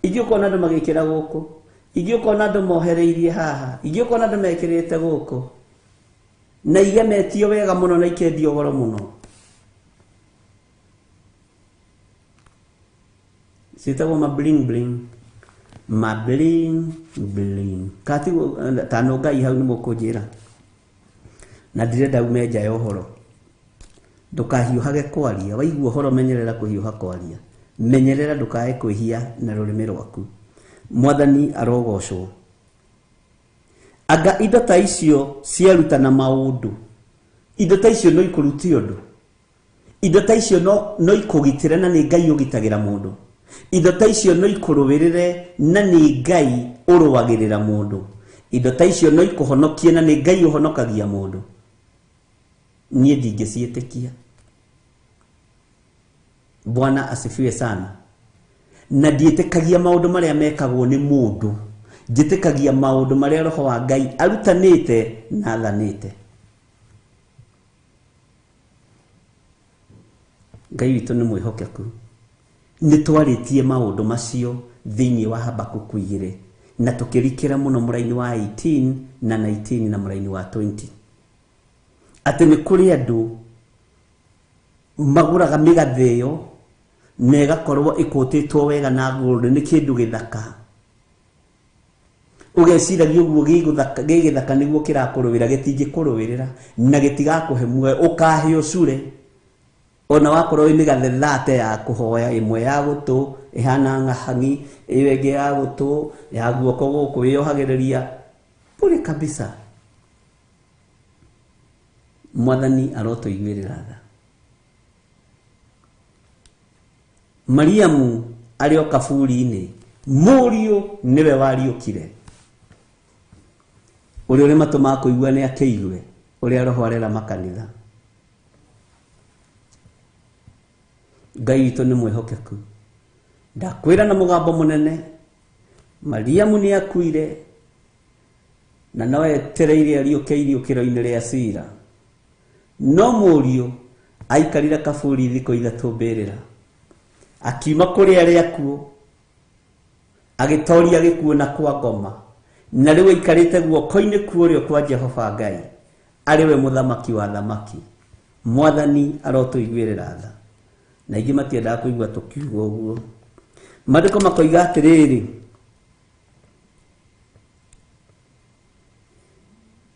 ingĩ ũkona andũ magĩkĩra gũkũ, ingĩ ũkona andũ mohereirie haha, ingĩ ũkona andũ mekĩrĩte gũkũ, na igemetio wega mũno na ikendio goro mũno. Ciĩtagwo ma bling bling. Ma bling bling. Katiguo tano Ngai hau nĩ mũkũnjĩra. Na ndirenda ume nja ya ũhoro. Ndũkahiũhage kwaria, waigua ũhoro menyerera kũhiũha kwaria. Menyerera ndũkae kwĩhia na rũrĩmĩ rwaku. Mwathani arogocwo. Anga indo ta icio ciarutana maũndũ. Indo ta icio no ikũrutie ũndũ. Indo ta icio no ikũgitĩre na nĩ Ngai ũgitagĩra mũndũ. Indo ta icio no ikũrũĩrĩre na nĩ Ngai ũrũagĩrĩra mũndũ. Indo ta icio no ikũhonokie na nĩ Ngai ũhonokagia mũndũ. Niĩ ndingĩciĩtĩkia. Bwana asifiwe sana. Na ndiĩtĩkagia maũndũ marĩa mekagwo nĩ mũndũ. Njĩtĩkagia maũndũ marĩa Roho wa Ngai arutanĩte na athanĩte. Ngai witũ nĩ mwĩhokeku. Nĩ twarĩtie maũndũ macio thĩinĩ wa Habakuku 2 na tũkĩrikĩra mũno mũraini wa 18 na 19 na mũraini wa 20. Atĩ nĩ kũrĩ andũ magũraga mĩgathĩ ĩyo na ĩgakorwo ĩkũtĩtwo wega na gold, nĩ kĩndũ gĩthaka. Ũgeciragia ũguo gĩgĩthaka nĩguo kĩrakũrũĩra, gĩtingĩkũrũĩrĩra na gĩtigakũhe muoyo, ũkahĩo cure. Ona wakorwo wĩ mĩgathe thate ya kũhoya, ĩmwe ya gũtũ ĩhana ng'ahang'i, ĩyo ĩngĩ ya gũtũ ya guoko gũkũ wĩyohagĩrĩria bure kabisa. Mwathani arotũiguĩrĩra tha. Mariamu arĩ o kaburi-inĩ, mũriũ nĩwe wariũkire. Ũrĩa ũrĩ matũ ma kũigua nĩ akĩigue ũrĩa Roho arera makanitha. Ngai witũ nĩ mwĩhokeku. Ndakwĩra na mũgambo mũnene, Mariamu nĩ akuire na no etereire ariũke iriũkĩro-inĩ rĩa cira. No mũriũ aikarire kaburi thikũ ithatũ mbĩrĩra. Akiuma kũrĩ arĩa akuũ, agĩtoria gĩkuũ na kwa ngoma, na rĩu aikarĩte guoko-inĩ kwa ũrĩo kwa Jehova Ngai, arĩ we mũthamaki wa thamaki. Mwathani arotũiguĩrĩra tha. Na aingĩ matiendaga kũigua tũkiuga ũguo. Maandĩko makoiga atĩrĩrĩ,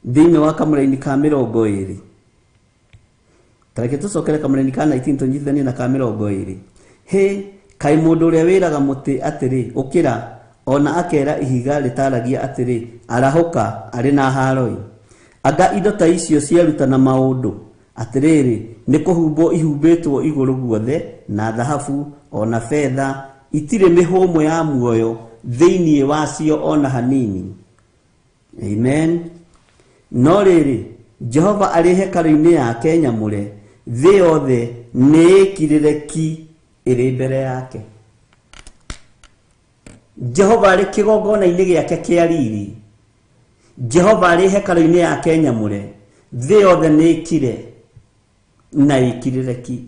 Thĩinĩ wa kamũraini ka 20. Tareke tũcokere kamũraini ka 19 tũnyitithanie na ka 20. Hĩ, kaĩ mũndũ ũrĩa wĩraga mũtĩ atĩrĩ, ũkĩra, ona akera ihiga rĩtaragia atĩrĩ, arahũka, arĩ na haroi. Anga indo ta icio ciarutana maũndũ, atĩrĩrĩ, nĩ kũhumbwo ihumbĩtwo igũrũ guothe na thahabu ona betha, itirĩ mĩhũmũ ya muoyo thĩinĩ wacio ona hanini. Amen. No rĩrĩ, Jehova arĩ hekarũ-inĩ yake nyamũre, thĩ yothe nĩĩkirĩre ki ĩrĩ mbere yake. Jehova arĩ kĩgongona-inĩ gĩake kĩa riri, Jehova arĩ hekarũ-inĩ yake nyamũre, thĩ yothe nĩĩkire na ĩkirĩre ki.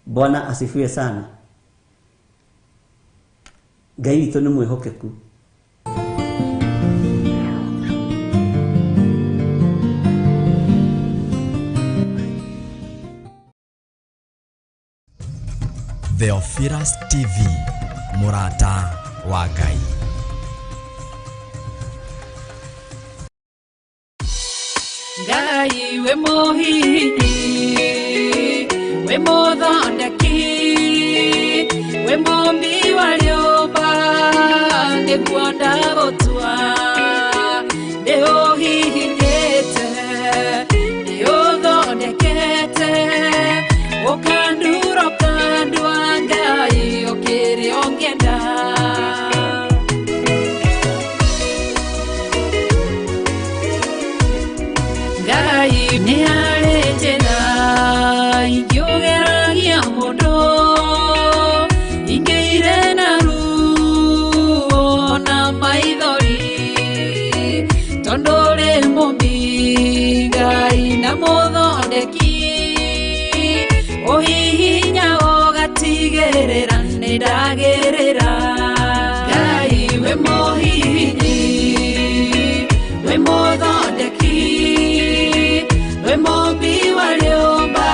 Bwana asifiwe sana. Ngai witũ nĩ mwĩhokeku. Theophilus TV, Murata wa Ngai. Ngai we mũhihinyi, we mũthondeki, we mũmbi wa rĩũmba, nĩguo ndagũtua. Nĩ ũhihinyĩte, nĩ ũthondekete, ũkandura ũkandua, Ngai ũkĩrĩ ũngĩenda. Ngai nĩ harĩ njĩra ingĩũgeragia mũndũ, ingĩire na ruo na maithori, tondũ ũrĩ mũmbi Ngai na mũthondeki, ũhihinya ũgatigĩrĩra nĩ ndagĩrĩra. Ngai we mũhihinyi, we mũthondeki, we mũmbi wa rĩũmba,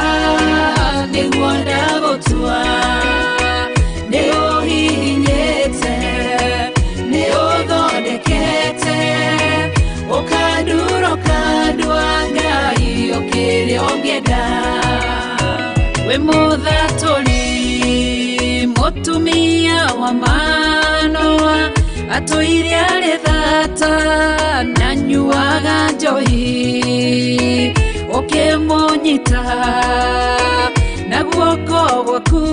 nĩguo ndagũtua. Nĩ ũhihinyĩte, nĩ ũthondekete, ũkandura ũkandua, Ngai ũkĩrĩ ũngĩenda. We mũthatũri, mũtumia wa Manoa, atũire arĩ thata na nyuaga njohi, ũkĩmũnyita na guoko gwaku,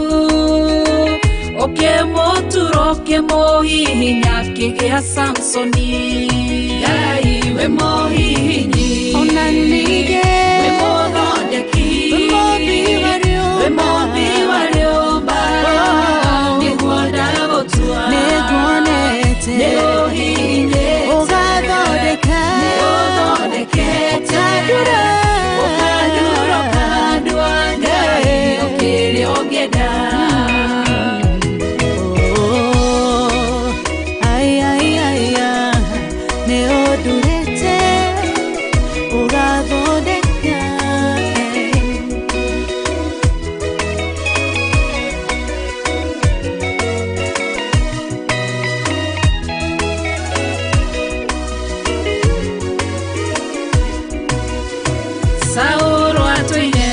ũkĩmũtura ũkĩmũhihinya akĩgĩa Samsoni. Ngai we mũhihinyi, Ona ningĩ we mũthondeki, we mũmbi wa we rĩũmba, mũmbi wa rĩũmba, nĩguo ndagũtua. Nĩnguonete Nĩ ũhihinyĩte, ũgathondeka, nĩ ũthondekete, ũkandura, ũkandura ũkandua, Ngai ũkĩrĩ ũngĩenda. Oh, ai, ai, ai, ah, nĩ ũndurĩte ũgathondeka. Saũlũ atũire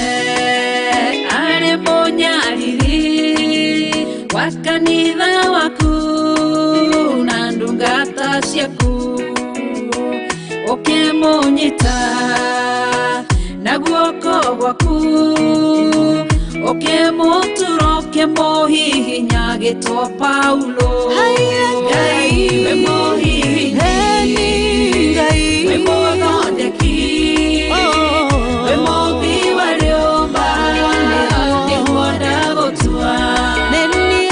arĩ mũnyariri wa kanitha waku na ndungata ciaku, ũkĩmũnyita na guoko gwaku, ũkĩmũtura ũkĩmũhihinya agĩtwo Paulo. Haiya, Ngai we mũhihinyi, Eni Ngai, we mũthondeki, Oh. we mũmbi wa rĩũmba, nĩguo ndagũtua. Nĩ Nĩ niĩ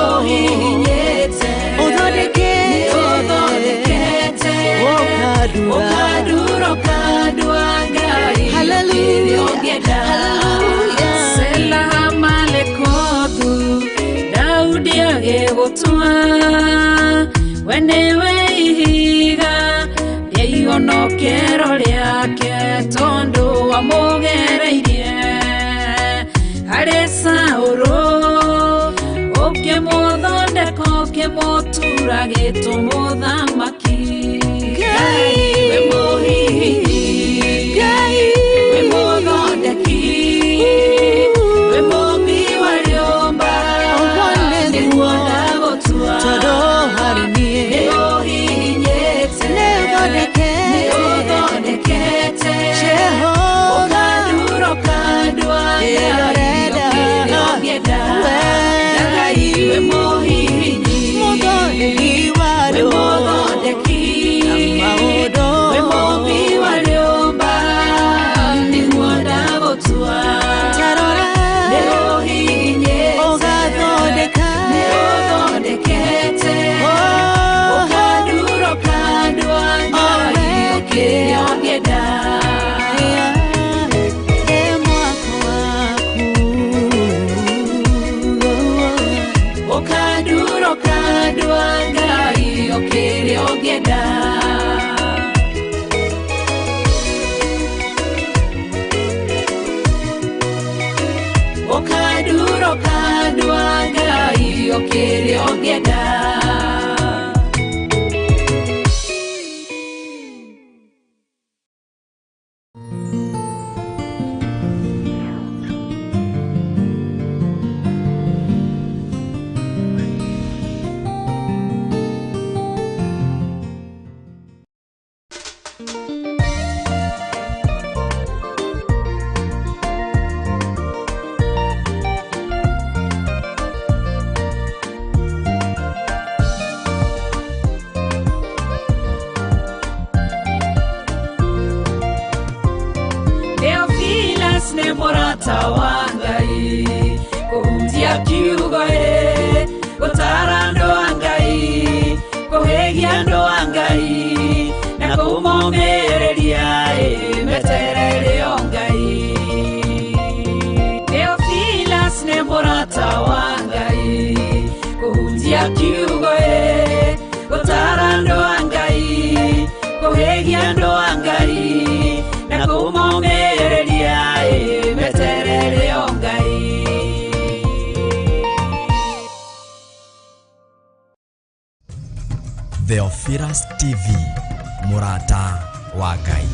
ũhihinyĩte, ũthondekete, nĩ ũthondekete, ũkandura, ũkandura ũkandua, Ngai Hallelujah, ũkĩrĩ ũngĩenda. hallelujah. Sela Malekothu, Daudi agĩgũtua, we nĩwe ihiga rĩa ihonokero rĩake, tondũ wamũgereirie harĩ Saũlũ, ũkĩmũthondeka ũkĩmũtura gĩtũ mũthamaki. Ngai Wĩ mũhihinyi. Ngai. Wĩ mũthondeki. Wĩ mũmbi wa rĩũmba. Ũguo nĩguo. Nĩguo ndagũtua. Tondũ harĩ niĩ. Nĩ ũhihinyĩte. Nĩ ũthondekete. Nĩ ũthondekete. Jehova. Ũkandura ũkandua Kĩrĩa ũrenda. Kĩrĩa ũngĩenda. Wee. Ngai wĩ mũhihinyi. Mũthondeki wa Wĩ andũ. mũthondeki. Na maũndũ. Wĩ mũmbi wa rĩũmba. Nĩguo ndagũtua. Ta rora. Nĩ ũhihinyĩte. Ũgathondeka. Nĩ ũthondekete. Oh. Ũkandura ũkandua Oh, Ngai wee. kĩrĩa ũngĩenda. Ĩ mwako waku. Ũkandura ũkandua Ngai o kĩrĩa ũngĩenda. Ũkandura ũkandua Ngai o kĩrĩa ũngĩenda. Theophilus nĩ mũrata wa Ngai, kũhunjia kiugo ĩ, gũtaara andũ a Ngai, kũhĩgia andũ a Ngai, na kũmomĩrĩria ĩ, meterere o Ngai. Theophilus nĩ mũrata wa Ngai, kũhunjia kiugo ĩ, gũtaara andũ a Ngai, kũhĩgia andũ a Ngai, na kũmomĩrĩria ĩ, meterere o Ngai. Theophilus TV, mũrata wa Ngai.